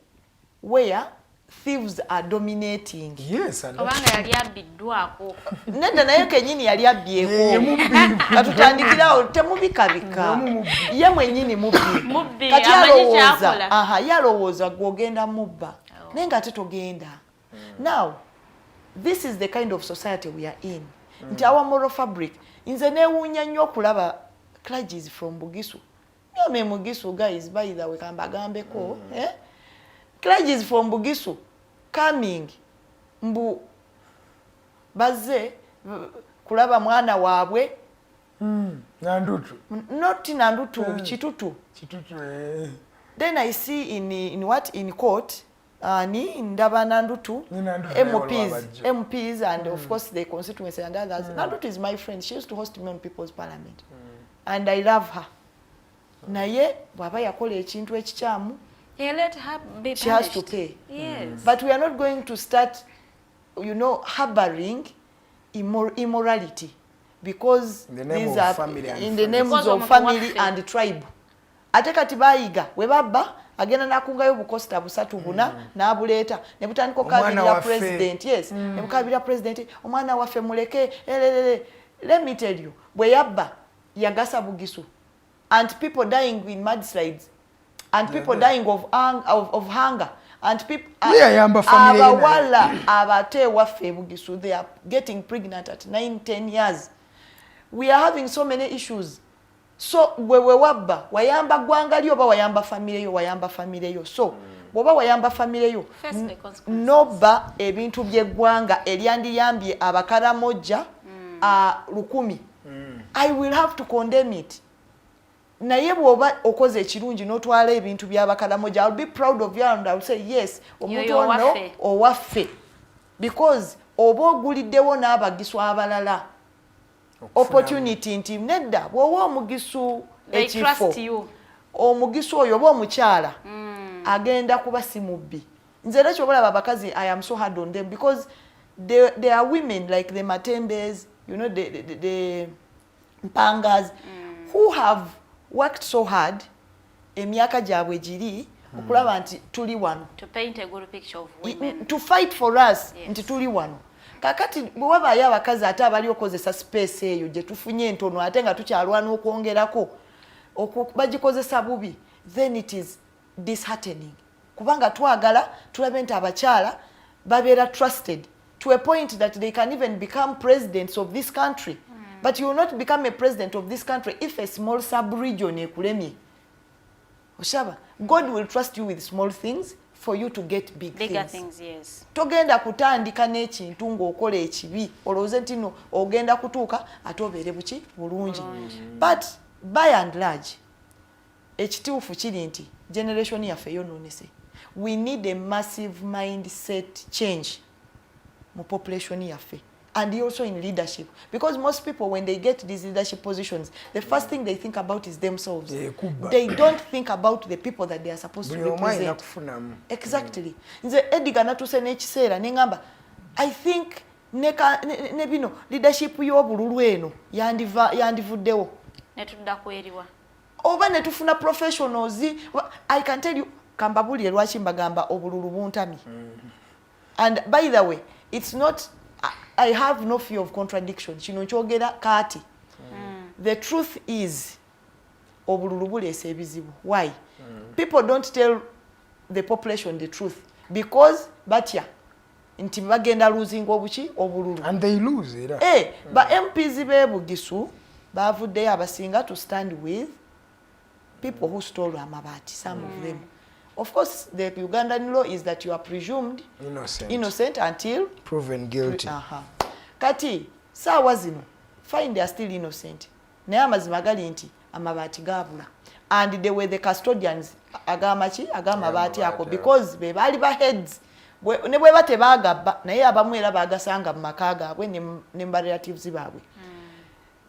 where thieves are dominating. Yes, and Obanga yali abbiddwako. Nedda, naye kenyini yali Ye abbyeko. mubbi. Katutandikirawo, temubikabika, ye mwennyini mubbi. Mubbi, Kati amanyi alowooza ky'akola. Aha, ye alowooza gw'ogenda mubba, naye ng'ate togenda. Now this is the kind of society we are in, nti our moral fabric, nze neewuunya nnyo okulaba clergies from Bugisu. Nyame Mugisu, guys, by the way, kambagambeko, eh? Clergies from Bugisu coming mbu bazze kulaba mwana waabwe. Nandutu. Not Nandutu, Kitutu. Kitutu, eh. Then I see in what, in court, ni ndaba Nandutu, Nandutu. MPs, MPs and of course the constituency and others. Nandutu is my friend. She used to host me on People's Parliament. And I love her. Naye bw'aba yakola ekintu ekikyamu, Yeah, let her be she has to punished. Pay. But we are not going to start harboring immorality because In the name these of are family and in the friends. names Because of omuntu family waffe. And tribe. Ate kati bayiga, we babba agenda n'akungayo bukosita busatu buna n'abuleeta ne butandika Omwana okukabirira waffe. President. Yes, ne bukabirira president, omwana waffe muleke elelele. Let me tell you, bwe yabba yagasa Bugisu and people dying in mudslides and people dying of hunger and people Ye yayamba family ye naye. Abawala abato ewaffe ebugisu, they are getting pregnant at 9 10 years. We are having so many issues. So gwe we wabba wayamba ggwanga lyo oba wayamba famire yo? Wayamba famire yo. So bw'oba wayamba famire yo, Face the consequences. Nobba ebintu by'eggwanga eryandiyambye Abakaramojja 1000, I will have to condemn it. Naye bw'oba okoze ekirungi n'otwala ebintu by'Abakaramoja, I'll be proud of you and I'll say, yes, omuntu Yoyo ono owaffe. Owaffe, because oba oguliddewo n'Abagisu abalala opportunity nti nedda, bw'owa Omugisu They ekifo, trust you. Omugisu oyo oba omukyala agenda kuba si mubbi. Nze era kyobalaba abakazi, I am so hard on them because they are women like the Matembes, the Mpangas, who have worked so hard emyaka gyabwe giri okulaba nti tuli wano. To paint a good picture of women. To fight for us. Yes. Nti tuli wano kakati. Bwe wabaayo abakazi ate abali okozesa space eyo gye tufunye entono ate nga tukyalwana okwongerako, bagikozesa bubi, then it is disheartening, kubanga twagala tulabe nti abakyala babeera trusted to a point that they can even become presidents of this country. But you will not become a president of this country if a small sub-region ekulemye. Oshaba, God will trust you with small things for you to get big Bigger things. things, yes. Togenda kutandika n'ekintu ng'okola ekibi olowooze nti no ogenda kutuuka ate obeere buki bulungi. But by and large, ekituufu kiri nti generation yaffe yonoonese. We need a massive mindset change mu population yaffe and also in leadership, because most people, when they get these leadership positions, the first thing they think about is themselves. Eh, kubba. They don't think about the people that they are supposed to Buli omu alina represent. Kufunamu. Exactly. Nze Edgar natuuse n'ekiseera neŋŋamba, I think ne bino leadership y'obululu eno yandivuddewo. Netudda kweriwa. Oba ne tufuna professionals. I can tell you, kambabulire lwaki mbagamba obululu buntami. And by the way, it's not I have no fear of contradiction. Kino nkyogera kaati. The truth is obululu buleesa ebizibu. Why? People don't tell the population the truth because batya nti bagenda losing obuki, obululu. And they lose era. Eh, ba MPs b'ebugisu bavuddeyo abasinga to stand with people who stole amabaati. Some of them, of course, the Ugandan law is that you are presumed innocent, innocent until proven guilty. Aha. Kati saawa zino, fine, they are still innocent, naye amazima gali nti amabaati gaabula and they were the custodians agamaki, ag'amabaati ako, because be baali ba heads. Ne bweba tebaagabba, naye abamu era baagasanga mu maka gaabwe ne mu barelatives baabwe.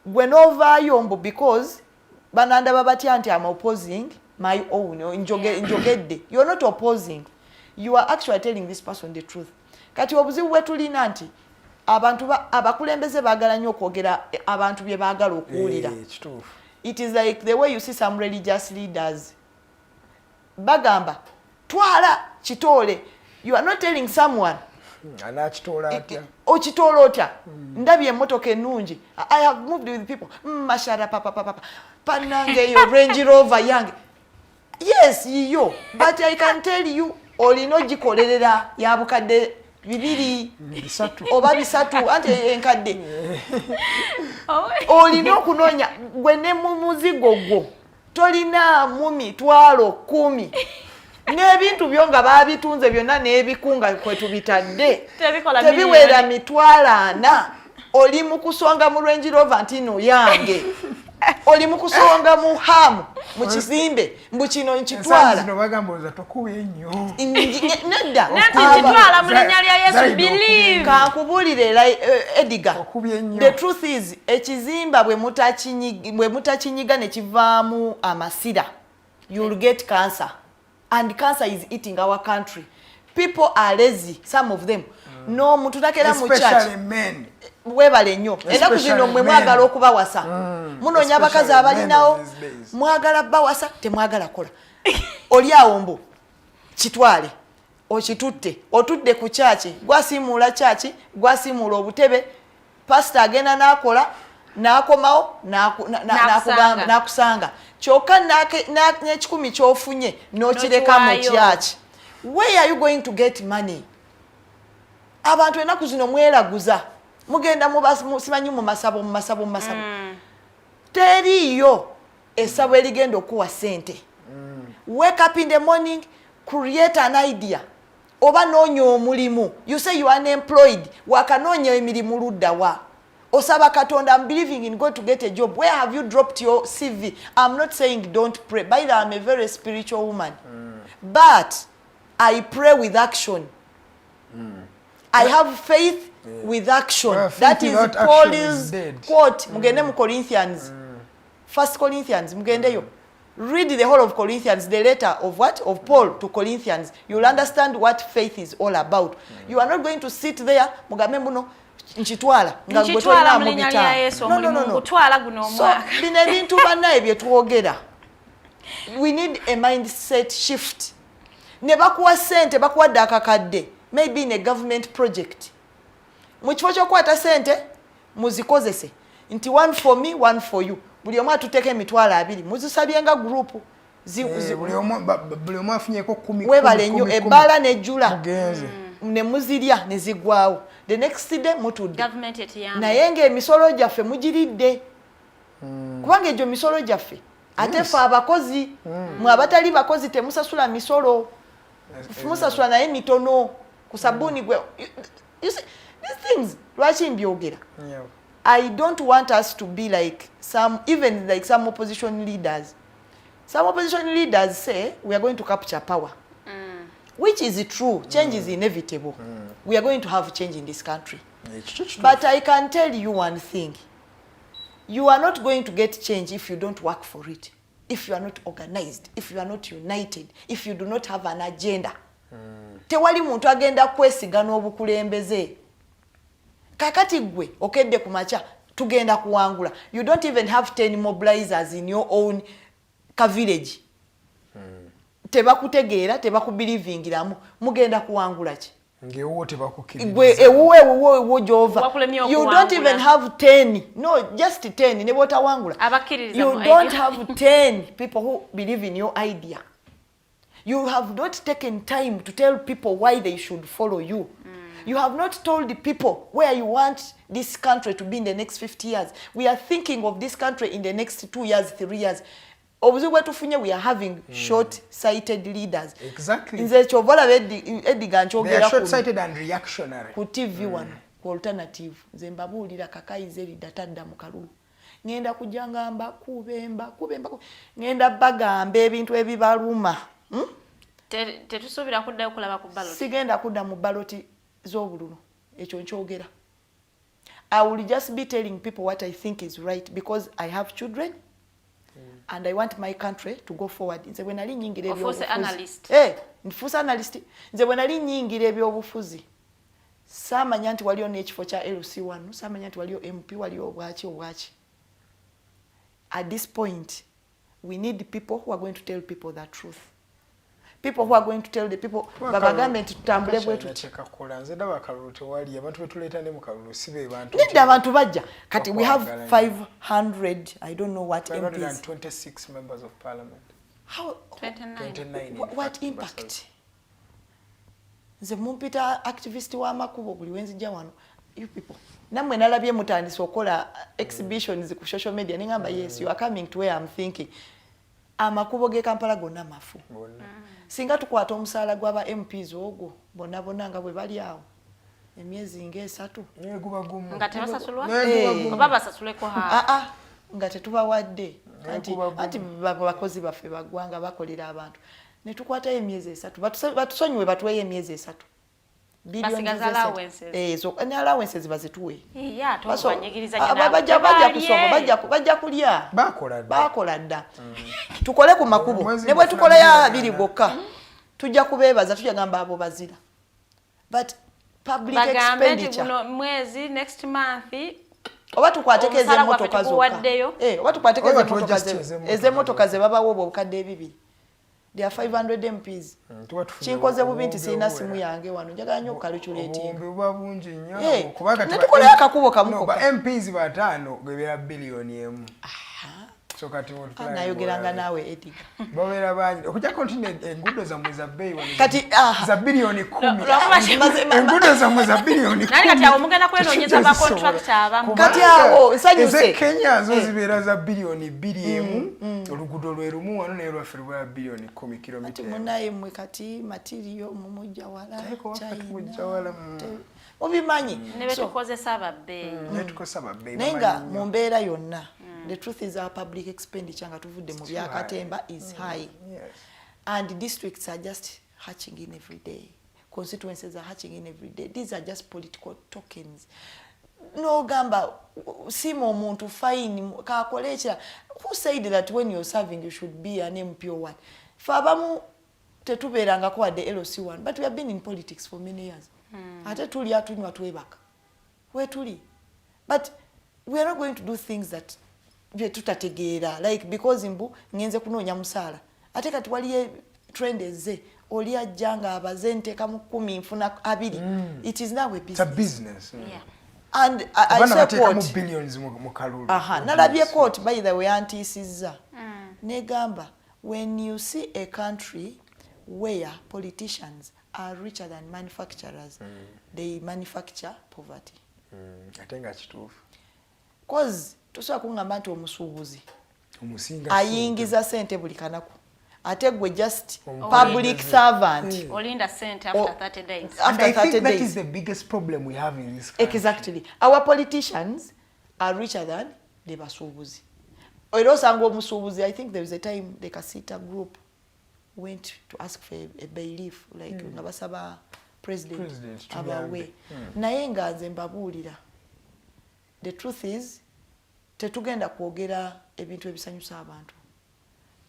Gwe n'ovaayo mbu because banandaba batya nti am opposing my own, njogedde. You are not opposing, you are actually telling this person the truth. Kati obuzibu bwe tulina nti abantu abakulembeze baagala nnyo okwogera abantu bye baagala okuwulira. Eh, kituufu. It is like the way you see some religious leaders bagamba, twala kitoole. You are not telling someone. Anakitoola atya? Okitoola otya? Ndabye emmotoka ennungi. I have moved with people. Mashara papapapapa, panange eyo Range Rover yange. Yes, yiyo, but I can tell you, olina ogikolerera ya bukadde 2 3 oba 3, anti enkadde olina okunoonya gwe ne mu muzigo gwo tolinaamu 100,000 n'ebintu byo nga baabitunze byonna n'ebikunga kwe tubitadde Tebikola tebiwera million. 40,000. Oli mu kusonga mu Range Rover nti no yange, oli mu kusonga mu hamu mu kizimbe, mbu kino nkitwala. Zino bagamba oza tokuba ennyo. Nedda. Nkitwala mu linnya lya Yesu, believe. Kankubuulire, Edgar, Okubye ennyo. the truth is, ekizimba bwe mutakinyiga ne kivaamu amasira, you'll get cancer, and cancer is eating our country. People are lazy, some of them. N'omuntu takera mu church. Especially men. Webale nnyo. Ennaku zino mmwe mwagala okubawasa, munoonya abakazi abalinawo, mwagala bawasa, temwagala kola. Oli awo mbu kitwale, okitutte, otudde ku kyaki, gwasiimuula kyaki, gwasiimuula obutebe. Pasita agenda n'akola n'akomawo N'akusanga. N'akusanga, kyokka n'ekikumi ky'ofunye n'okireka mu N'okiwaayo. kyaki. Where are you going to get money? Abantu ennaku zino mweraguza, mugenda simanyi mu masabo, mu masabo, mu masabo. Teriiyo essabo erigenda okuwa ssente. Wake up in the morning, create an idea oba noonya omulimu. You say you are unemployed, wakanoonya emirimu luddawa? Osaba Katonda, "I'm believing in God to get a job." Where have you dropped your CV? I'm not saying don't pray. By the way, I'm a very spiritual woman, but I pray with action. I have faith with action. Well, faith That is without action Paul's is dead. quote. Mugende mu Corinthians, First Corinthians, mugendeyo, read the whole of Corinthians, the letter of what, of Paul to Corinthians. You'll understand what faith is all about. You are not going to sit there mugambe muno nkitwala nga gwe Nkitwala mu tolinaamu linnya lya bitaano. Yesu, No, no, omulimu no, no. ngutwala guno So omwaka. bino ebintu bannaye bye twogera, we need a mindset shift. Ne bakuwa ssente, bakuwadde akakadde, maybe in a government project, mu kifo ky'okukwata ssente muzikozese nti one for me, one for you, buli omu atuteeka 20,000, muzisabye nga group. Buli omu afunyeko 10. Webale nnyo. 10, 10. Ebbaala nejjula. Mugenze. Ne muzirya ne ziggwawo. The next day mutudde. Gavumenti etuyambe. Naye ng'emisolo gyaffe mugiridde, kubanga egyo misolo gyaffe. Ate ffe abakozi, mwe abatali bakozi temusasula misolo, musasula naye mitono ku sabbuuni gwe. You see, these things lwaki mbyogera? I don't want us to be like some, even like some opposition leaders. Some opposition leaders say we are going to capture power, which is true. Change is inevitable. We are going to have change in this country. Ekyo kituufu. But I can tell you one thing. You are not going to get change if you don't work for it, if you are not organized, if you are not united, if you do not have an agenda. Tewali muntu agenda kwesiga n'obukulembeze. Kakati gwe okedde ku makya, tugenda kuwangula. You don't even have 10 mobilizers in your own ka village. Tebakutegeera, tebakubelievingiramu. Mugenda kuwangula ki? Ng'ewuwo tebakukkiririza. Gwe ewuwo, ewuwo, ewuwo gyova. Wakulemye You don't okuwangula. even have 10, no, just 10, ne bwotawangula. Abakkiririza You mu don't idea. have 10 people who believe in your idea. You have not taken time to tell people why they should follow you. You have not told the people where you want this country to be in the next 50 years. We are thinking of this country in the next 2 years, 3 years. Obuzibu bwe tufunye, we are having short sighted leaders. Nze kyova olaba Edgar They are nkyogera kuno short-sighted and reactionary. Ku TV wano ku Alternative, nze mbabuulira, Kakayiza erida tadda mu kalulu. Ŋŋenda kujja nga mbakube, mbakube, mbakube, ŋŋenda bagamba ebintu ebibaluma, Tetusuubira kuddayo kulaba ku ballot. Sigenda kudda mu ballot z'obululu, ekyo nkyogera. I will just be telling people what I think is right because I have children and I want my country to go forward. Nze bwe nali nyingira Ofuuse ebyobufuzi, analyst. Eh, nfuuse analyst. Nze bwe nali nyingira ebyobufuzi, saamanya nti waliyo n'ekifo kya LC1, saamanya nti waliyo MP, waliyo obwaki obwaki. At this point we need people who are going to tell people the truth, people who are going to tell the people, babagambe nti tutambule bwe tuti. Kyekakola, nze ndaba akalulu tewali. Abantu betuleeta ne mu kalulu si be bantu. Nedda, abantu bajja. Kati we have Bakwagala. 500, I don't know what, MPs. 526 members of parliament. How, 29. 29 in what fact, impact? Nze mumpita activist w'amakubo buli wenzijja wano. You people, nammwe nalabye mutandise okukola exhibitions ku social media, neŋamba, yes, you are coming to where I'm thinking. Amakubo g'e Kampala gonna mafu. Bonna. Singa tukwata omusaala gw'aba MPs ogwo bonna bonna nga bwe bali awo, Emyezi ng'esatu. Neguba gumu. Nga tebasasulwa? Eh. Oba basasuleko ha? Ah, ah, nga tetubawadde. Anti Nekuba gumu. Anti bakozi baffe baggwanga, bakolera abantu. Ne tukwatayo emyezi 3, batusonyiwe, batuweyo emyezi 3. Billions Basigaza z'essente. allowances. Eh, ne allowances bazituwe. Iya, ate obanyigiriza Ah, nnyo bajja nabo. bajja kusoma, bajja kulya. Bakola dda. Bakola dda. Tukole ku makubo. Omwezi Ne bwe gufuna tukolayo miliyoni 20 ana. gokka, tujja kubeebaza, tujja gamba abo bazira. But public Bagambe nti expenditure, guno mwezi, next month, oba tukwateko omusala gwaffe ez'emmotoka zokka. tuguwaddeyo. Eh, oba tukwateko Oba ez'emmotoka tuwe just ez'emmotoka. Ez'emmotoka ze babawa obwo obukadde 2. They are 500 MPs. Tuba tufunye Kinkoze bubi nti obuwumbi sirina obuwera. simu yange wano, njagala nnyo okucalculatinga. Obuwumbi buba bungi nnyo. Eh, Kubanga ne tukolayo akakubo kamu No, kokka. ba MPs 5 gebeera 1 billion. So kati multiply Nayogeranga ng'olabe. naawe, Edgar. Babeera bangi okujjako nti enguudo zammwe za bbeeyi wano Kati, aha. za 10 billion. Lwakuba Enguudo zammwe za biliyoni Nani kati awo mugenda kwenoonyeza ba contractor abamu. Kati awo, nsanyuse. Ez'e Kenya zo Eh. zibeera za 2 billion emu, oluguudo lwe lumu wano, naye lwaffe lubeera 10 billion kilomita Ati emu. munaye mmwe kati material mumujja wala. Teeka waffe China, tumujja wala, mubimanyi. Ne betukozesa ababbeeyi. Naye tukozesa babbeeyi, Naye nga bamanyi nnyo. mu mbeera yonna, the truth is our public expenditure, nga tuvudde mu It's too byakatemba, is high. And districts are just hatching in every day, constituencies are hatching in every day. These are just political tokens. Nogamba siima omuntu, fine, kakole ekira. Who said that when you're serving you should be an MP or what? Fe abamu tetubeerangako wadde LC1, but we have been in politics for many years. Ate tulya, tunywa, twebaka, wetuli. But we are not going to do things that bye tutategeera, like because mbu ngenze kunoonya musaala. Ate kati waliyo trend ezze, oli ajja nga abaze, nteekamu 10, nfuna 20. It is now a It's a business. Business. And I Abaana saw bateekamu quote. billions mu kalulu. Aha, nalabye quote, by the way, antiisizza. Negamba, when you see a country where politicians are richer than manufacturers, they manufacture poverty. Ate nga kituufu. Cause tosobola kuŋŋamba nti omusuubuzi Omusinga ayingiza sente buli kanaku, ate gwe just Omukulembeze. public servant Olinda sente after 30 days. And after I think 30 that days. is the biggest problem we have in this country. Exactly. Our politicians are richer than the basuubuzi. Era osanga omusuubuzi, I think there was a time the Kasita group went to ask for a bailiff, like nga basaba president, President, abawe. tuyambe. Naye nga nze mbabuulira, the truth is tetugenda kwogera ebintu ebisanyusa abantu.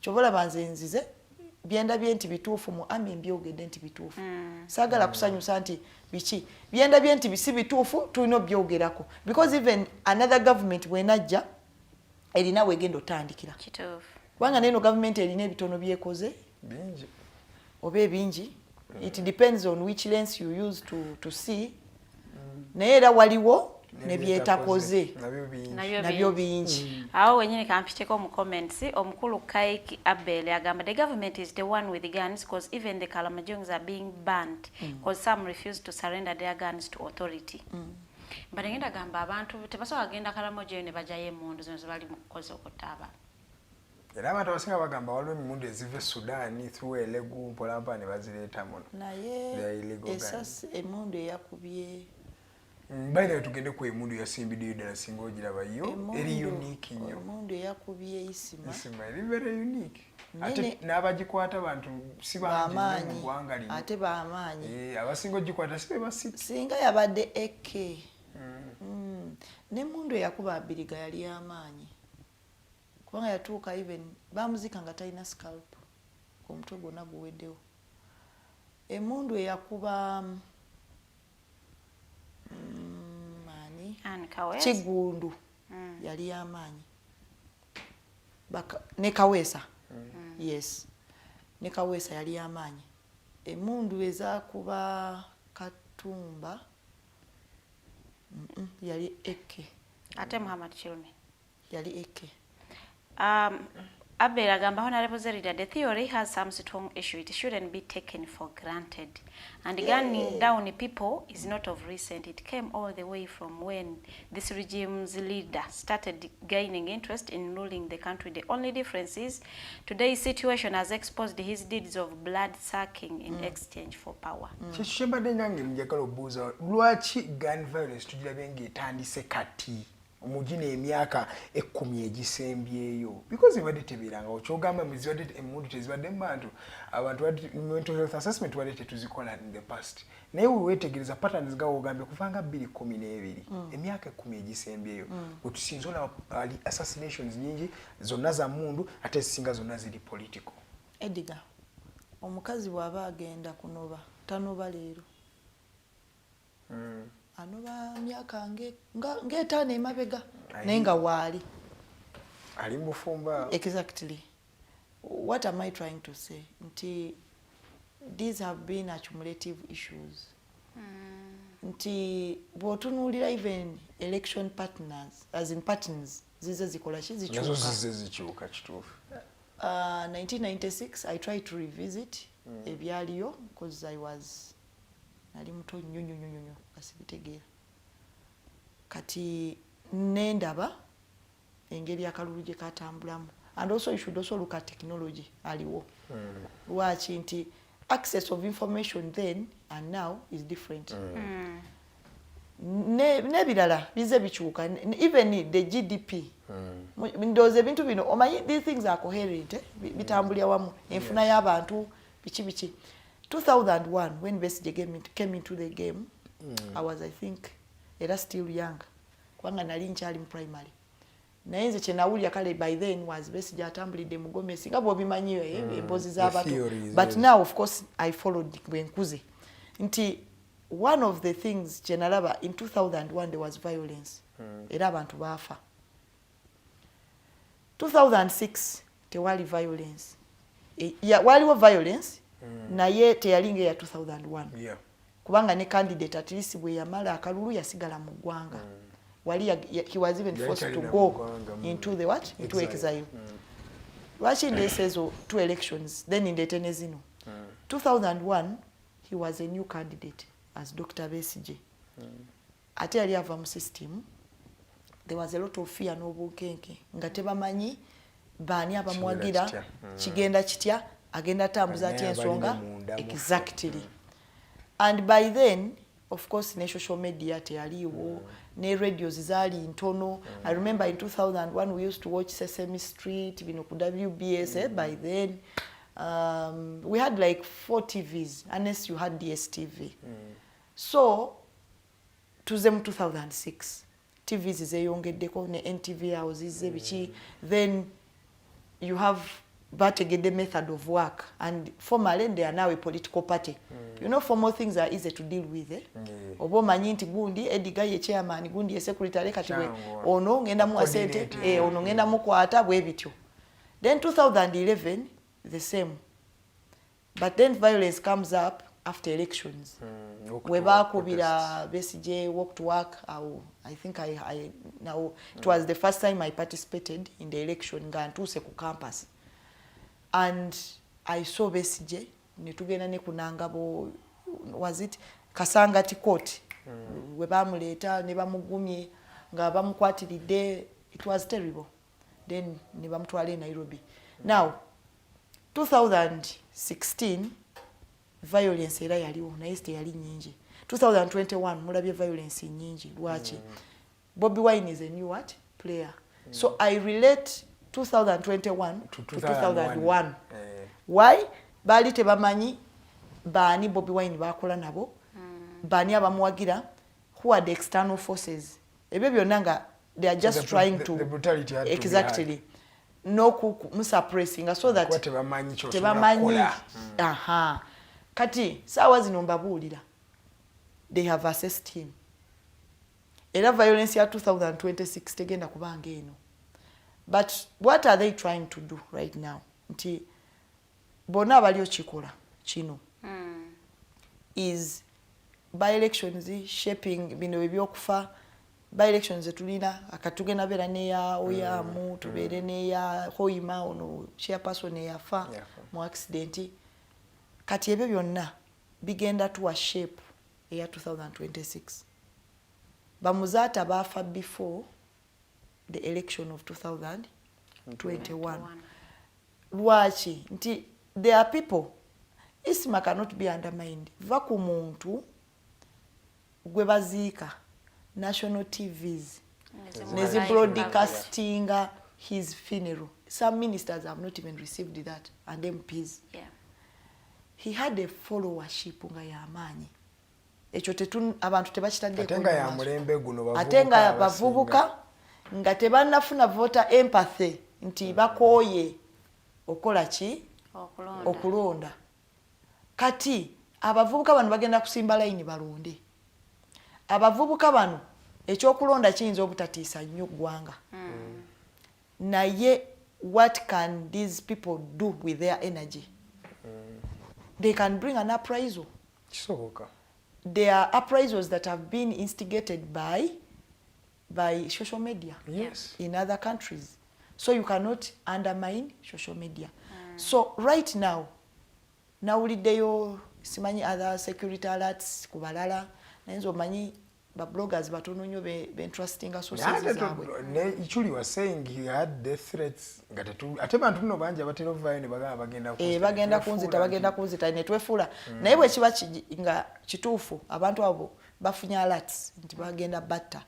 Kyova olaba nze nzize byendabye nti bituufu mu ami, mbyogedde nti bituufu. Saagala kusanyusa nti biki byendabye nti si bituufu, tulina obyogerako, because even another government bwenajja erina wegenda otandikira. Kituufu. Kubanga neno gavumenti erina ebitono byekoze Bingi. oba ebingi, it depends on which lens you use to see. Naye era waliwo nebyetakoze. Nabyo bingi. Nabyo Nabyo bingi. bingi. Awo wenyini kampiteko mu comments. Omukulu Kaiki Abel agamba the government is the one with the guns, because even the Kalamajungs are being banned because some refuse to surrender their guns to authority. But ngenda gamba abantu tebasobola kugenda Karamoja eyo ne bajayo emmundu zino zebali mu kukoza okutta abantu. Era abantu abasinga bagamba waliwo emundu eziva e Sudan through Elegu mpolampola ne bazireeta muno. Naye They are illegal guns. Esasi, emundu eyakubye By the way, tugende ku emundu yasimbiddwayo ddala, singa ogiraba yo eri unique nnyo. Emundu eyakubye Isima. Isima eri very unique. Ate Nene. n'abagikwata bantu si bangi nnyo mu Bamaanyi. ggwanga lino. Ate bamaanyi. Eh, abasinga ogikwata si be basitu. Singa yabadde AK. N'emundu eyakuba Abiriga yali y'amaanyi, kubanga yatuuka even bamuzika nga talina scalp, omutwe gwonna guweddewo. Emundu eyakuba ani? Anne Kaweesa. Kiggundu yali y'amaanyi. Ne Kaweesa, yes, ne Kaweesa yali y'amaanyi. Emundu ezakuba Katumba, yali AK. Ate Muhammad Chilmi. Yali AK. Abel agamba, "Honorable Zerida, the theory has some strong issue. It shouldn't be taken for granted. And gunning down people is not of recent. It came all the way from when this regime's leader started gaining interest in ruling the country. The only difference is today's situation has exposed his deeds of blood sucking in exchange for power." Kyekyo kyembadde nange njagala obuuza, lwaki gun violence tugirabye ng'etandise kati mugino emyaka 10 egisembyeyo? Because ebadde tebeerangawo. Kyogamba zibadde emundu tezibadde mu bantu, abantu mental health assessment tubadde tetuzikola in the past, naye wewetegereza patterns nga wogambye kuva nga 2012, emyaka 10 egisembyeyo, wetusinze olaba ali assassinations nyingi, zonna za mundu, ate ezisinga zonna ziri political. Edgar, omukazi bw'aba agenda kunoba, tanoba leero, anoba myaka ng'etaano emabega, naye nga waali. Ali mu bufumba. Exactly. What am I trying to say? Nti these have been accumulative issues, nti bw'otunuulira even election partners, as in patterns, zize zikola ki? Nazo Zikyuka. Zize zikyuka, kituufu. 1996, I tried to revisit ebyaliyo because I was, nali muto nnyo nnyo nnyo nnyo nga sibitegeera. Kati nendaba engeri akalulu gye katambulamu, and also you should also look at technology aliwo. Lwaki nti access of information then and now is different. N'ebirala bize bikyuka, even the GDP. Ndowooza ebintu bino, omanyi, these things are coherent, eh? Bitambulira wamu, enfuna y'abantu, biki biki. 2001, when Besigye came into the game, I was, I think, era still young, kubanga nali nkyali mu primary, naye nze kyenawulira kale by then was Besigye atambulidde mu gomesi, nga bw'obimanyi, eh, emboozi z'abato. Theories, But yes. now, of course, I followed bwe nkuze, nti one of the things kyenalaba in 2001, there was violence, era abantu baafa. 2006 tewali violence. E, waliwo violence, naye teyali nga eya 2001, kubanga ne candidate at least bwe yamala akalulu yasigala mu ggwanga. Wali he was even Yali forced to talina go mu ggwanga, into the what, into Exile. exile. Lwaki ndeese ezo two elections, then ndeete ne zino? 2001 he was a new candidate as Dr. Besigye, ate yali ava mu system. There was a lot of fear n'obunkenke nga tebamanyi baani abamuwagira, kitya. Kigenda kitya, agenda atambuza atya Naye abalina ensonga. munda mufu. Exactly. And by then, of course, ne social media teyaliiwo, ne radios zaali ntono. I remember in 2001 we used to watch Sesame Street, bino ku WBS, eh, by then we had like four TVs, unless you had DSTV. So tuze mu 2006, TVs zeyongeddeko, ne NTV awo zizze, biki. Then you have bategedde method of work, and formally they are now a political party. You know, formal things are easy to deal with, eh? Yeah. Oba omanyi nti gundi Edgar ye chairman, gundi ye secretary, kati bwe Kyanguwa. ono ngenda muwa sente, Coordinate. eh, ono ngenda mukwata, bwe bityo. Then 2011, the same, but then violence comes up after elections, Walk to we work. bakubira Besigye walk to work awo. I think I now, it was the first time I participated in the election nga ntuuse ku campus, and I saw Besigye, ne tugenda ne kunangabo, was it Kasangati court, we bamuleeta ne bamugumye nga bamukwatiridde. It was terrible. Then ne bamutwala e Nairobi. Now 2016 violence era yaliwo, naye teyali nyingi. 2021 mulabye violence nyingi. Lwaki? Bobi Wine is a new what, player. So I relate 2021 To to 2001. Eh. Why? Baali tebamanyi baani Bobi Wine bakola nabo, baani abamuwagira, who are the external forces, ebyo byonna nga they are just The trying to the brutality had to be. Exactly, n'okumusuppressinga so that Kuba tebamanyi ky'osobola tebamanyi. kukola. Aha, kati saawa zino mbabuulira, they have assessed him, era violence ya 2026 tegenda kubanga eno. But what are they trying to do right now? Nti bonna abali okikola kino is by elections shaping bino ebyokufa. By elections zetulina akatugenda beera neya Oyamu, tubeere neya Hoima, ono chairperson eyafa mu accident. Kati ebyo byonna bigenda tuwa shape eya 2026. Bamuzaata baafa before the election of 2021. Lwaki? Nti there are people, Isma cannot be undermined. Va ku muntu gwe baziika, national TVs nezibroadcastinga his funeral. Some ministers have not even received that, and MPs. He had a followership nga yamaanyi. Ekyo abantu tebakitaddeeko. Ate nga ya mulembe guno. Ate nga bavubuka nga tebannafuna voter empathy nti bakooye okola ki? Okulonda. Kati abavubuka bano bagenda kusimba layini balonde. Abavubuka bano, ekyokulonda kiyinza obutatiisa nnyo ggwanga, naye what can these people do with their energy? They can bring an appraisal. Kisoboka. There are appraisals that have been instigated by social media in other countries, so you cannot undermine social media. So right now nawuliddeyo, simanyi, other security alerts ku balala, naye nze omanyi babloggers batono nnyo bentrustinga sources zaabwe. Ne Ichuli was saying he had death threats nga ate bantu nno bangi abatera ovaayo ne bagamba bagenda Eh, bagenda kunzita, bagenda kunzita, netwefuula. Naye bwe kiba nga kituufu abantu abo bafunye alerts nti bagenda batta,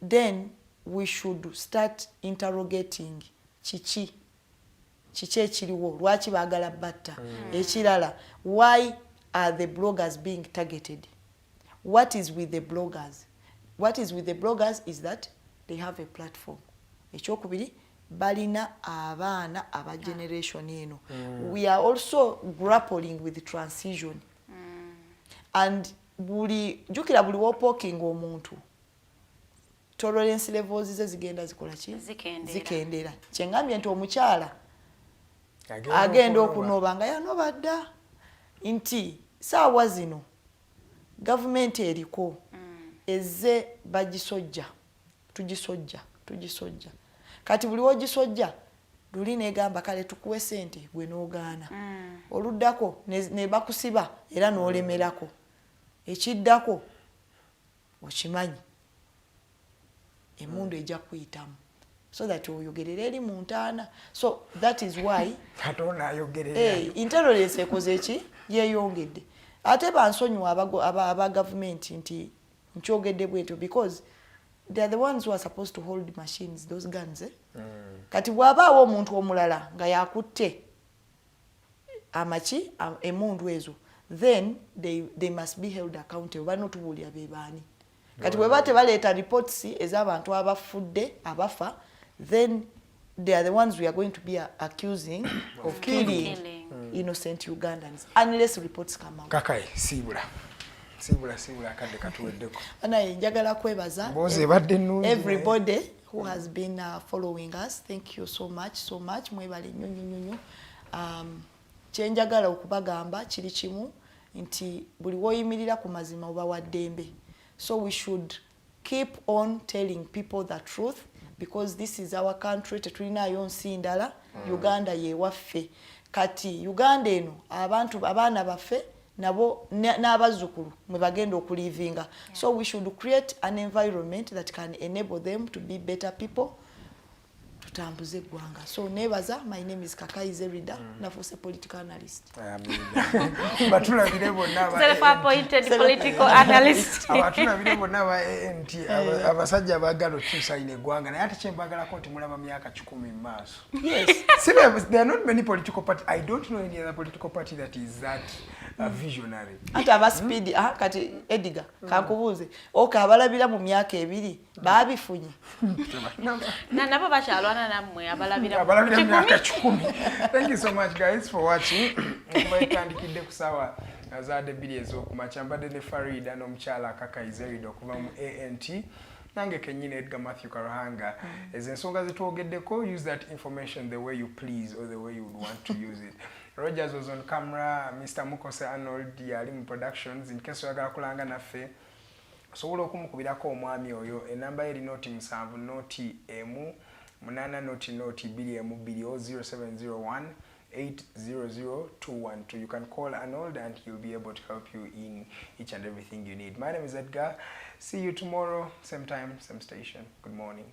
then we should start interrogating kiki kiki ekiriwo, lwaki baagala batta. Ekirala, why are the bloggers being targeted? What is with the bloggers? What is with the bloggers is that they have a platform. Ekyokubiri, balina abaana aba generation eno. We are also grappling with transition and buli jjukira, buli wopokinga omuntu, tolerance levels ze zigenda zikola ki? Zikendeera. Zikendeera. Kyengambye nti omukyala agenda okunoba nga yanoba dda, nti saawa zino gavumenti eriko ezze bagisojja, tugisojja, tugisojja. Kati buli wogisojja luli negamba kale tukuwe sente, gwe n'ogaana. Oluddako ne bakusiba era n'olemerako. Ekiddako okimanyi, emundu ejja kuyitamu so that oyogerera eri mu ntaana. So that is why ate onaayogerera. Hey, intolerance ekoze eki? Yeeyongedde. Ate bansonyiwa aba gavumenti nti nkyogedde bwetyo, because they are the ones who are supposed to hold machines, those guns, eh? Kati bw'abaawo omuntu omulala nga yakutte amaki emundu ezo, then they must be held accountable. Balina otubuulira be baani. Kati bwe ba tebaleeta reports ez'abantu abafudde, abafa, then they are the ones we are going to be accusing of killing Killing. Innocent Ugandans, unless reports come out. Kakayi, siibula, siibula, siibula, akadde katuweddeko. Naye njagala kwebaza Mboozi ebadde nnungi. Everybody who has been following us. Thank you so much, so much. Mwebale nnyo nnyo nnyo nnyo. Kyenjagala okubagamba kiri kimu, nti buli woyimirira ku mazima oba wa ddembe. So we should keep on telling people the truth, because this is our country. Tetulinayo nsi ndala. Uganda yewaffe. Kati Uganda eno, abantu, abaana baffe nabo n'abazzukulu mwe bagenda okulivinga. So we should create an environment that can enable them to be better people. Tutambuze eggwanga. So nebaza. My name is Kakai Zerida, nafuuse political analyst. Batulabire bonna aba Self-appointed political analyst. Abatulabire bonna aba ANT, abasajja abaagala okukyusa lino eggwanga. Naye ate kyembagalako nti mulaba myaka 100 mu maaso. See, there are not many political party. I don't know any other political party that is that visionary. Ate aba speed, ah, kati Edgar, kankubuuze, ok, abalabira mu myaka 2 baabifunye? Nabo bakyalwana nammwe abalabira. Abalabira mu myaka 100. Thank you so much, guys, for watching. Okuba etandikidde ku saawa zaadde 2 ez'okumakya. Mbadde ne Farida n'omukyala Kakai Zerida okuva mu ANT, nange kennyini Edgar Matthew Karuhanga. Ezo ensonga zetwogeddeko, use that information the way you please or the way you would want to use it. Rogers was on camera, Mr Mukose Arnold yali mu productions. In case oyagala kulanga naffe, Osobola okumukubirako omwami oyo, enamba ye eri 0 7 0 1 8 0 0 2 1 2 o 0701 800212. You can call Arnold and he'll be able to help you in each and everything you need. My name is Edgar. See you tomorrow, same time, same station. Good morning.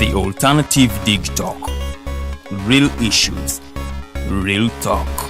The Alternative Dig Talk. Real issues, real talk.